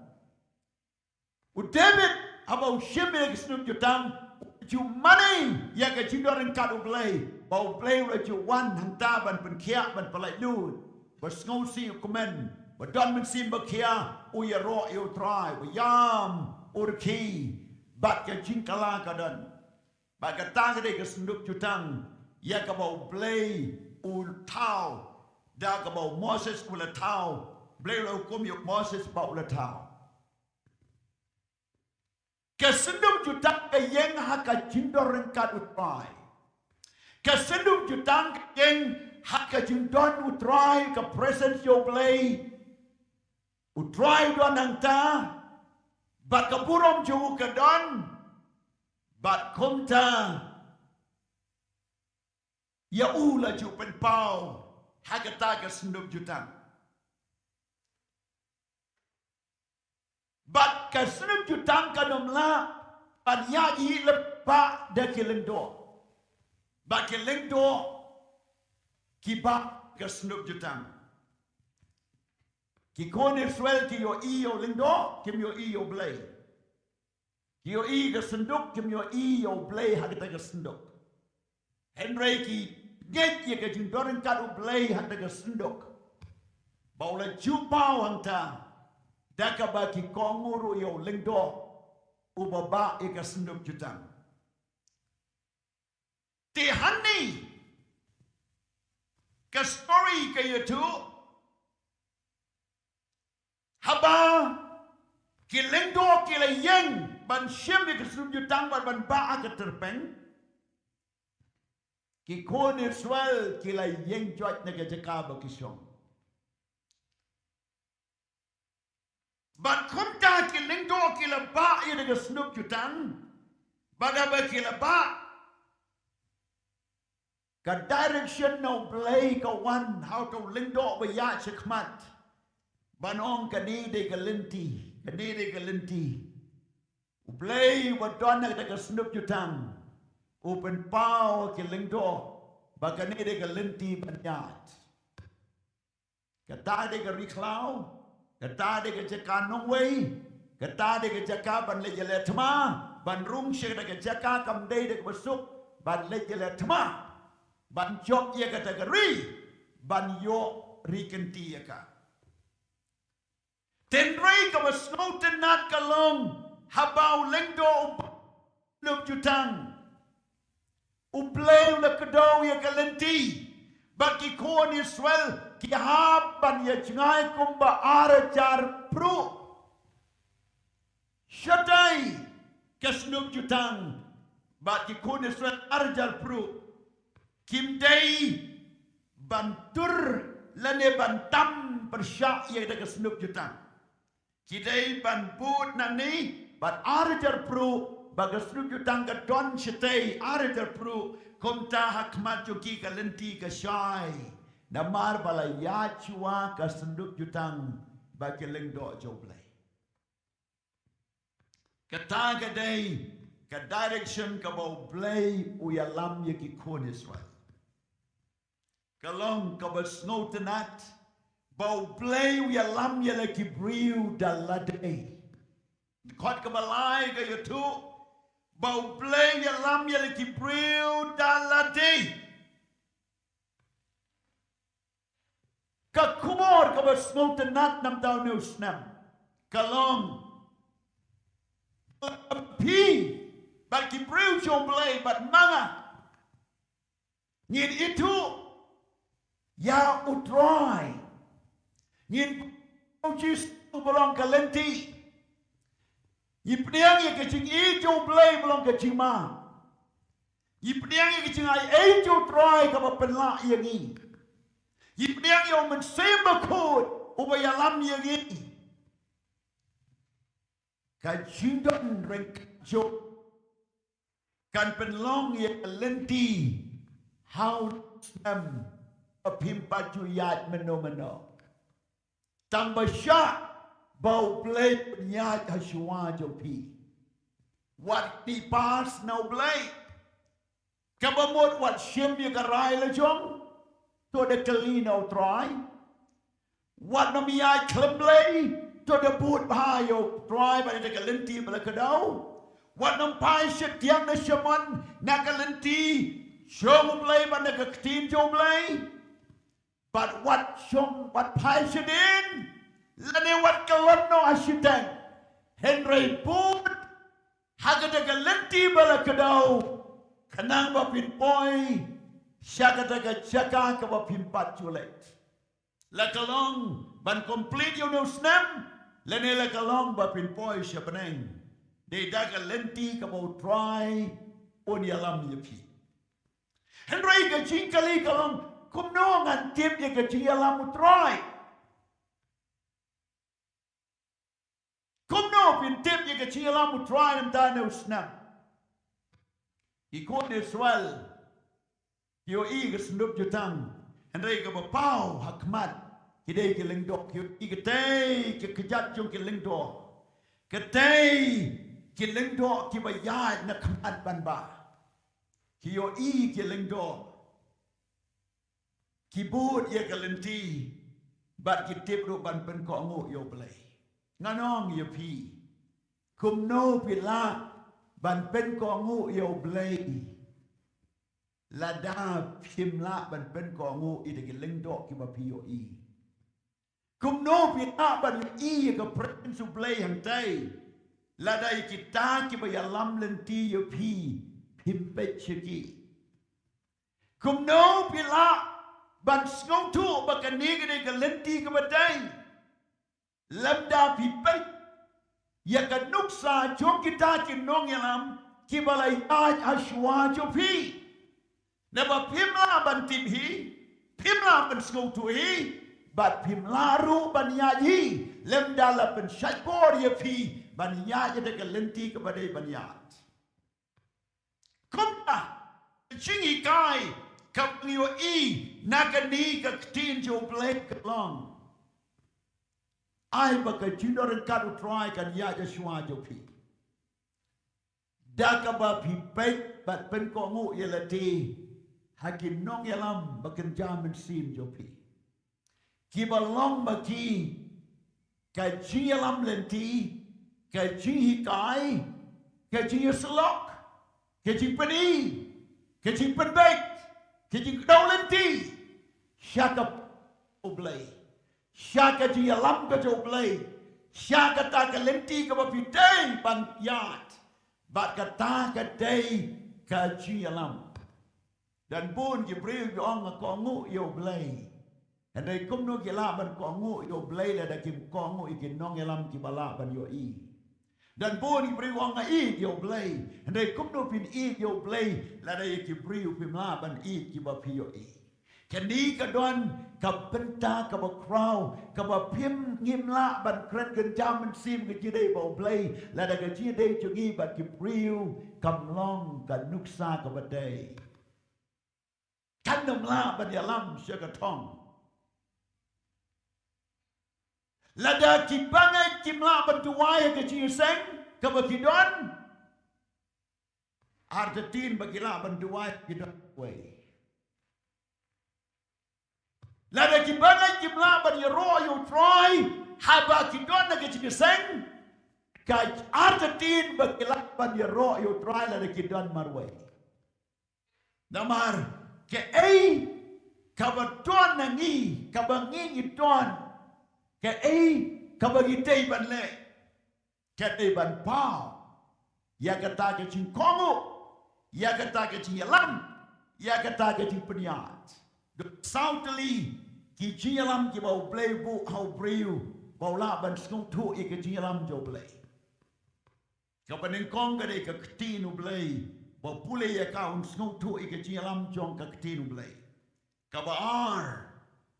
U David, haba u shim ïa ka synduk jutang, u ju mane ïa ka jingdon ryngkat U Blei, ba U Blei u la ju wan hangta ban pynkhiah, ban pyllait lut, ba sngewsih u kmen, ba don mynsiem ba khia, u ïaroh ïa U Trai, ba ïam, u rkhie, bad ka jingkylla ka don. Bad kata ka dei ka synduk jutang ïa kaba U Blei u la thaw, da kaba u Moses u la thaw, U Blei u la hukum ïa u Moses ba u la thaw. Ka synduk jutang ka ïeng ha ka jingdon ryngkat U Trai. Ka synduk jutang ka ïeng ha ka jingdon U Trai, ka presence jong U Blei. U Trai u don hangta, bad ka burom jong u ka don, bad kumta ïa u la ju pynpaw ha kata ka synduk jutang. Bad ka synduk jutang kam lah ban ïaid lypa da ki lyngdoh. Bad ki lyngdoh ki bah ka synduk jutang. Ki khun Israel ki ïohi ïa u lyngdoh, kim ïohi ïa U Blei. Ki ïohi ka synduk, kim ïohi ïa U Blei ha kata ka synduk. Hynrei ki ngeit ïa ka jingdon ryngkat U Blei ha kata ka synduk, ba u la ju paw hangta, da kaba ki kohnguh ruh ïa u lyngdoh uba bah ïa ka synduk jutang. Te hangne ka story ka ïathuh, haba ki lyngdoh ki la ïeng ban shim ïa ka synduk jutang bad ban bah ha ka tyrpeng, ki khun Israel ki la ïeng joit na ka jaka ba ki shong. Bad kumta ki lyngdoh ki la bah ïa ka synduk jutang. Bad haba ki la bah, ka direction na U Blei ka wan ha uto u lyngdoh ba ïaid shakhmat, ban ong, kane dei ka lynti, kane dei ka lynti. U Blei uba don ha kata ka synduk jutang u pynpaw ki lyngdoh ba kane dei ka lynti ban ïaid. Kata dei ka ri khlaw, kata dei ka jaka nongwei, kata dei ka jaka ban leit ïaleh thma, ban rung sha kata ka jaka kam dei da kaba suk, ban leit ïaleh thma, ban jop ïa kata ka ri, ban ïoh ri kynti ïa ka. Hynrei kaba sngewtynnat ka long, haba u lyngdoh u ba, u lyngdoh jutang, U Blei u la kdew ïa ka lynti, bad ki khun Israel ki hap ban ïa jngai kumba ar hajar phruh. Shatai ka synduk jutang, bad ki khun Israel ar hajar phruh kim dei ban tur lane ban tam pyrshah ïa kata ka synduk jutang. Ki dei ban bud nangne bad ar hajar phruh, ba ka synduk jutang ka don shatai ar hajar phruh, kumta ha khmat jong ki ka lynti ka shai. Namar ba la ïaid shuwa ka synduk jutang bad ki lyngdoh jong U Blei. Kata ka dei ka direction kaba U Blei u ïalam ïa ki khun Israel. ka long kaba sngewtynnat ba U Blei u ïalam ïa la ki briew da lade. Kot kaba lai ka ïathuh ba U Blei u ïalam ïa la ki briew da lade. Ka khubor kaba sngewtynnat namar une u snem ka long ba phi bad ki briew jong U Blei bad ma nga ngin ithuh ïa U Trai. Ngin pdiang ïa U Jisu ba long ka lynti. Ngi pdiang ïa ka jingïeit jong U Blei ba long ka jingma. Ngi pdiang ïa ka jingaiei jong U Trai kaba pynlah ïa ngi. Ngi pdiang ïa U Mynsiem Bakhuid uba ïalam ïa ngi. Ka jingdon ryngkat jong kan pynlong ïa ka lynti ha u snem ba phim pat ju ïaid mynno mynno. Tang ba shah ba U Blei u pynïaid ha shuwa jong phi. Wat knieh pass na U Blei. Kaba mut wat shim ïa ka rai la jong, to da kylli na U Trai. Wat nym ïaid khlem Blei, to da bud bha ïa U Trai bad ïa ka lynti ba la kdew. Wat nym phai shatiang na shaman na ka lynti jong U Blei bad na ka ktien jong U Blei. Bad wat shong, wat phai shadien lane wat kyllon noh ha shiteng. Hynrei bud ha kata ka lynti ba la kdew, khnang ba phin poi sha kata ka jaka kaba phim pat ju leit. La ka long ban complete ïa une u snem lane la ka long ba phin poi sha bneng. Dei da ka lynti kaba U Trai un ïalam ïa phi. Hynrei ka jingkylli ka long, kumno ngan tip ïa ka jingïalam U Trai? Kumno phin tip ïa ka jingïalam U Trai mynta une u snem? Ki khun Israel ki ïohi ka synduk jutang, hynrei kaba paw ha khmat ki dei ki lyngdoh. Ki ïohi katei ka kjat jong ki lyngdoh, katei ki lyngdoh kiba ïaid na khmat ban bah. Ki ïohi ki lyngdoh, ki bud ïa ka lynti bad ki tip ruh ban pynkohnguh ïa U Blei. Ngan ong ïa phi, kumno phi lah ban pynkohnguh ïa U Blei lada phim lah ban pynkohnguh ïa ki lyngdoh kiba phi ïohi? Kumno phi lah ban ïohi ïa ka presence U Blei hangtei lada ïa kita kiba ïalam lynti ïa phi phim peit sha ki? Kumno phi lah ban sngewthuh ba kane ka dei ka lynti kaba dei lymda phi peit ïa ka nuksa jong kita ki nongïalam kiba la ïaid ha shuwa jong phi? Naba phim lah ban tip hi, phim lah ban sngewthuh hi, bad phim lah ruh ban ïaid hi lymda la pynshait bor ïa phi ban ïaid ïa ka lynti kaba dei ban ïaid. Kumta ka jinghikai kaba ngi ïohi na kane ka ktien jong U Blei ka long, ai ba ka jingdon ryngkat U Trai kan ïaid ha shuwa jong phi da kaba phi peit bad pynkohnguh ïa lade ha ki nongïalam ba kynja mynsiem jong phi, kiba long ba ki ka jingïalam lynti, ka jinghikai, ka jingïasyllok, ka jingpyni, ka jingpynbeit, ka jingkdew lynti sha ka U Blei, sha ka jingïalam ka jong U Blei, sha kata ka lynti kaba phi dei ban ïaid, bad kata ka dei ka jingïalam. Don bun ki briew ki ong, nga kohnguh ïa U Blei. Hynrei kumno ki lah ban kohnguh ïa U Blei lada kim kohnguh ïa ki nongïalam kiba lah ban ïohi? Don bun ki briew ki ong, nga ïeit ïa U Blei. Hynrei kumno phin ïeit ïa U Blei lada ïa ki briew phim lah ban ïeit kiba phi ïohi? Kane ka don ka bynta kaba khraw kaba phim, ngim lah ban kren kynja mynsiem ka jingïadei bad U Blei lada ka jingïadei jong ngi bad ki briew kam long ka nuksa kaba dei. Kan ym lah ban ïalam sha ka thong. Lada ki bangeit kim lah ban duwai ha ka jingïaseng kaba ki don, artatien ba ki lah ban duwai ki don wei. Lada ki bangeit kim lah ban ïaroh ïa u Trai haba ki don ha ka jingïaseng, ka artatien ba ki lah ban ïaroh ïa u Trai lada ki don marwei. Namar kaei kaba don na ngi, kaba ngi ngi don, kaei kaba ngi dei ban leh, ka dei ban paw ïa kata ka jingkohnguh, ïa kata ka jingïalam, ïa kata ka jingpynïaid. Don saw tylli ki jingïalam kiba U Blei u buh ha u briew ba u lah ban sngewthuh ïa ka jingïalam jong U Blei. Kaba nyngkong ka dei ka ktien U Blei, ba pule ïa ka un sngewthuh ïa ka jingïalam jong ka ktien U Blei. Kaba ar,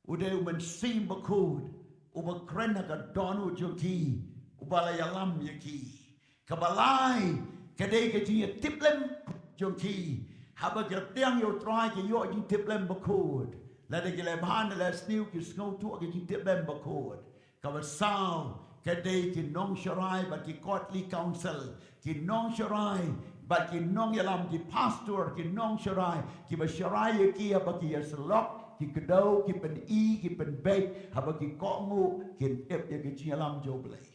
u dei u Mynsiem Bakhuid, uba kren ha ka dohnud jong ki, uba la ïalam ïa ki. Kaba lai, ka dei ka jingïatiplem jong ki, haba ki la pdiang ïa u Trai ki ïoh jingtiplem bakhuid. Lada ki la bha ne la sniew ki sngewthuh ka jingtiplem bakhuid. Kaba saw, ka dei ki nongsharai bad ki godly counsel, ki nongsharai bad ki nongïalam, ki pastor, ki nongsharai, kiba sharai ïa ki haba ki ïasyllok, ki kdew, ki pyni, ki pynbeit, haba ki kohnguh, kin tip ïa ka jingïalam jong U Blei.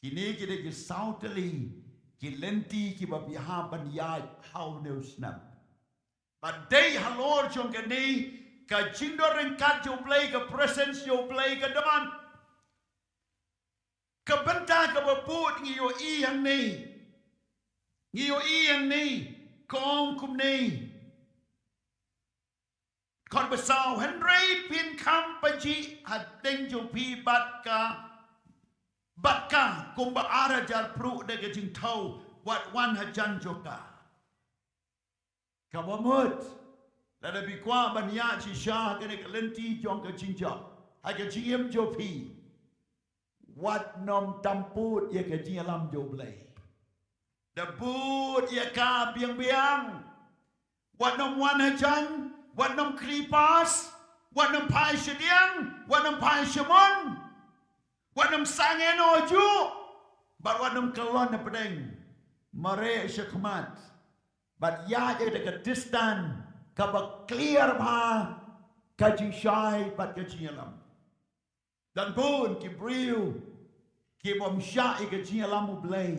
Kine ki dei ki saw tylli ki lynti kiba phi hap ban ïaid ha une u snem. Bad dei halor jong kane ka jingdon ryngkat jong U Blei, ka presence jong U Blei ka don. Ka bynta kaba bud ngi ïohi hangne, ngi ïohi hangne ka ong kumne. Kot ba saw, hynrei phin kham pajih ha pdeng jong phi bad ka, bad ka kumba ar hajar phruh da ka jingthew wat wan hajan jong ka. Kaba mut, lada phi kwah ban ïaid shisha ha kane ka lynti jong ka jingjop, ha ka jingim jong phi, wat nym tam bud ïa ka jingïalam jong U Blei. Da bud ïa ka biang biang. Wat nym wan hajan, wat nym knieh pass, wat nym phai shadiang, wat nym phai shamon, wat nym sangeh noh hajuh, bad wat nym kyllon na pdeng. Mareh shakhmat bad ïaid da ka distance kaba clear bha ka jingshai bad ka jingïalam. Don bun ki briew ki bym shah ïa ka jingïalam U Blei.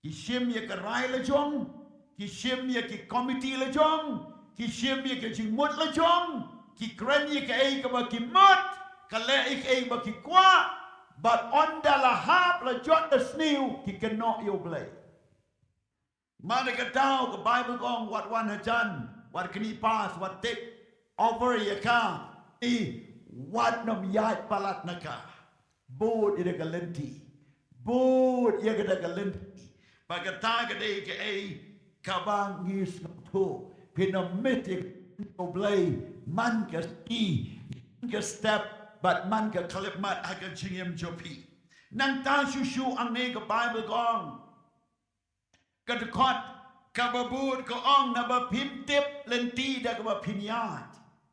Ki shim ïa ka rai la jong, ki shim ïa ki komiti la jong, ki shim ïa ka jingmut la jong, ki kren ïa kaei kaba ki mut, ka leh ïa kaei ba ki kwah, bad ynda la hap la jot la sniew ki kynnoh ïa U Blei. Mano ka daw ka Baibl ka ong wat wan hajan, wat knieh pass, wat take over ïa ka, i wat nym ïaid palat na ka. Bud ïa ka lynti. Bud ïa ka lynti. Ba kata ka dei kaei kaba ngi sngewthuh. Phin nym miss ïa ka lynti U Blei man ka sngi, man ka step, bad man ka khyllipmat ha ka jingim jong phi. Nangta shuh shuh hangne ka Baibl ka ong. Ka dkhot kaba bud ka ong naba phim tip lynti da kaba phin ïaid.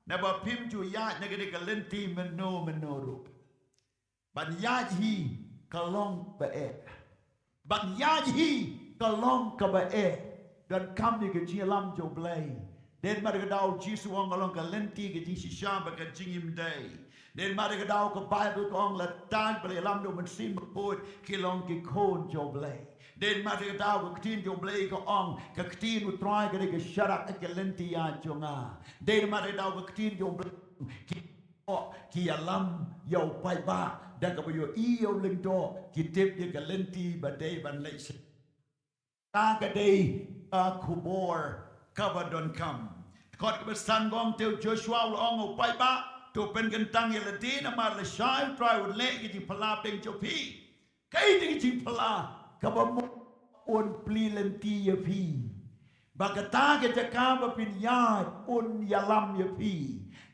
Naba phim ju ïaid na kane ka lynti mynno mynno ruh. Ban ïaid hi ka long ba eh. Ban ïaid hi ka long kaba eh. Donkam ïa ka jingïalam jong U Blei. Dei namar ka daw Jisu u ong ka long ka lynti ka jingshisha bad ka jingim dei. Dei namar ka daw ka Baibl ka ong la tang ba la ïalam da u Mynsiem Bakhuid ki long ki khun jong U Blei. Dei namar ka daw ka ktien jong U Blei ka ong ka ktien U Trai ka dei ka sharak ha ka lynti ïaid jong nga. Dei namar ka daw ka ktien jong U Blei ki, ki ïalam ïa u paidbah da kaba ïohi ïa u lyngdoh ki tip ïa ka lynti ba dei ban leit sha Kata ka dei ka khubor kaba donkam. Kot kaba san ka ong te u Joshua u la ong u paidbah, to pynkyntang ïa lade namar lashai u Trai un leh ïa ka jingphylla pdeng jong phi. Kaei ka jingphylla? Kaba mut un plie lynti ïa phi. Ba kata ka jaka ba phin ïaid un ïalam ïa phi.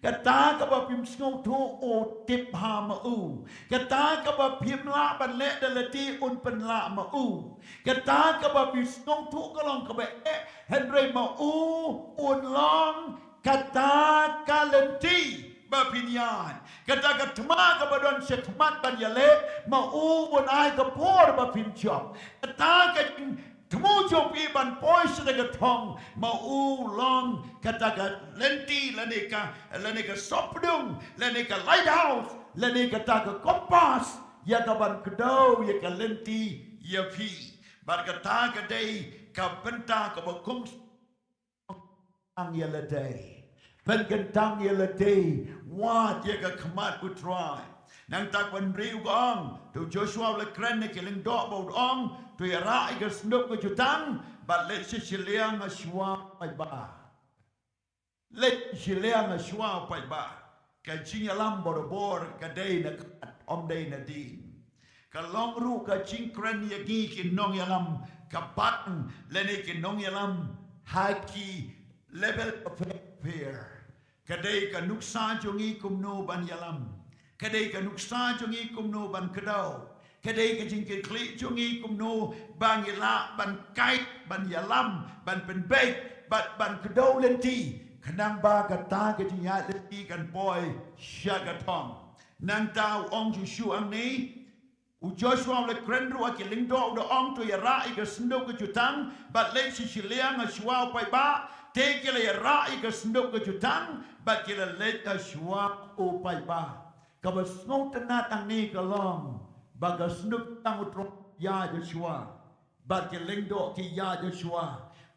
Kata kaba phim sngewthuh u tip bha ma u. Kata kaba phim lah ban leh da lade un pynlah ma u. Kata kaba phi sngewthuh ka long kaba eh, hynrei ma u un long kata ka lynti ba phin ïaid. Kata ka thma kaba don shakhmat ban ïaleh, ma u un ai ka por ba phin jop. Kata ka jing Thmu jong phi ban poi sha ka thong, ma u long kata ka lynti, lane ka, lane ka sopdung, lane ka lighthouse, lane kata ka kompas, ïa ka ban kdew ïa ka lynti ïa phi. Bad kata ka dei ka bynta kaba kum ang ïa lade. Pynkyntang ïa lade, wad ïa ka khmat U Trai. Nangta ka ban briew ka ong, to Joshua u la kren na ki lyngdoh bad u ong, to ïarah ïa ka shnuk ka jutang, bad leit sha shiliang ha shuwa u paidbah. Leit shiliang ha shuwa u paidbah. Ka jingïalam barabor ka dei na khmat, ym dei na dien. Ka long ruh ka jingkren ïa ngi ki nongïalam, ka ban lane ki nongïalam ha ki level bapher bapher. Ka dei ka nuksa jong ngi kumno ban ïalam. Ka dei ka nuksa jong ngi kumno ban kdew. Ka dei ka jingkitkhlieh jong ngi kumno ba ngi lah ban kait, ban ïalam, ban pynbeit, ban, ban kdew lynti. Khnang ba kata ka jingïaid lynti kan poi sha ka thong. Nangta u ong shuh shuh hangne, u Joshua u la kren ruh ha ki lyngdoh, u da ong, to ïarah ïa ka shnuk ka jutang, bad leit sha shiliang ha shuwa u paidbah. Te ki la ïarah ïa ka shnuk ka jutang, bad ki la leit ha shuwa u paidbah. Kaba sngewtynnat hangne ka long ba ka shnuk ka jutang u Trai u ïaid ha shuwa, bad ki lyngdoh ki ïaid ha shuwa.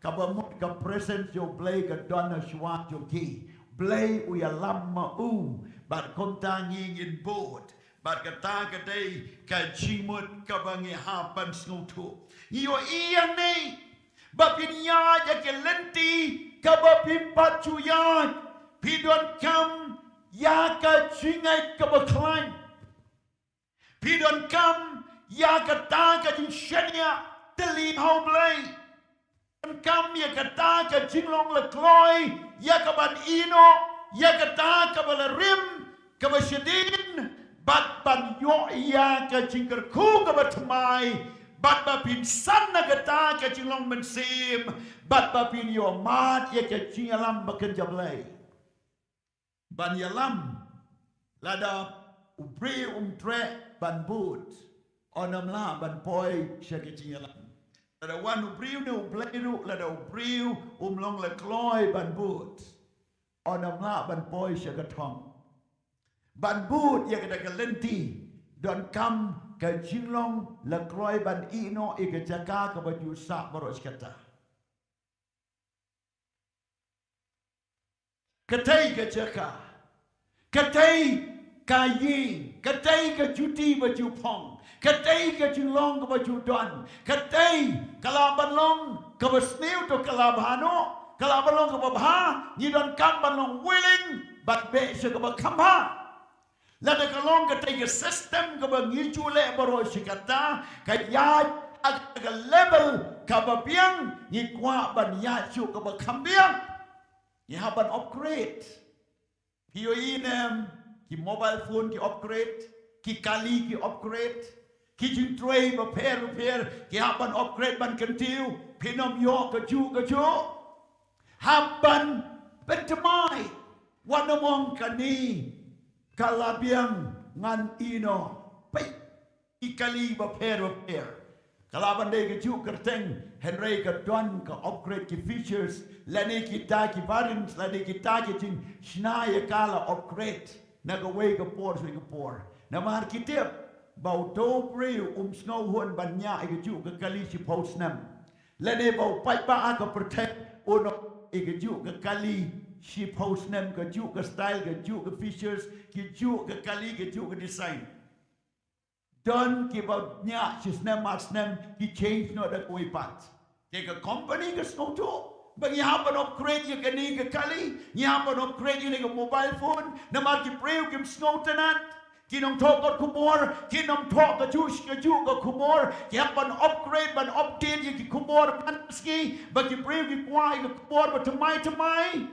Kaba mut ka presence jong U Blei ka don ha shuwa jong ki. Blei u ïalam ma u, bad kumta ngi ngin bud. Bad kata ka dei ka jingmut kaba ngi hap ban sngewthuh. Ngi ïohi hangne ba phin ïaid ïa ka lynti kaba phim pat ju ïaid, phi donkam ïa ka jingngeit kaba khlaiñ. Phi donkam ïa kata ka jingshaniah tylli ha U Blei. Donkam ïa kata ka jinglong la kloi, ïa ka ban ïehnoh ïa kata kaba la rim, kaba shadien, bad ban ïoh ïa ka jingkyrkhu kaba thymmai, bad ba phin san na kata ka jinglong mynsiem, bad ba phin ïoh mad ïa ka jingïalam ba kynja Blei. Ban ïalam, lada u briew um treh ban bud, un ym lah ban poi sha ka jingïalam. Lada wan u briew ne u Blei ruh, lada u briew um long la kloi ban bud, un ym lah ban poi sha ka thong. Ban bud ïa kata ka lynti, donkam ka jinglong la kloi ban ïehnoh ïa ka jaka kaba ju sah baroh shi katta. Katei ka jaka, katei ka ïing, katei ka juti ba ju phong, katei ka jinglong kaba ju don, katei ka lah ban long kaba sniew, to ka lah bha noh, ka lah ban long kaba bha. Ngi donkam ban long willing ban beh sha kaba kham bha. Lada ka long katei ka system kaba ngi ju leh baroh shi katta, ka ïaid ha ka level kaba biang, ngi kwah ban ïaid shuh kaba kham biang. Ngi hap ban upgrade. Phi ïohi ne em, ki mobile phone ki upgrade, ki kali ki upgrade, ki jingtrei bapher bapher ki hap ban upgrade, ban kyntiew. Phin ym ïoh kajuh kajuh. Hap ban pynthymmai. Wat nym ong kane ka la biang, ngan ïehnoh. Peit, ki kali bapher bapher. Ka lah ban dei kajuh kyrteng, hynrei ka don ka upgrade ki features, lane kita ki variants, lane kita ki jingshna ïa ka la upgrade na kawei ka por sha kawei ka por. Namar ki tip ba uto u briew um sngewhun ban ñiah ïa kajuh ka kali shiphew snem. Lane ba u paidbah ha ka pyrthei un ïoh ïa kajuh ka kali shiphew snem, kajuh ka style, kajuh ka features, kajuh ka kali, kajuh ka design. Don kiba ñiah shi snem ar snem ki change noh da kawei pat. Te ka company ka sngewthuh ba ngi hap ban upgrade ïa kane ka kali, ngi hap ban upgrade ïa kane ka mobile phone, namar ki briew kim sngewtynnat. Ki nongthoh kot khubor kin ym thoh kajuh shi kajuh ka khubor, ki hap ban upgrade, ban update ïa ki khubor man ka sngi, ba ki briew ki kwah ïa ka khubor ba thymmai thymmai.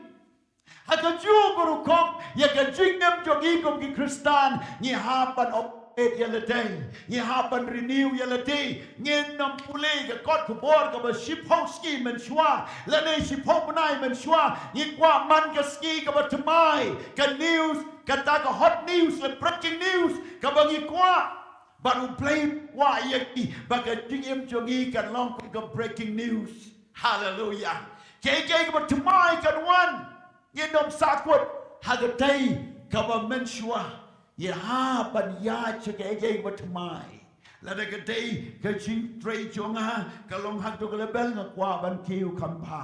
Ha kajuh ka rukom, ïa ka jingim jong ngi kum ki Khristan, ngi hap ban update ïa lade, ngi hap ban renew ïa lade. Ngin ym pule ïa ka kot khubor kaba shiphew sngi mynshuwa, lane shiphew bnai mynshuwa. Ngi kwah man ka sngi kaba thymmai, ka news, kata ka hot news, ka breaking news kaba ngi kwah. Bad U Blei u kwah ïa ngi ba ka jingim jong ngi kan long kum ka breaking news. Haleluya. Kaei kaei kaba thymmai kan wan, ngin ym sahkut ha katei kaba mynshuwa. Ngi hap ban ïaid sha kaei kaei kaba thymmai. Lada ka dei ka jingtrei jong nga ka long ha kato ka level, nga kwah ban kiew kham bha.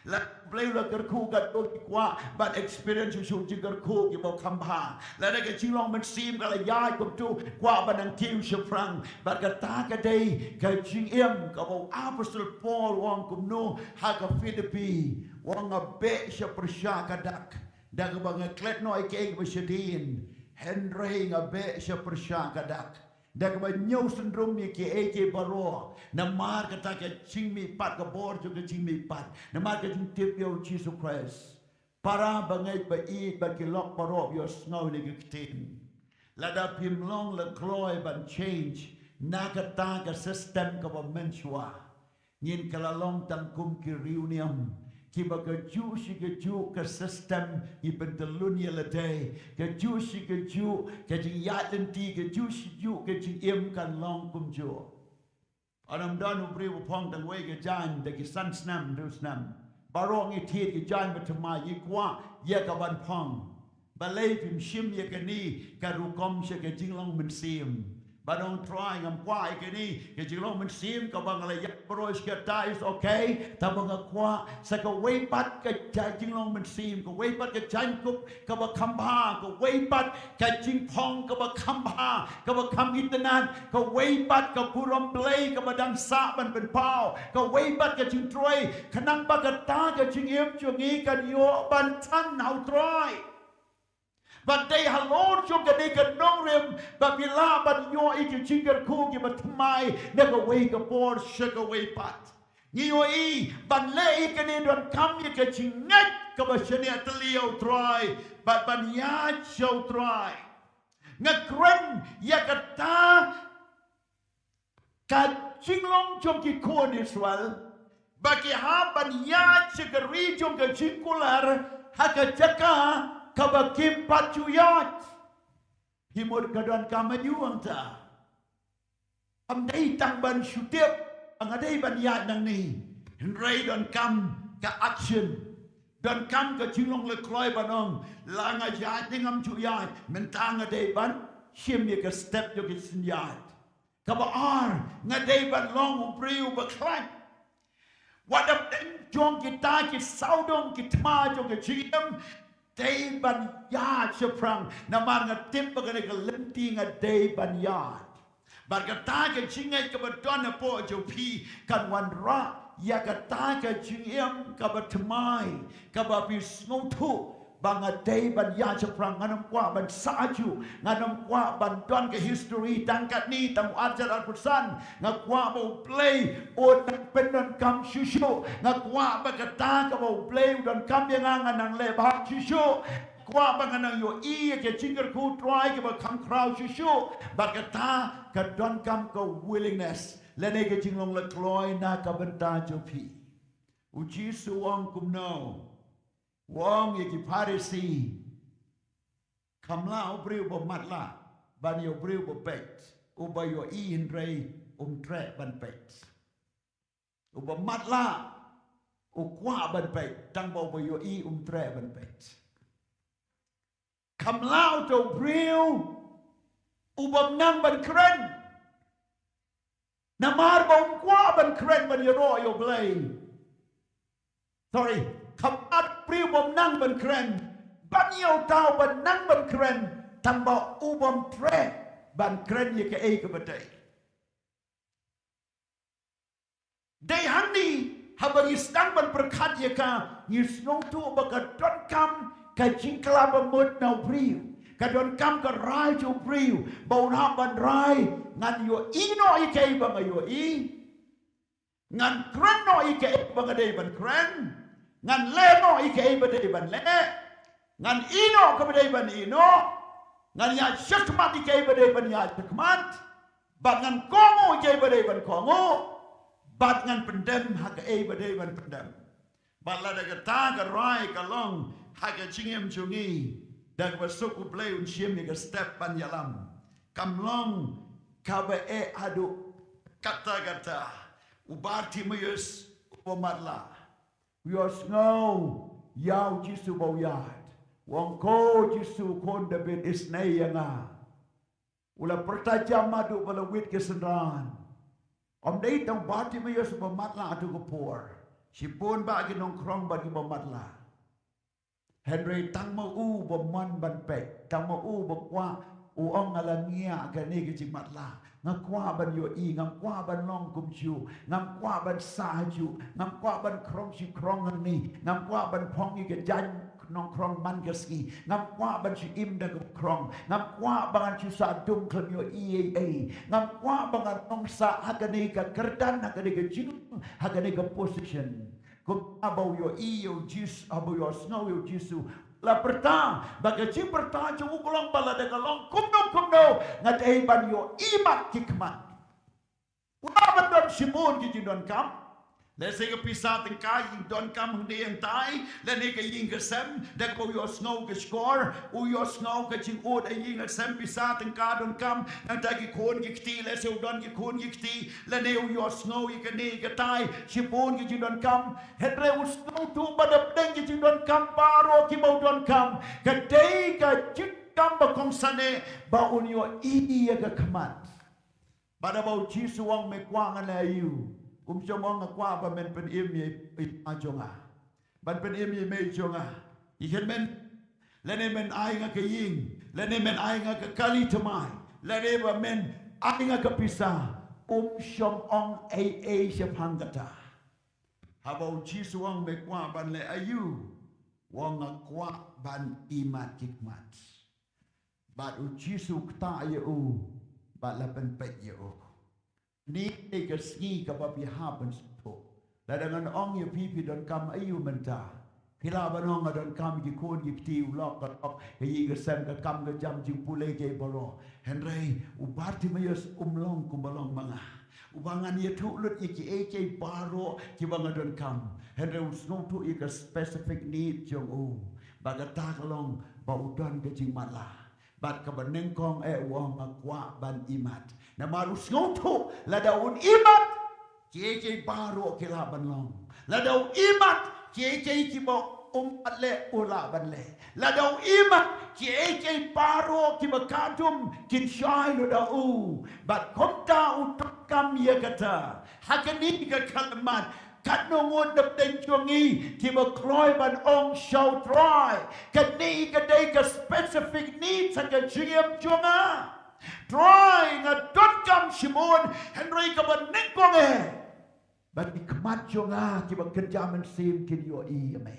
Lada U Blei u la kyrkhu katto, ngi kwah ban experience shuh shuh jingkyrkhu kiba kham bha. Lada ka jinglong mynsiem ka la ïaid kumto, kwah ban nang kiew shaphrang. Bad kata ka dei ka jingim kaba u Apostol Paul u ong kumno ha ka Philippi, u ong, nga beh sha pyrshah ka dak da kaba nga klet noh ïa kaei kaba shadien, hynrei nga beh sha pyrshah ka dak da kaba ñiew syndrum ïa kiei kiei baroh namar kata ka jingmihpat, ka bor jong ka jingmihpat, namar ka jingtip ïa U Jisu Khrist. Para bangeit ba ïeit bad ki lok baroh ba ïohsngew ïa kane ka ktien, lada phim long la kloi ban change na kata ka system kaba mynshuwa, ngin ka la long tang kum ki riewniam kiba kajuh shi kajuh ka system ngi pyntyllun ïa lade, kajuh shi kajuh ka jingïaid lynti, kajuh shi kajuh ka jingim kan long kumjuh. Ym don u briew ba phong tang wei ka jaiñ da ki san snem, hynriew snem. Baroh ngi thied ki jaiñ ba thymmai, ngi kwah ïa ka ban phong. Balei phim shim ïa kane ka rukom sha ka jinglong mynsiem? Ban ong, Trai, ngam kwah ïa kane ka jinglong mynsiem kaba nga la ïaid baroh shi katta, is okay. Tangba nga kwah sa kawei pat ka ja-, jinglong mynsiem, kawei pat ka jaiñkup kaba kham bha, kawei pat ka jingphong kaba kham bha, kaba kham itynnad, kawei pat ka burom Blei kaba dang sah ban pynpaw, kawei pat ka jingtrei, khnang ba kata ka jingim jong ngi kan ïoh ban than ha U Trai. Bad dei halor jong kane ka nongrim ba phi lah ban ïoh ïa ki jingkyrkhu kiba thymmai na kawei ka por sha kawei pat. Ngi ïohi ban leh ïa kane donkam ïa ka jingngeit kaba shaniah tylli ïa U Trai bad ban ïaid sha U Trai. Nga kren ïa kata ka jinglong jong ki khun Israel ba ki hap ban ïaid sha ka ri jong ka jingkular ha ka jaka kaba kim pat ju ïaid. Phi mut ka donkam aïu hangta? Ym dei tang ban shu tip, nga dei ban ïaid nangne. Hynrei donkam ka action. Donkam ka jinglong la kloi ban ong, la nga ïaid ne ngam ju ïaid, mynta nga dei ban shim ïa ka step jong ka jingïaid. Kaba ar, nga dei ban long u briew ba khlaiñ. Wat hapdeng jong kita ki sawdong ki thma jong ka jingim, dei ban ïaid shaphrang. Namar nga tip ba kane ka lynti nga dei ban ïaid. Bad kata ka jingngeit kaba don hapoh jong phi kan wanrah ïa kata ka jingim kaba thymmai, kaba phi sngewthuh ba nga dei ban ïaid shaphrang, ngan ym kwah ban sah ajuh, ngan ym kwah ban don ka history tang katne, tang u arhajar arphew san. Nga kwah ba U Blei un nang pyndonkam shuh shuh. Nga kwah ba kata kaba U Blei u donkam ïa nga, ngan nang leh bha shuh shuh. Kwah ba ngan nang ïohi ïa ka jingkyrkhu Trai kaba kham khraw shuh shuh. Bad kata ka donkam ka willingness lane ka jinglong la kloi na ka bynta jong phi. U Jisu u ong kumno? U ong ïa ki Pharisi, kham lah u briew ba matlah ban ïa u briew ba peit, uba ïohi hynrei um treh ban peit. Uba matlah u kwah ban peit, tangba uba ïohi um treh ban peit. Kham lah uta u briew ubym nang ban kren, namar ba um kwah ban kren ban ïaroh ïa U Blei. Sorry, kham lah u briew ubym nang ban kren ban ïa uta uba nang ban kren, tangba ubym treh ban kren ïa kaei kaba dei. Dei hangne haba ngi sdang ban pyrkhat ïa ka, ngi sngewthuh ba ka donkam ka jingkylla ba mut na u briew. Ka donkam ka rai jong u briew ba un hap ban rai, ngan ïohi noh ïa kaei ba nga ïohi, ngan kren noh ïa kaei ba nga dei ban kren, ngan leh noh ïa kaei ba dei ban leh, ngan ïeh noh kaba dei ban ïeh noh, ngan ïaid shakhmat ïa kaei ba dei ban ïaid shakhmat, bad ngan kohnguh ïa kaei ba dei ban kohnguh, bad ngan pyndem ha kaei ba dei ban pyndem. Bad lada kata ka rai ka long ha ka jingim jong ngi, da kaba suk U Blei un shim ïa ka step ban ïalam. Kam long kaba eh haduh katta katta. U Bartimaeus uba matlah u ïohsngew ïa u Jisu ba u ïaid. U ong, "Ko Jisu, Khun Dabid, isynei ïa nga." U la pyrta jam haduh ba la wit ki synran. Ym dei tang Bartimaeus uba matlah ha tu ka por. Shibun bah ki nongkhrong bad kiba matlah. Hynrei tang ma u ba mon ban peit, tang ma u ba kwah, u ong, "Nga la ngiah kane ka jingmatlah. Nga kwah ban ïohi, ngam kwah ban long kum shuh, ngam kwah ban sah shuh, ngam kwah ban khrong shuh khrong hangne, ngam kwah ban phong ïa ka jaiñ nongkhrong man ka sngi, ngam kwah ban shu im da ka khrong, ngam kwah ba ngan shu sah dum khlem ïohi ei ei, ngam kwah ba ngan ong sah ha kane ka kyrdan, ha kane ka jingim, ha kane ka position." Kumta haba u ïohi ïa u Jisu, haba u ïohsngew ïa u Jisu, la pyrta, ba ka jingpyrta jong u ka long ba lada ka long kumno kumno, nga dei ban ïohi mat ki khmat. U lah ban don shibun ki jingdonkam. Lehse ka pisa tyngka, ïing donkam hangdei hangtai, lane ka ïing ka sem, da kaba u ïohsngew ka shkor, u ïohsngew ka jingud ha ïing ha sem, pisa tyngka donkam, nangta ki khun ki kti, lehse u don ki khun ki kti, lane u ïohsngew ïa kane ïa katai, shibun ki jingdonkam. Hynrei u sngewthuh ba da pdeng ki jingdonkam baroh kiba u donkam, ka dei ka jingdonkam ba kongsan eh ba un ïohi ïa ka khmat. Bad haba u Jisu u ong, "Me kwah ngan leh aïu?" Um shym ong, "Nga kwah ba men pynim ïa i pa jong nga, ban pynim ïa i mei jong nga, i hynmen, lane men ai nga ka ïing, lane men ai nga ka kali thymmai, lane ba men ai nga ka pisa." Um shym ong ei ei shaphang kata. Haba u Jisu u ong, "Me kwah ban leh aïu?" u ong, "Nga kwah ban imat ki khmat." Bad u Jisu u ktah ïa u bad la pynpeit ïa u. Kane ka sngi kaba phi hap ban sngewthuh. Lada ngan ong ïa phi, phi donkam aïu mynta, phi lah ban ong, "Nga donkam ki khun ki kti, u lok ka lok, ka ïing ka sem, ka kam ka jam, jingpule, kiei baroh." Hynrei u Bartimaeus um long kumba long ma nga, uba ngan ïathuh lut ïa kiei kiei baroh kiba nga donkam. Hynrei u sngewthuh ïa ka specific need jong u, ba kata ka long ba u don ka jingmatlah. Bad kaba nyngkong eh u ong, "Nga kwah ban imat." Namar u sngewthuh lada un imat, kiei kiei baroh ki lah ban long. Lada u imat, kiei kiei kiba um pat leh u lah ban leh. Lada u imat, kiei kiei baroh kiba kordor kin shai lut ha u. Bad kumta u donkam ïa kata. Ha kane ka khyllipmat, katno ngut na pdeng jong ngi kiba kloi ban ong, "Sha u Trai, kane ka dei ka specific need ha ka jingim jong nga. Trai, nga donkam shibun, hynrei kaba nyngkong eh, ba ki khmat jong nga kiba kynja mynsiem kin ïohi ïa me.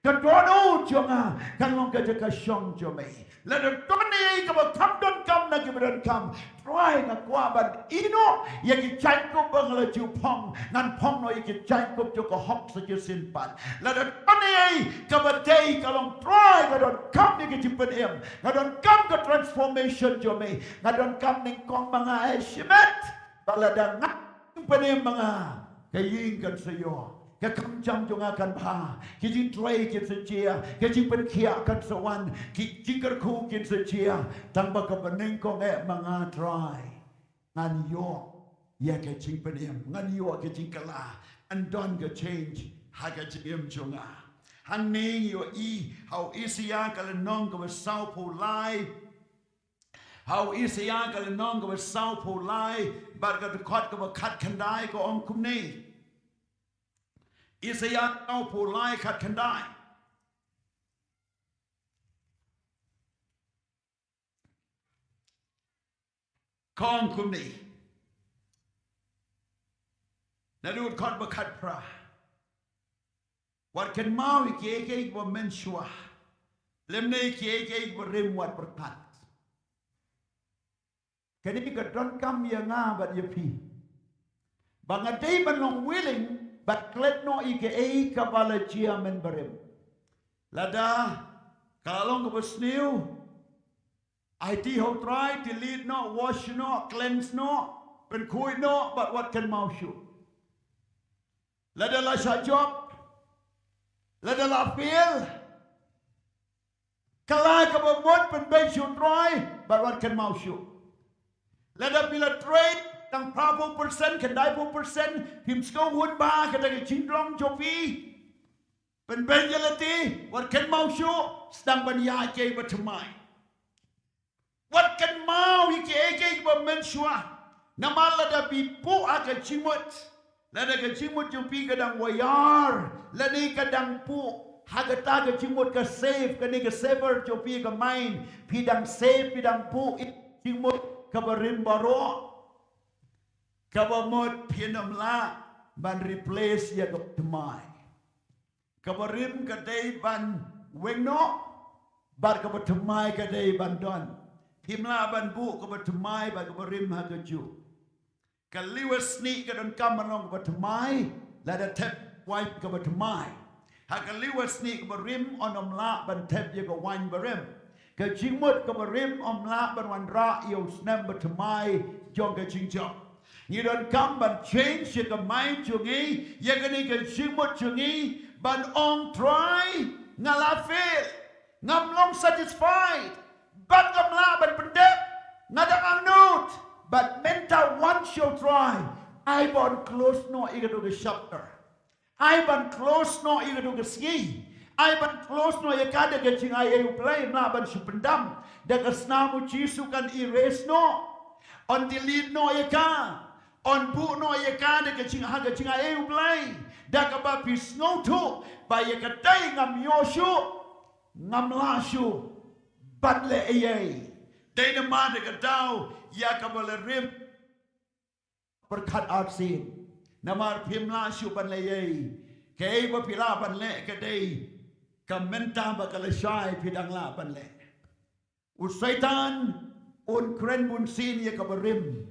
Ka dohnud jong nga kan long ka jaka shong jong me." Lada don ei ei kaba kham donkam na kiba donkam, "Trai, nga kwah ban ïehnoh ïa ki jaiñkup ba nga la ju phong, ngan phong noh ïa ki jaiñkup jong ka hok sa shisien pat." Lada don ei ei kaba dei, ka long, "Trai, nga donkam ïa ka jingpynim, nga donkam ka transformation jong me, nga donkam nyngkong ma nga eh shimet, ba lada nga pynim ma nga, ka ïing kan sa ïoh, ka kam jam jong nga kan bha, ki jingtrei kin sa jia, ki jingpynkhiah kan sa wan, ki jingkyrkhu kin sa jia. Tang ba kaba nyngkong eh ma nga, Trai, ngan ïoh ïa ka jingpynim, ngan ïoh ka jingkylla, ngan don ka change ha ka jingim jong nga." Hangne ngi ïohi ha u Isaïah ka lynnong kaba sawphew lai, ha u Isaïah ka lynnong kaba sawphew lai, bad ka dkhot kaba khatkhyndai ka ong kumne. Isaïah sawphew lai khatkhyndai. Ka ong kumne. Naduh dkhot ba khatphra. Wat kynmaw ïa kiei kiei kiba mynshuwa, lymne ïa kiei kiei kiba rim wat pyrkhat. Kane ka donkam ïa nga bad ïa phi, ba nga dei ban long willing ban klet noh ïa kaei kaba la jia mynbarim. Lada ka la long kaba sniew, aiti ha u Trai, delete noh, wash noh, cleanse noh, pynkhuid noh, bad wat kynmaw shuh. Lada la shah jop, lada la fail, kylla kaba mut, pynbeit sha u Trai, bad wat kynmaw shuh. Lada phi la trei tang phra phew percent, khyndai phew percent, phim sngewhun ba kata ka jinglong jong phi. Pynbeit ïa lade, wat kynmaw shuh, sdang ban ïa kiei ba thymmai. Wat kynmaw ïa kiei kiei ba mynshuwa. Namar lada phi buh ha ka jingmut, lada ka jingmut jong phi ka dang waiar, lane ka dang buh ha kata ka jingmut ka safe, kane ka saver jong phi ka mind, phi dang safe, phi dang buh ïa ka jingmut kaba rim baroh. Kaba mut phim lah ban replace ïa ka thymmai. Kaba rim ka dei ban weng noh, bad kaba thymmai ka dei ban don. Phim lah ban buh kaba thymmai bad kaba rim ha kajuh. Ka liwa snieh ka donkam ban long kaba thymmai, lada thep waiñ kaba thymmai. Ha ka liwa snieh kaba rim yn ym lah ban thep ïa ka waiñ ba rim. Ka jingmut kaba rim ym lah ban wanrah ïa u snem ba thymmai jong ka jingjop. Ngi donkam ban change ïa ka mind jong ngi, ïa kane ka jingmut jong ngi, ban ong Trai, nga la fail, ngam long satisfied, bad ngam lah ban pyndep, nga dang angnud, bad mynta wan sha u Trai, ai ban close noh ïa katu ka chapter. Ai ban close noh ïa katu ka sngi. Ai ban close noh ïa ka da ka jingaiei U Blei, ym lah ban shu pyndam. Da ka snam U Jisu kan erase noh. Yn delete noh ïa ka. Yn buh noh ïa ka da ka jing, ha ka jingaiei U Blei. Da kaba phi sngewthuh ba ïa katei ngam ïoh shuh, ngam lah shuh ban leh eiei. Dei namar da ka daw ïa kaba la rim pyrkhat arsien. Namar phim lah shuh ban leh eiei. Kaei ba phi lah ban leh ka dei ka mynta ba ka lashai phi dang lah ban leh. U Soitan un kren bunsien ïa kaba rim.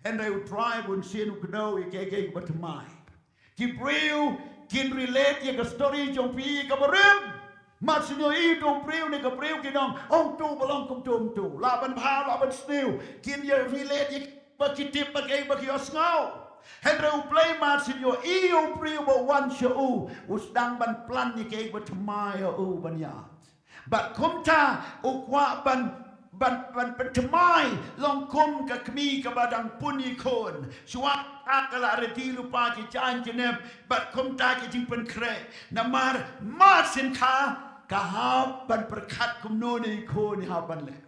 Hynrei U Trai bunsien u kdew ïa kiei kiei ba thymmai. Ki briew kin relate ïa ka story jong phi ïa kaba rim. Mar shu ïohi uto u briew ne ka briew kin ong, oh, uto ba long kumto kumto. Lah ban bha, lah ban sniew. Kin ïa relate ïa ba ki tip, ba ki, ba ki ïohsngew. Hynrei U Blei mar shu ïohi u briew ba wan sha u, u sdang ban plan ïa kiei ba thymmai ïa u ban ïaid. Bad kumta u kwah ban, ban, ban pynthymmai long kum ka kmie kaba dang pun ïa i khun. Shuwa ka la ready lypa ki jaiñ ki nep, bad kumta ki jingpynkhreh. Namar mar syn ka, ka hap ban pyrkhat kumno ne i khun i hap ban leh.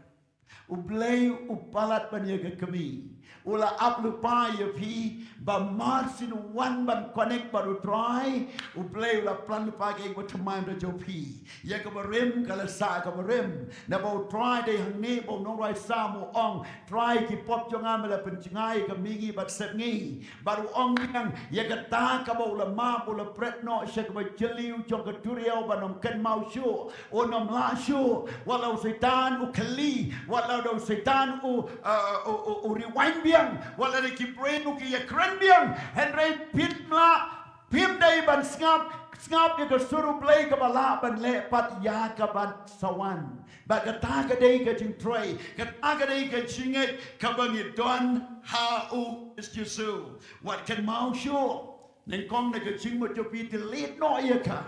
U Blei u palat ban ïa ka kmie. U la ap lypa ïa phi, ba mar syn u wan ban connect bad U Trai, U Blei u la plan lypa ïa ka ba thymmai da jong phi. Ïa kaba rim ka la sah kaba rim. Naba U Trai dei hangne ba u nongrwai Salm u ong, Trai, ki pop jong nga me la pynjngai ïa ka mihngi bad sepngi. Bad u ong biang, ïa kata kaba u la map u la pret noh sha kaba jylliew jong ka duriaw ban ym kynmaw shuh. Un ym lah shuh, wat la u Soitan u khylli, wat la u Soitan u, uh, u, u, u rewind biang, wat la da ki briew ki ïakren biang, hynrei phim lah, phim dei ban sngap, sngap ïa ka sur U Blei kaba lah ban leh pat ïa ka ban sa wan. Bad kata ka dei ka jingtrei, kata ka dei ka jingngeit kaba ngi don ha U Khrist Jisu. Wat kynmaw shuh, nyngkong na ka jingmut jong phi delete noh ïa ka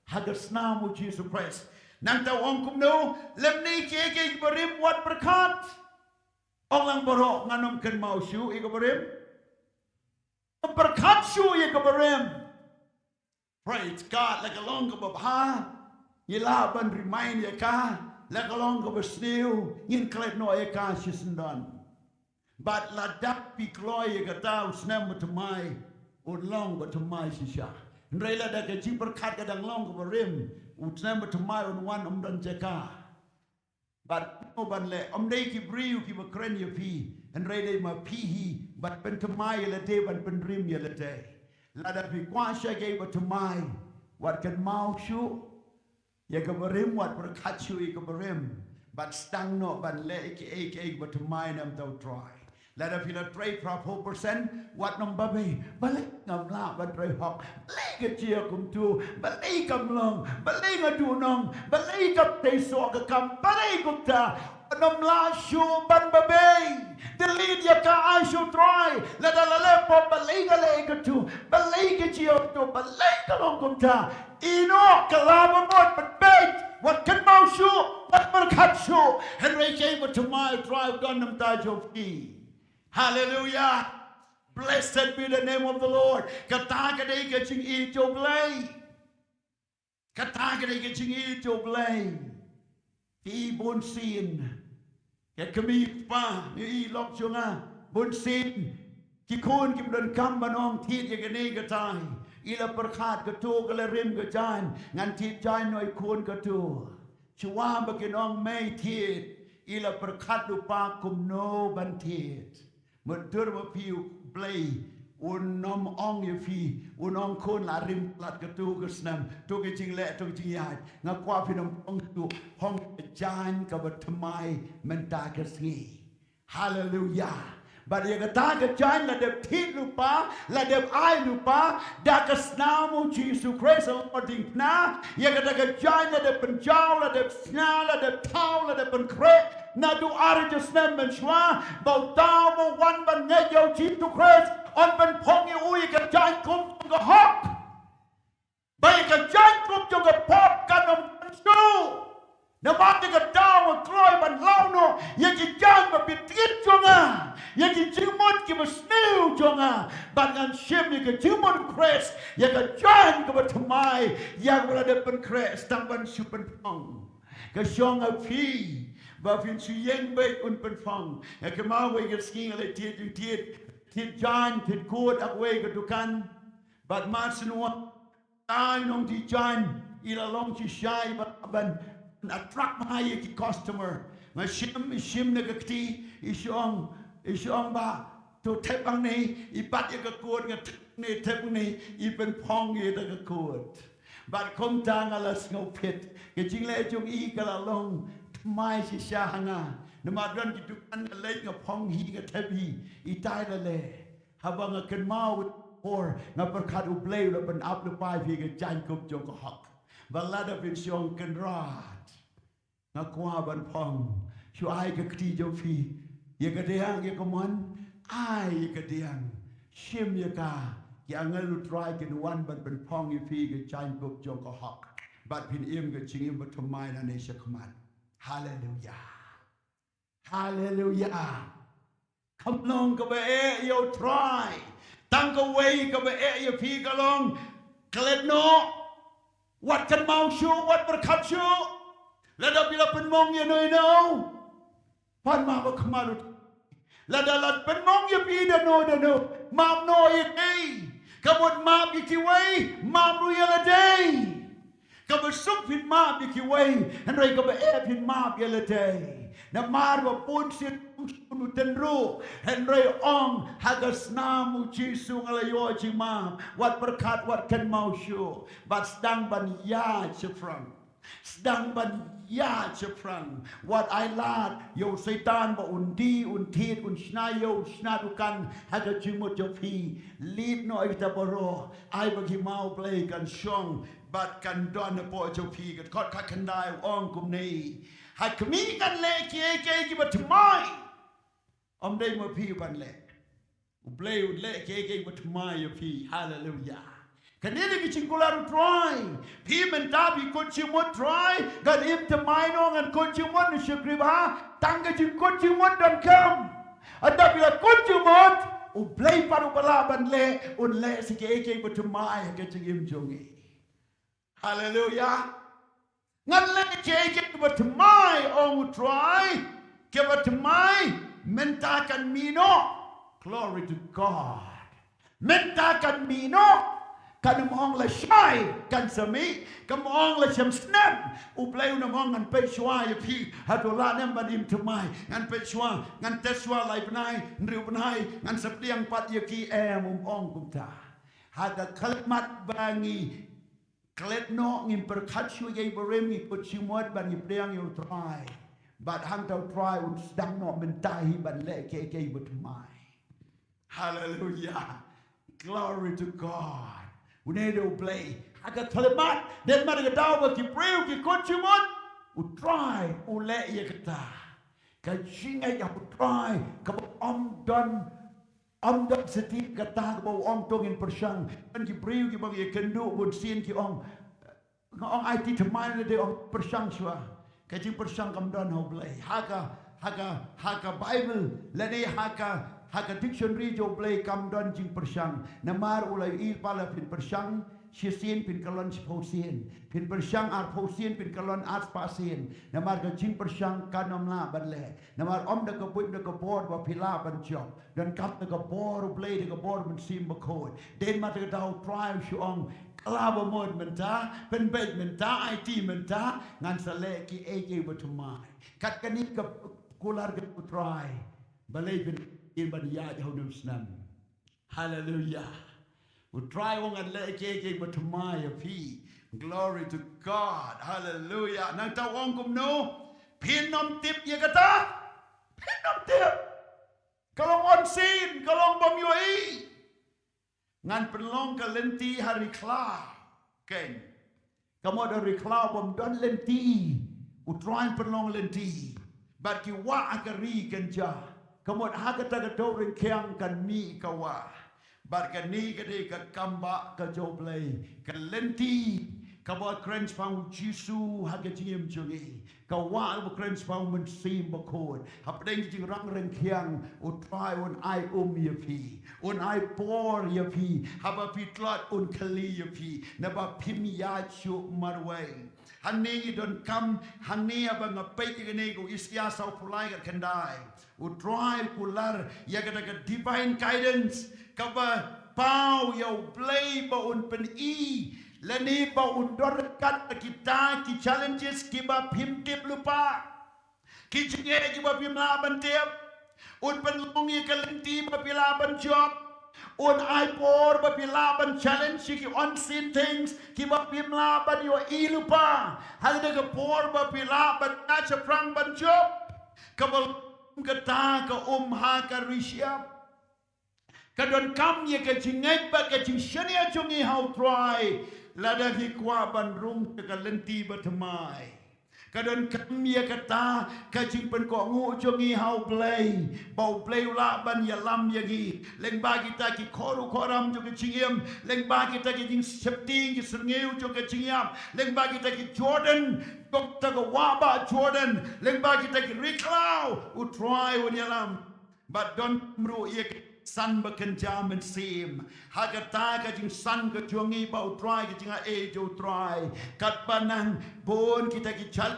ha ka snam U Jisu Khrist. Nangta u ong kumno, lymne kiei kiei ba rim wat pyrkhat. Ong lang baroh, ngan ym kynmaw shuh ïa kaba rim. Pyrkhat shuh ïa kaba rim. Praise God, la ka long kaba bha, ngi lah ban remind ïa ka, la ka long kaba sniew, ngin klet noh ïa ka shisyndon. Bad lada phi kloi ïa kata, u snem ba thymmai un long ba thymmai shisha. Hynrei lada ka jingpyrkhat ka dang long kaba rim, u snem ba thymmai un wan ym don jaka. Bad kumno ban leh, ym dei ki briew kiba kren ïa phi, hynrei dei ma phi hi ban pynthymmai ïa lade, ban pynrim ïa lade. Lada phi kwah sha kiei ba thymmai, wat kynmaw shuh ïa kaba rim, wat pyrkhat shuh ïa kaba rim, bad sdang noh ban leh ïa kiei kiei ba thymmai na ka bynta U Trai. Lada phi la trei phra phew percent, wat nym babe, balei ngam lah ban trei hok, balei ka jia kumto, balei kam long, balei nga duhnong, balei kam tei soh ka kam, balei kumta. Nym lah shuh ban babe. Delete ïa ka, ai sha U Trai. Lada la leh pop, balei nga leh ïa kato, balei ka jia kumto, balei ka long kumta. Ïehnoh, ka la ba mut, pynbeit, wat kynmaw shuh, wat pyrkhat shuh. Hynrei kiei ba thymmai, U Trai u don na ka bynta jong phi. Hallelujah. Blessed be the name of the Lord. Kata ka dei ka jingïeit jong U Blei. Kata ka dei ka jingïeit jong U Blei. Te bunsien, ka kmie kpa, i lok jong nga, bunsien ki khun kim donkam ban ong thied ïa kane katai. I la pyrkhat kato ka la rim ka jaiñ, ngan thied jaiñ noh i khun kato. Shuwa ba kin ong mei thied, i la pyrkhat lypa kumno ban thied. Mynta ma phi, U Blei un ym ong ïa phi, un ong khun, la rim palat kato ka snem, to ka jingleh, to ka jingïaid. Nga kwah phin ym phong shuh, phong ka jaiñ kaba thymmai mynta ka sngi. Haleluya. Bad ïa kata ka jaiñ la dep thied lypa, la dep ai lypa da ka snam U Jisu Khrist ha la ka diengphna. Ïa kata ka jaiñ la dep pynjaw, la dep sna, la dep thaw, la dep pynkhreh naduh ar hajar snem mynshuwa, ba uta uba wan ban ngeit ïa U Jisu Khrist, yn pynphong ïa u ïa ka jaiñkup jong ka hok. Ba ïa ka jaiñkup jong ka pop kan ym don shuh. Namar kata nga kloi ban law noh ïa ki jaiñ ba bitit jong nga, ïa ki jingmut kiba sniew jong nga, bad ngan shim ïa ka jingmut U Khrist, ïa ka jaiñ kaba thymmai, ïa kaba la dep pynkhreh sdang ban shu pynphong. Ka shong ha phi ba phin shu ïeng beit un pynphong. Nga kynmaw wei ka sngi nga la thied jingthied, thied jaiñ, thied kut ha kawei ka dukan. Bad mar shen wei, ai nongdie jaiñ i la long shisha i ba ban attract bha ïa ki customer. Nga shim, i shim na ka kti, i shong, i shong ba to thep hangne, i bat ïa ka kut, nga thep hangne, thep hangne, i pynphong ïa ka kut. Bad kumta nga la sngewpit, ka jingleh jong i ka la long thymmai shisha ha nga. Namar don ki dukan nga leit nga phong hi, nga thep hi, itai la leh. Haba nga kynmaw por, nga pyrkhat U Blei u la pynap lypa ïa phi ka jaiñkup jong ka hok. Ba lada phin shong kynrad, nga kwah ban phong. Shu ai ka kti jong phi ïa ka diang, ïa ka mon, ai ïa ka diang. Shim ïa ka, ki angel U Trai kin wan ban pynphong ïa phi ka jaiñkup jong ka hok. Bad phin im ka jingim ba thymmai nangne shakhmat. Haleluya. Haleluya. Kham long kaba eh ïa U Trai. Tang kawei kaba eh ïa phi ka long, klet noh. Wat kynmaw shuh, wat pyrkhat shuh. Lada phi la pynmong ïa no ïa no, pan map ha khmat U Trai. Lada la pynmong ïa phi da no da no, map noh ïa ki. Ka mut map ïa kiwei, map ruh ïa lade. Kaba suk phin map ïa kiwei, hynrei kaba eh phin map ïa lade. Namar ba bunsien u shun u tynruh, hynrei ong, ha ka snam U Jisu nga la ïoh jingmap. Wat pyrkhat, wat kynmaw shuh. Bad sdang ban ïaid shaphrang. Sdang ban ïaid shaphrang. Wat ai lad ïa u Soitan ba un die, un thied, un shna ïew, un shna dukan ha ka jingmut jong phi. Leit noh ïa kita baroh. Ai ba ki maw Blei kan shong bad kan don hapoh jong phi. Ka dkhot khatkhyndai u ong kumne: Ha khmih, ngan leh kiei kiei kiba thymmai. Ym dei ma phi ban leh. U Blei un leh kiei kiei ba thymmai ïa phi. Haleluya. Kane dei ka jingkular U Trai. Phi mynta phi kut jingmut, Trai, ngan im thymmai noh, ngan kut jingmut, ngan shakri bha. Tang ka jingkut jingmut donkam. Hynda phi la kut jingmut, U Blei pat uba lah ban leh, un leh sa kiei kiei ba thymmai ha ka jingim jong ngi. Haleluya. Ngan leh kiei kiei kiba thymmai, ong U Trai. Kiba thymmai, mynta kan mih noh. Glory to God. Mynta kan mih noh. Kan ym ong lashai kan sa mih, kan ym ong la shem snem. U Blei un ym ong ngan peit shuwa ïa phi, hato lah ne em ban im thymmai. Ngan peit shuwa, ngan test shuwa lai bnai, hynriew bnai, ngan sa pdiang pat ïa ki, em, um ong kumta. Ha ka khyllipmat ba ngi klet noh, ngim pyrkhat shuh ïa i barim, ngi kut jingmut bad ngi pdiang ïa U Trai. Bad hangta U Trai un sdang noh mynta hi ban leh kiei kiei ba thymmai. Haleluya. Glory to God. Une dei U Blei. Ha ka khyllipmat, dei ma ka daw ba ki briew ki kut jingmut, U Trai u leh ïa kata. Ka jingngeit ha U Trai kaba ym don, ym don siti kata kaba u ong to ngin pyrshang. Don ki briew kiba ngi ïakynduh bunsien ki ong, nga ong aiti thymmai lade, ong pyrshang shuwa. Ka jingpyrshang kam don ha U Blei. Ha ka, Ha ka, ha ka Bible, lane ha ka, ha ka dictionary jong U Blei kam don jingpyrshang. Namar u la ïohi ba lada phin pyrshang shisien phin kyllon shiphew sien. Phin pyrshang arphew sien phin kyllon arspah sien. Namar ka jingpyrshang kan ym lah ban leh. Namar ym da ka buit da ka bor ba phi lah ban jop. Donkam da ka bor U Blei da ka bor Mynsiem Bakhuid. Dei ma da ka daw U Trai u shu ong, kylla ba mut mynta, pynbeit mynta, aiti mynta, ngan sa leh kiei kiei ba thymmai. Kat kane ka kular ka U Trai. Balei phin, phin ban ïaid ha une u snem. Haleluya. U Trai u ong ngan leh kiei kiei ba thymmai ïa phi. Glory to God. Haleluya. Nangta u ong kumno? Phin ym tip ïa kata. Phin ym tip. Ka long unseen, ka long bym ïohi. Ngan pynlong ka lynti ha ri khlaw. Keiñ. Ka mut ha ri khlaw bym don lynti. U Trai un pynlong lynti. Bad ki wah ha ka ri kynja. Ka mut ha kata ka dewryngkhiang kan mih ka wah. Bad kane ka dei ka kam ba ka jong U Blei. Ka lynti. Kaba kren shaphang U Jisu ha ka jingim jong ngi. Ka wah ba kren shaphang U Mynsiem Bakhuid. Hapdeng ka jingrang ryngkhiang, U Trai un ai um ïa phi. Un ai por ïa phi. Haba phi tlot un kylli ïa phi. Naba phim ïaid shuh marwei. Hangne ngi donkam, hangne haba nga peit ïa kane ka Isaïah sawphew lai ka khyndai. U Trai u kular ïa kata ka divine guidance, kaba paw ïa U Blei ba un pyni lane ba un don ryngkat kita ki challenges kiba phim tip lypa. Ki jingeh kiba phim lah ban tip. Un pynlong ïa ka lynti ba phi lah ban jop. Un ai por ba phi lah ban challenge ïa ki unseen things kiba phim lah ban ïohi lypa. Hynda ka por ba phi lah ban ïaid shaphrang ban jop. Kaba long kata ka um ha ka ri shyiap. Ka donkam ïa ka jingngeit bad ka jingshaniah jong ngi ha U Trai. Lada ngi kwah ban rung sha ka lynti ba thymmai. Ka donkam ïa kata ka jingpynkohnguh jong ngi ha U Blei. Ba U Blei u lah ban ïalam ïa ngi. Lyngba kita ki khohruh khohram jong ka jingim. Lyngba kita ki jingsheptieng ki syrngiew jong ka jingïap. Lyngba kita ki Jordan. Jong kata ka wah bah Jordan. Lyngba kita ki ri khlaw. U Trai un ïalam. Bad donkam ruh ïa ka san ba kynja mynsiem. Ha kata ka jingsan ka jong ngi bad U Trai, ka jingaiei jong U Trai. Katba nang bun kita ki jal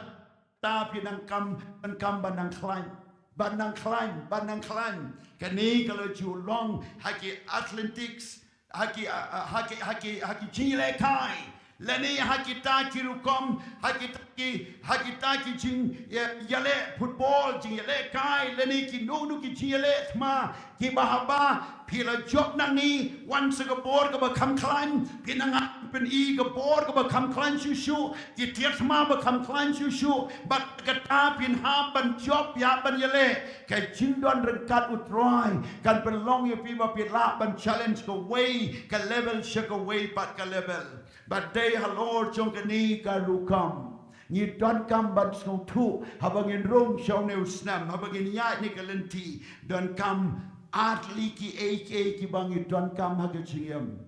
ta phi nang kam, ban kam ban nang khlaiñ. Ban nang khlaiñ, ban nang khlaiñ. Kane ka la ju long ha ki athletics, ha ki, ha ki, ha ki, ha ki jingïalehkai. Lane ha kita ki rukom, ha kita ki, ha kita ki jing, ïa, ïaleh football, jingïalehkai, lane kino kino ki jingïaleh thma, kiba haba phi la jop nangne, wan sha ka bor kaba kham khlaiñ, phi nang pyni ka bor kaba kham khlaiñ shuh shuh, ki tiar thma ba kham khlaiñ shuh shuh, bad kata phin hap ban jop ïa ban ïaleh. Ka jingdon ryngkat U Trai kan pynlong ïa phi ba phi lah ban challenge kawei ka level sha kawei pat ka level. Bad dei halor jong kane ka rukom ngi donkam ban sngewthuh haba ngin rung sha une u snem, haba ngin ïaid ne ka lynti, donkam ar tylli kiei kiei kiba ngi donkam ha ka jingim.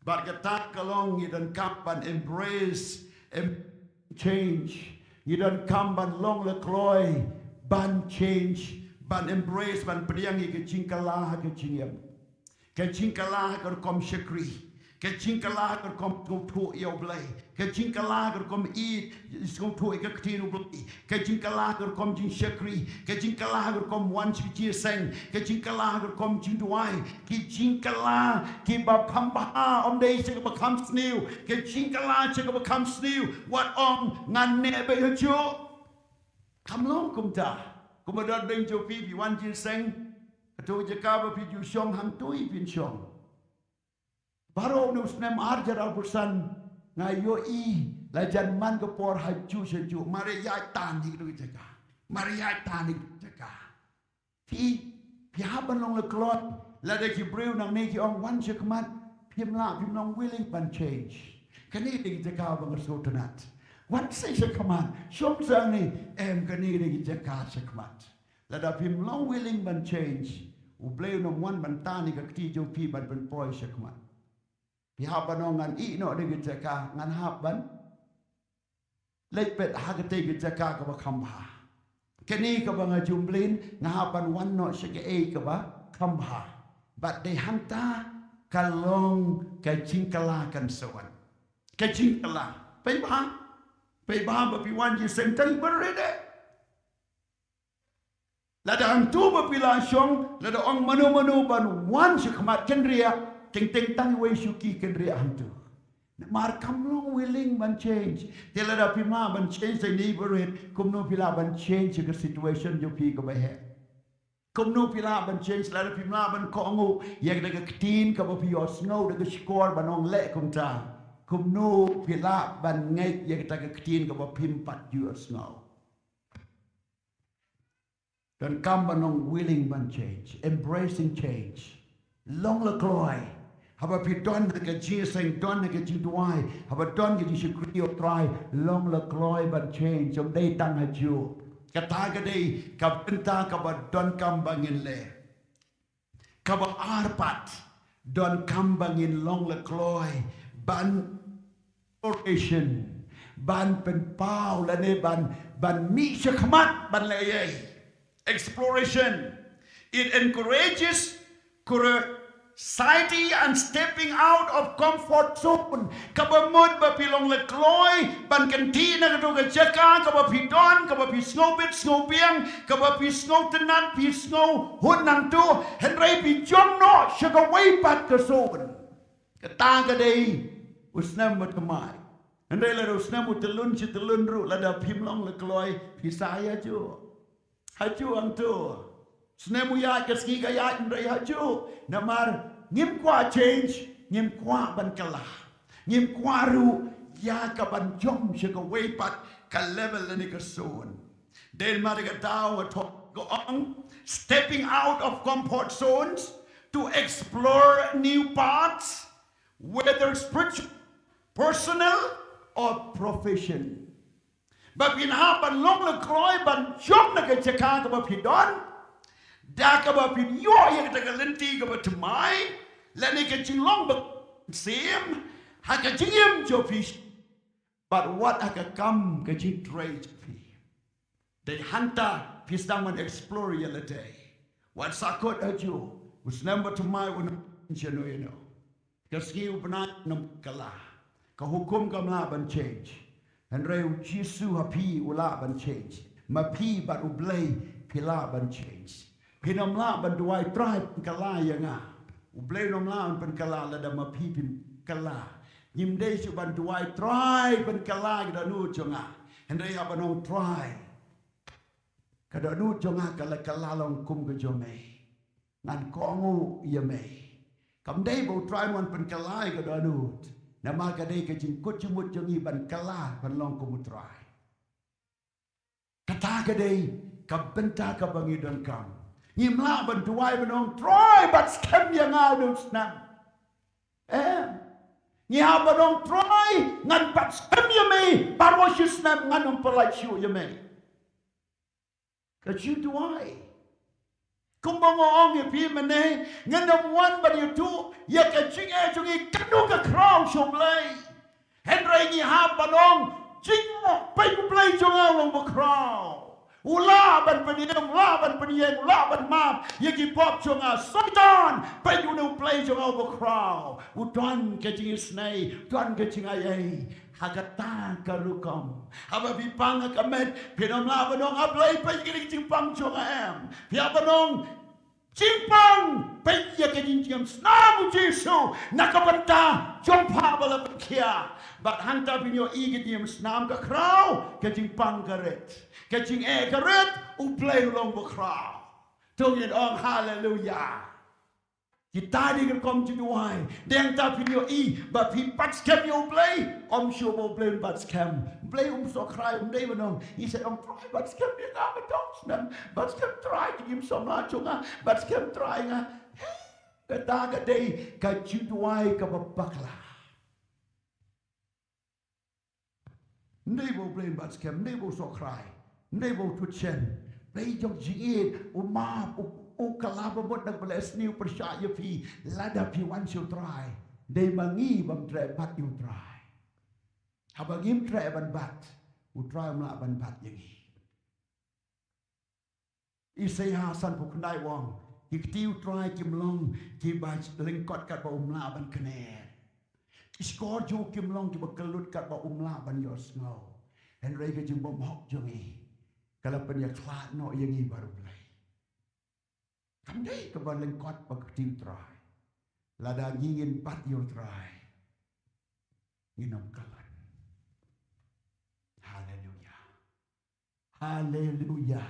Bad kata ka long ngi donkam ban embrace, em, change. Ngi donkam ban long la kloi ban change, ban embrace, ban pdiang ïa ka jingkylla ha ka jingim. Ka jingkylla ha ka rukom shakri. Ka jingkylla ha ka rukom sngewthuh ïa U Blei. Ka jingkylla ha ka rukom ïeit, sngewthuh ïa ka ktien U Blei. Ka jingkylla ha ka rukom jingshakri. Ka jingkylla ha ka rukom wan sha ka jingïaseng. Ka jingkylla ha ka rukom jingduwai. Ki jingkylla kiba kham bha, ym dei sha kaba kham sniew. Ka jingkylla sha kaba kham sniew. Wat ong ngan neh beit hajuh. Kam long kumta. Kumba don beiñ jong phi, phi wan jingïaseng. Kato ka jaka ba phi ju shong hangto phin shong. Baroh une u snem ar hajar arphew san nga ïohi la jan man ka por hajuh shajuh, mar ïaid tan hi kato ka jaka. Mar ïaid tan hi kato ka jaka. Phi, phi hap ban long la kloi, lada ki briew nangne ki ong wan sha khmat, phim lah, phim long willing ban change. Kane dei ka jaka ba nga sngewtynnat. Wan sa sha khmat, shong sa hangne, em kane dei ka jaka sha khmat. Lada phim long willing ban change, U Blei un ym wan ban tan ïa ka kti jong phi ban pynpoi sha khmat. Phi hap ban ong ngan ïeh noh da ka jaka, ngan hap ban leit beit ha katei ka jaka kaba kham bha. Kane kaba nga ju mlien, nga hap ban wan noh sha kaei kaba kham bha. Bad dei hangta ka long ka jingkylla kan sa wan. Ka jingkylla. Phi bha? Phi bha ba phi wan jingïaseng tang barit eh? Lada hangtu ba phi la shong, lada ong mano mano ban wan sha khmat kynriah, teng teng tang iwei shuki kynriah hangtu. Namar kam long willing ban change. Te lada phim lah ban change sa ine barit, kumno phi lah ban change ka situation jong phi kaba heh? Kumno phi lah ban change lada phim lah ban kohnguh ïa kata ka ktien kaba phi ïohsngew da ka shkor ban ong leh kumta? Kumno phi lah ban ngeit ïa kata ka ktien kaba phim pat ju ïohsngew? Donkam ban long willing ban change, embracing change. Long la kloi. Haba phi don ha ka jingïaseng, don ha ka jingduwai, haba don ka jingshakri ïa U Trai, long la kloi ban change. Ym dei tang ha juh. Kata ka dei ka bynta kaba donkam ba ngin leh. Kaba ar pat, donkam ba ngin long la kloi ban exploration, ban pynpaw lane ban, ban mih shakhmat ban leh ei. Exploration. It encourages curiosity and stepping out of comfort zone. Kaba mut ba phi long la kloi ban kyntiew na kato ka jaka kaba phi don, kaba phi sngewbit sngewbiang, kaba phi sngewtynnat, phi sngewhun nangto, hynrei phi jong noh sha kawei pat ka zone. Kata ka dei u snem bathymmai. Hynrei lada u snem u tyllun shi tyllun ruh, lada phim long la kloi, phi sa ïa juh. Ha juh hangto. Snem u ïaid ka sngi ka ïaid, hynrei ha juh. Namar ngim kwah change, ngim kwah ban kylla. Ngim kwah ruh ïa ka ban jong sha kawei pat ka level lane ka zone. Dei namar kata nga thoh ka ong, stepping out of comfort zones to explore new paths, whether spiritual, personal, or profession. Ba phin hap ban long la kloi ban jong na ka jaka kaba phi don, da kaba phin ïoh ïa kata ka lynti kaba thymmai, lane ka jinglong ba sim ha ka jingim jong phi. Bad wat ha ka kam ka jingtrei jong phi. Dei hangta phi sdang ban explore ïa lade. Wat sahkut ha juh, u snem bathymmai un ym shano ïano. Ka sngi u bnai un ym kylla. Ka hukum kam lah ban change. Hynrei U Jisu ha phi u lah ban change. Ma phi bad U Blei phi lah ban change. Phin ym lah ban duwai, Trai pynkylla ïa nga. U Blei un ym lah ban pynkylla lada ma phi phin kylla. Ngim dei shuh ban duwai, Trai pynkylla ka dohnud jong nga. Hynrei hap ban ong, Trai, ka dohnud jong nga ka la kylla long kum ka jong me. Ngan kohnguh ïa me. Kam dei ba U Trai un ym pynkylla ïa ka dohnud. Namar ka dei ka jingkut jingmut jong ngi ban kylla ban long kum U Trai. Kata ka dei ka bynta kaba ngi donkam. Ngim lah ban duwai ban ong, Trai bat skhem ïa nga u dei u snem. Em. Ngi hap ban ong, Trai, ngan bat skhem ïa me baroh shi snem, ngan ym pyllait shuh ïa me. Ka jingduwai. Kumba nga ong ïa phi mynne, ngin ym wan ban ïathuh ïa ka jingeh jong ngi katno ka khraw sha U Blei. Hynrei ngi hap ban ong, jingeh, peit U Blei jong nga u long ba khraw. U lah ban pynïeng, u lah ban pynïeng, u lah ban map ïa ki pop jong nga. Soitan, peit une U Blei jong nga u ba khraw. U don ka jingisynei, u don ka jingai ei. Ha kata ka rukom, haba phi pang ha ka met, phin ym lah ban ong, A Blei, peit ïa ka jingpang jong nga, em. Phi hap ban ong, jingpang, peit ïa ka jingïasnam U Jisu na ka bynta jong pha ba la pynkhia. Bad hangta phin ïohi ka jingïasnam ka khraw, ka jingpang ka rit, ka jingeh ka rit, U Blei u long ba khraw. To ngin ong haleluya. Kita dei ka rukom jingduwai. Dei hangta phin ïohi ba phi bat skhem ïa U Blei. Ym shuh ba U Blei un bat skhem. U Blei um sohkhrai, um dei ban ong, ngi sa ong, Trai bat skhem ïa nga ba dong snem. Bat skhem Trai ïa ki samla jong nga. Bat skhem Trai nga. Hei, kata ka dei ka jingduwai kaba bakla. Ym dei ba U Blei un bat skhem, ym dei ba u sohkhrai, ym dei ba u thut shen. Blei jong jingïeit, u map, u, u kylla ba mut na ka bynta sniew pyrshah ïa phi, lada phi wan sha U Trai. Dei ma ngi bym treh bat ïa U Trai. Haba ngim treh ban bat, U Trai um lah ban bat ïa ngi. Isaiah sanphew khyndai u ong, ki kti U Trai kim long kiba lyngkot katba um lah ban kner. Ki shkor jong u kim long kiba kyllut katba um lah ban ïohsngew. Hynrei ka jingbymhok jong ngi ka la pynïakhlad noh ïa ngi bad U Blei. Kam dei kaba lyngkot bad ka kti U Trai. Lada ngi ngin bat ïa U Trai, ngin ym khlad. Haleluya. Haleluya.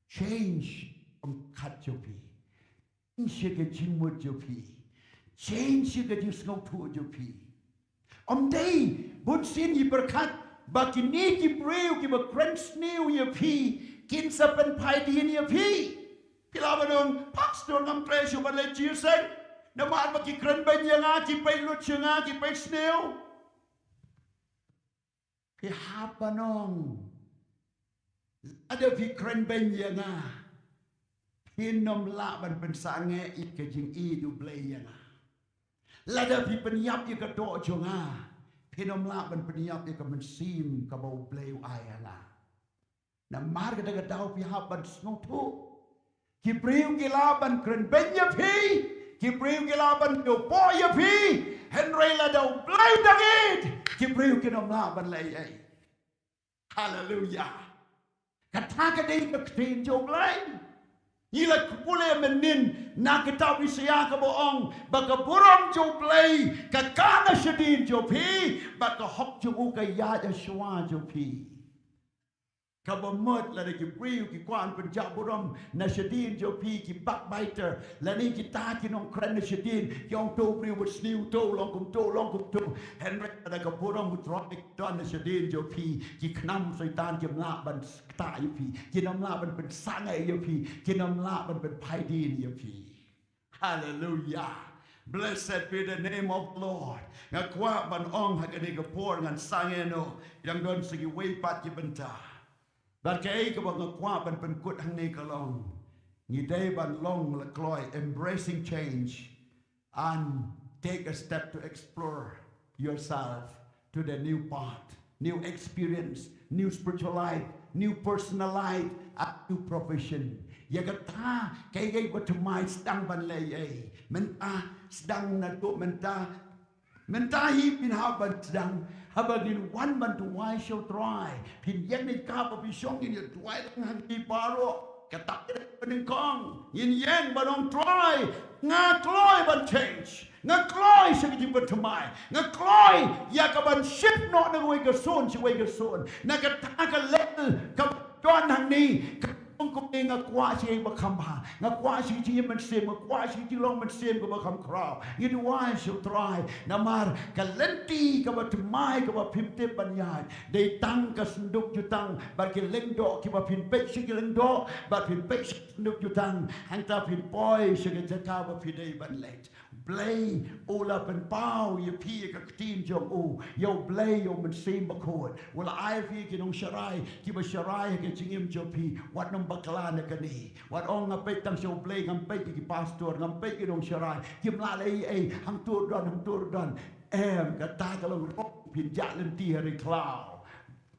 Change ïa ka jong phi. Change ïa ka jingmut jong phi. Change ïa ka jingsngewthuh jong phi. Ym dei, bunsien ngi pyrkhat ba kine ki briew kiba kren sniew ïa phi kin sa pynphai dien ïa phi. Phi lah ban ong, Pastor, ngam treh shuh ban leit jingïaseng. Namar ba ki kren beiñ ïa nga, ki peit lut sha nga, ki peit sniew. Phi hap ban ong, lada phi kren beiñ ïa nga, phin ym lah ban pynsangeh ïa ka jingïeit U Blei ïa nga. Lada phi pynïap ïa ka doh jong nga, phin ym lah ban pynïap ïa ka mynsiem kaba U Blei u ai ïa nga. Namar kata ka daw phi hap ban sngewthuh. Ki briew ki lah ban kren beiñ ïa phi, ki briew ki lah ban ïoh poh ïa phi, hynrei lada U Blei u dang ïeit, ki briew kin ym lah ban leh ei ei. Haleluya. Kata ka dei ka ktien jong U Blei. Ngi la pule mynnin na kitab Isaiah kaba ong ba ka burom jong U Blei ka kah na shadien jong phi, bad ka hok jong u ka ïaid ha shuwa jong phi. Kaba mut lada ki briew ki kwah ban pynjah burom na shadien jong phi, ki backbiter, lane kita ki nongkren na shadien, ki ong to u briew bad sniew, to u long kumto, u long kumto. Hynrei lada ka burom U Trai ka don na shadien jong phi, ki khnam Soitan kim lah ban ktah ïa phi, kin ym lah ban pynsangeh ïa phi, kin ym lah ban pynphai dien ïa phi. Hallelujah. Blessed be the name of the Lord. Nga kwah ban ong ha kane ka por ngan sangeh noh, dang don sa kiwei pat ki bynta. Bad kaei kaba nga kwah ban pynkut hangne ka long, ngi dei ban long la kloi, embracing change and take a step to explore yourself to the new path, new experience, new spiritual life, new personal life, and new profession. Ïa kata kaei kaei ba thymmai sdang ban leh ei. Mynta sdang naduh mynta. Mynta hi phin hap ban sdang, haba ngin wan ban duwai sha U Trai, phin ïeng ne ka ba phi shong, ngin ïa duwai lang hangne baroh. Kata ka dei ka nyngkong, ngin ïeng ban ong, Trai, nga kloi ban change. Nga kloi sha ka jingpynthymmai. Nga kloi ïa ka ban shift noh na kawei ka zone sha kawei ka zone. Na kata ka level kaba don hangne, ka ong kumne, nga kwah sha ka ba kham bha. Nga kwah sha ka jingim mynsiem, nga kwah sha ka jinglong mynsiem kaba kham khraw. Ngi duwai sha U Trai. Namar ka lynti kaba thymmai kaba phim tip ban ïaid, dei tang ka synduk jutang bad ki lyngdoh, kiba phin peit sha ki lyngdoh bad phin peit sha ki synduk jutang, hangta phin poi sha ka jaka ba phi dei ban leit. Blei u la pynpaw ïa phi ïa ka ktien jong u, ïa U Blei, ïa U Mynsiem Bakhuid. U la ai phi ki nongsharai kiba sharai ha ka jingim jong phi. Wat nym bakla na kane. Wat ong, nga peit tang sha U Blei, ngam peit ïa ki pastor, ngam peit ïa ki nongsharai. Kim lah leh ei ei, hangto ruh don, hangto ruh don. Em, kata ka long wrong, phin jah lynti ha ri khlaw.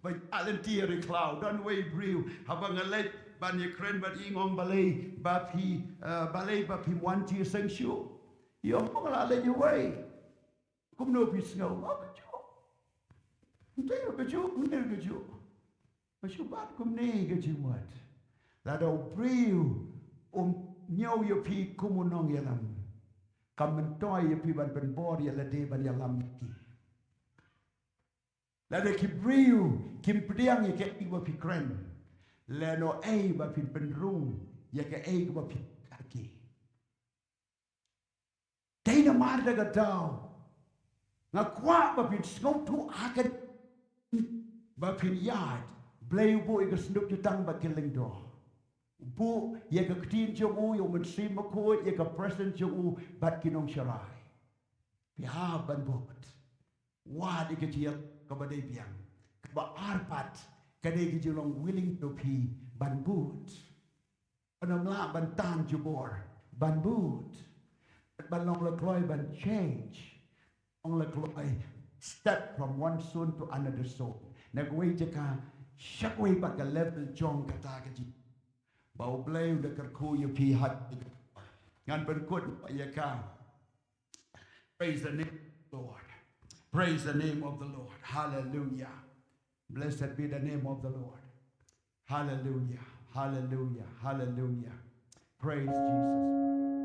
Ba jah lynti ha ri khlaw, don uwei u briew, haba nga leit ban ïakren bad i, nga ong, balei ba phi, eh, balei ba phim wan jingïaseng shuh? I ong, nga lah leit uwei. Kumno phi sngew? Oh, kajuh. Nte kajuh, nte kajuh. Nga shu bat kumne ka jingmut. Lada u briew um ñiew ïa phi kum u nongïalam, kam myntoi ïa phi ban pynbor ïa lade ban ïalam ïa ki. Lada ki briew kim pdiang ïa kaei ba phi kren, lehnohei ba phin pynrung ïa kaei ba phi kren. Dei namar kata ka daw nga kwah ba phin sngewthuh ha ka, ba phin ïaid. Blei u buh ïa ka synduk jutang bad ki lyngdoh. U buh ïa ka ktien jong u, ïa U Mynsiem Bakhuid, ïa ka presence jong u bad ki nongsharai. Phi hap ban bud. Wad ïa ka jingïalang kaba dei biang. Kaba ar pat ka dei ka jinglong willing to phi ban bud. Ban ym lah ban tan jubor, ban bud. Ban long la kloi ban change. Long la kloi step from one zone to another zone. Na kawei jaka sha kawei pat ka level jong kata ka jing. Ba U Blei u da kyrkhu ïa phi ha. Ngan pynkut ïa ka. Praise the name of the Lord. Praise the name of the Lord. Hallelujah. Blessed be the name of the Lord. Hallelujah. Hallelujah. Hallelujah. Praise Jesus.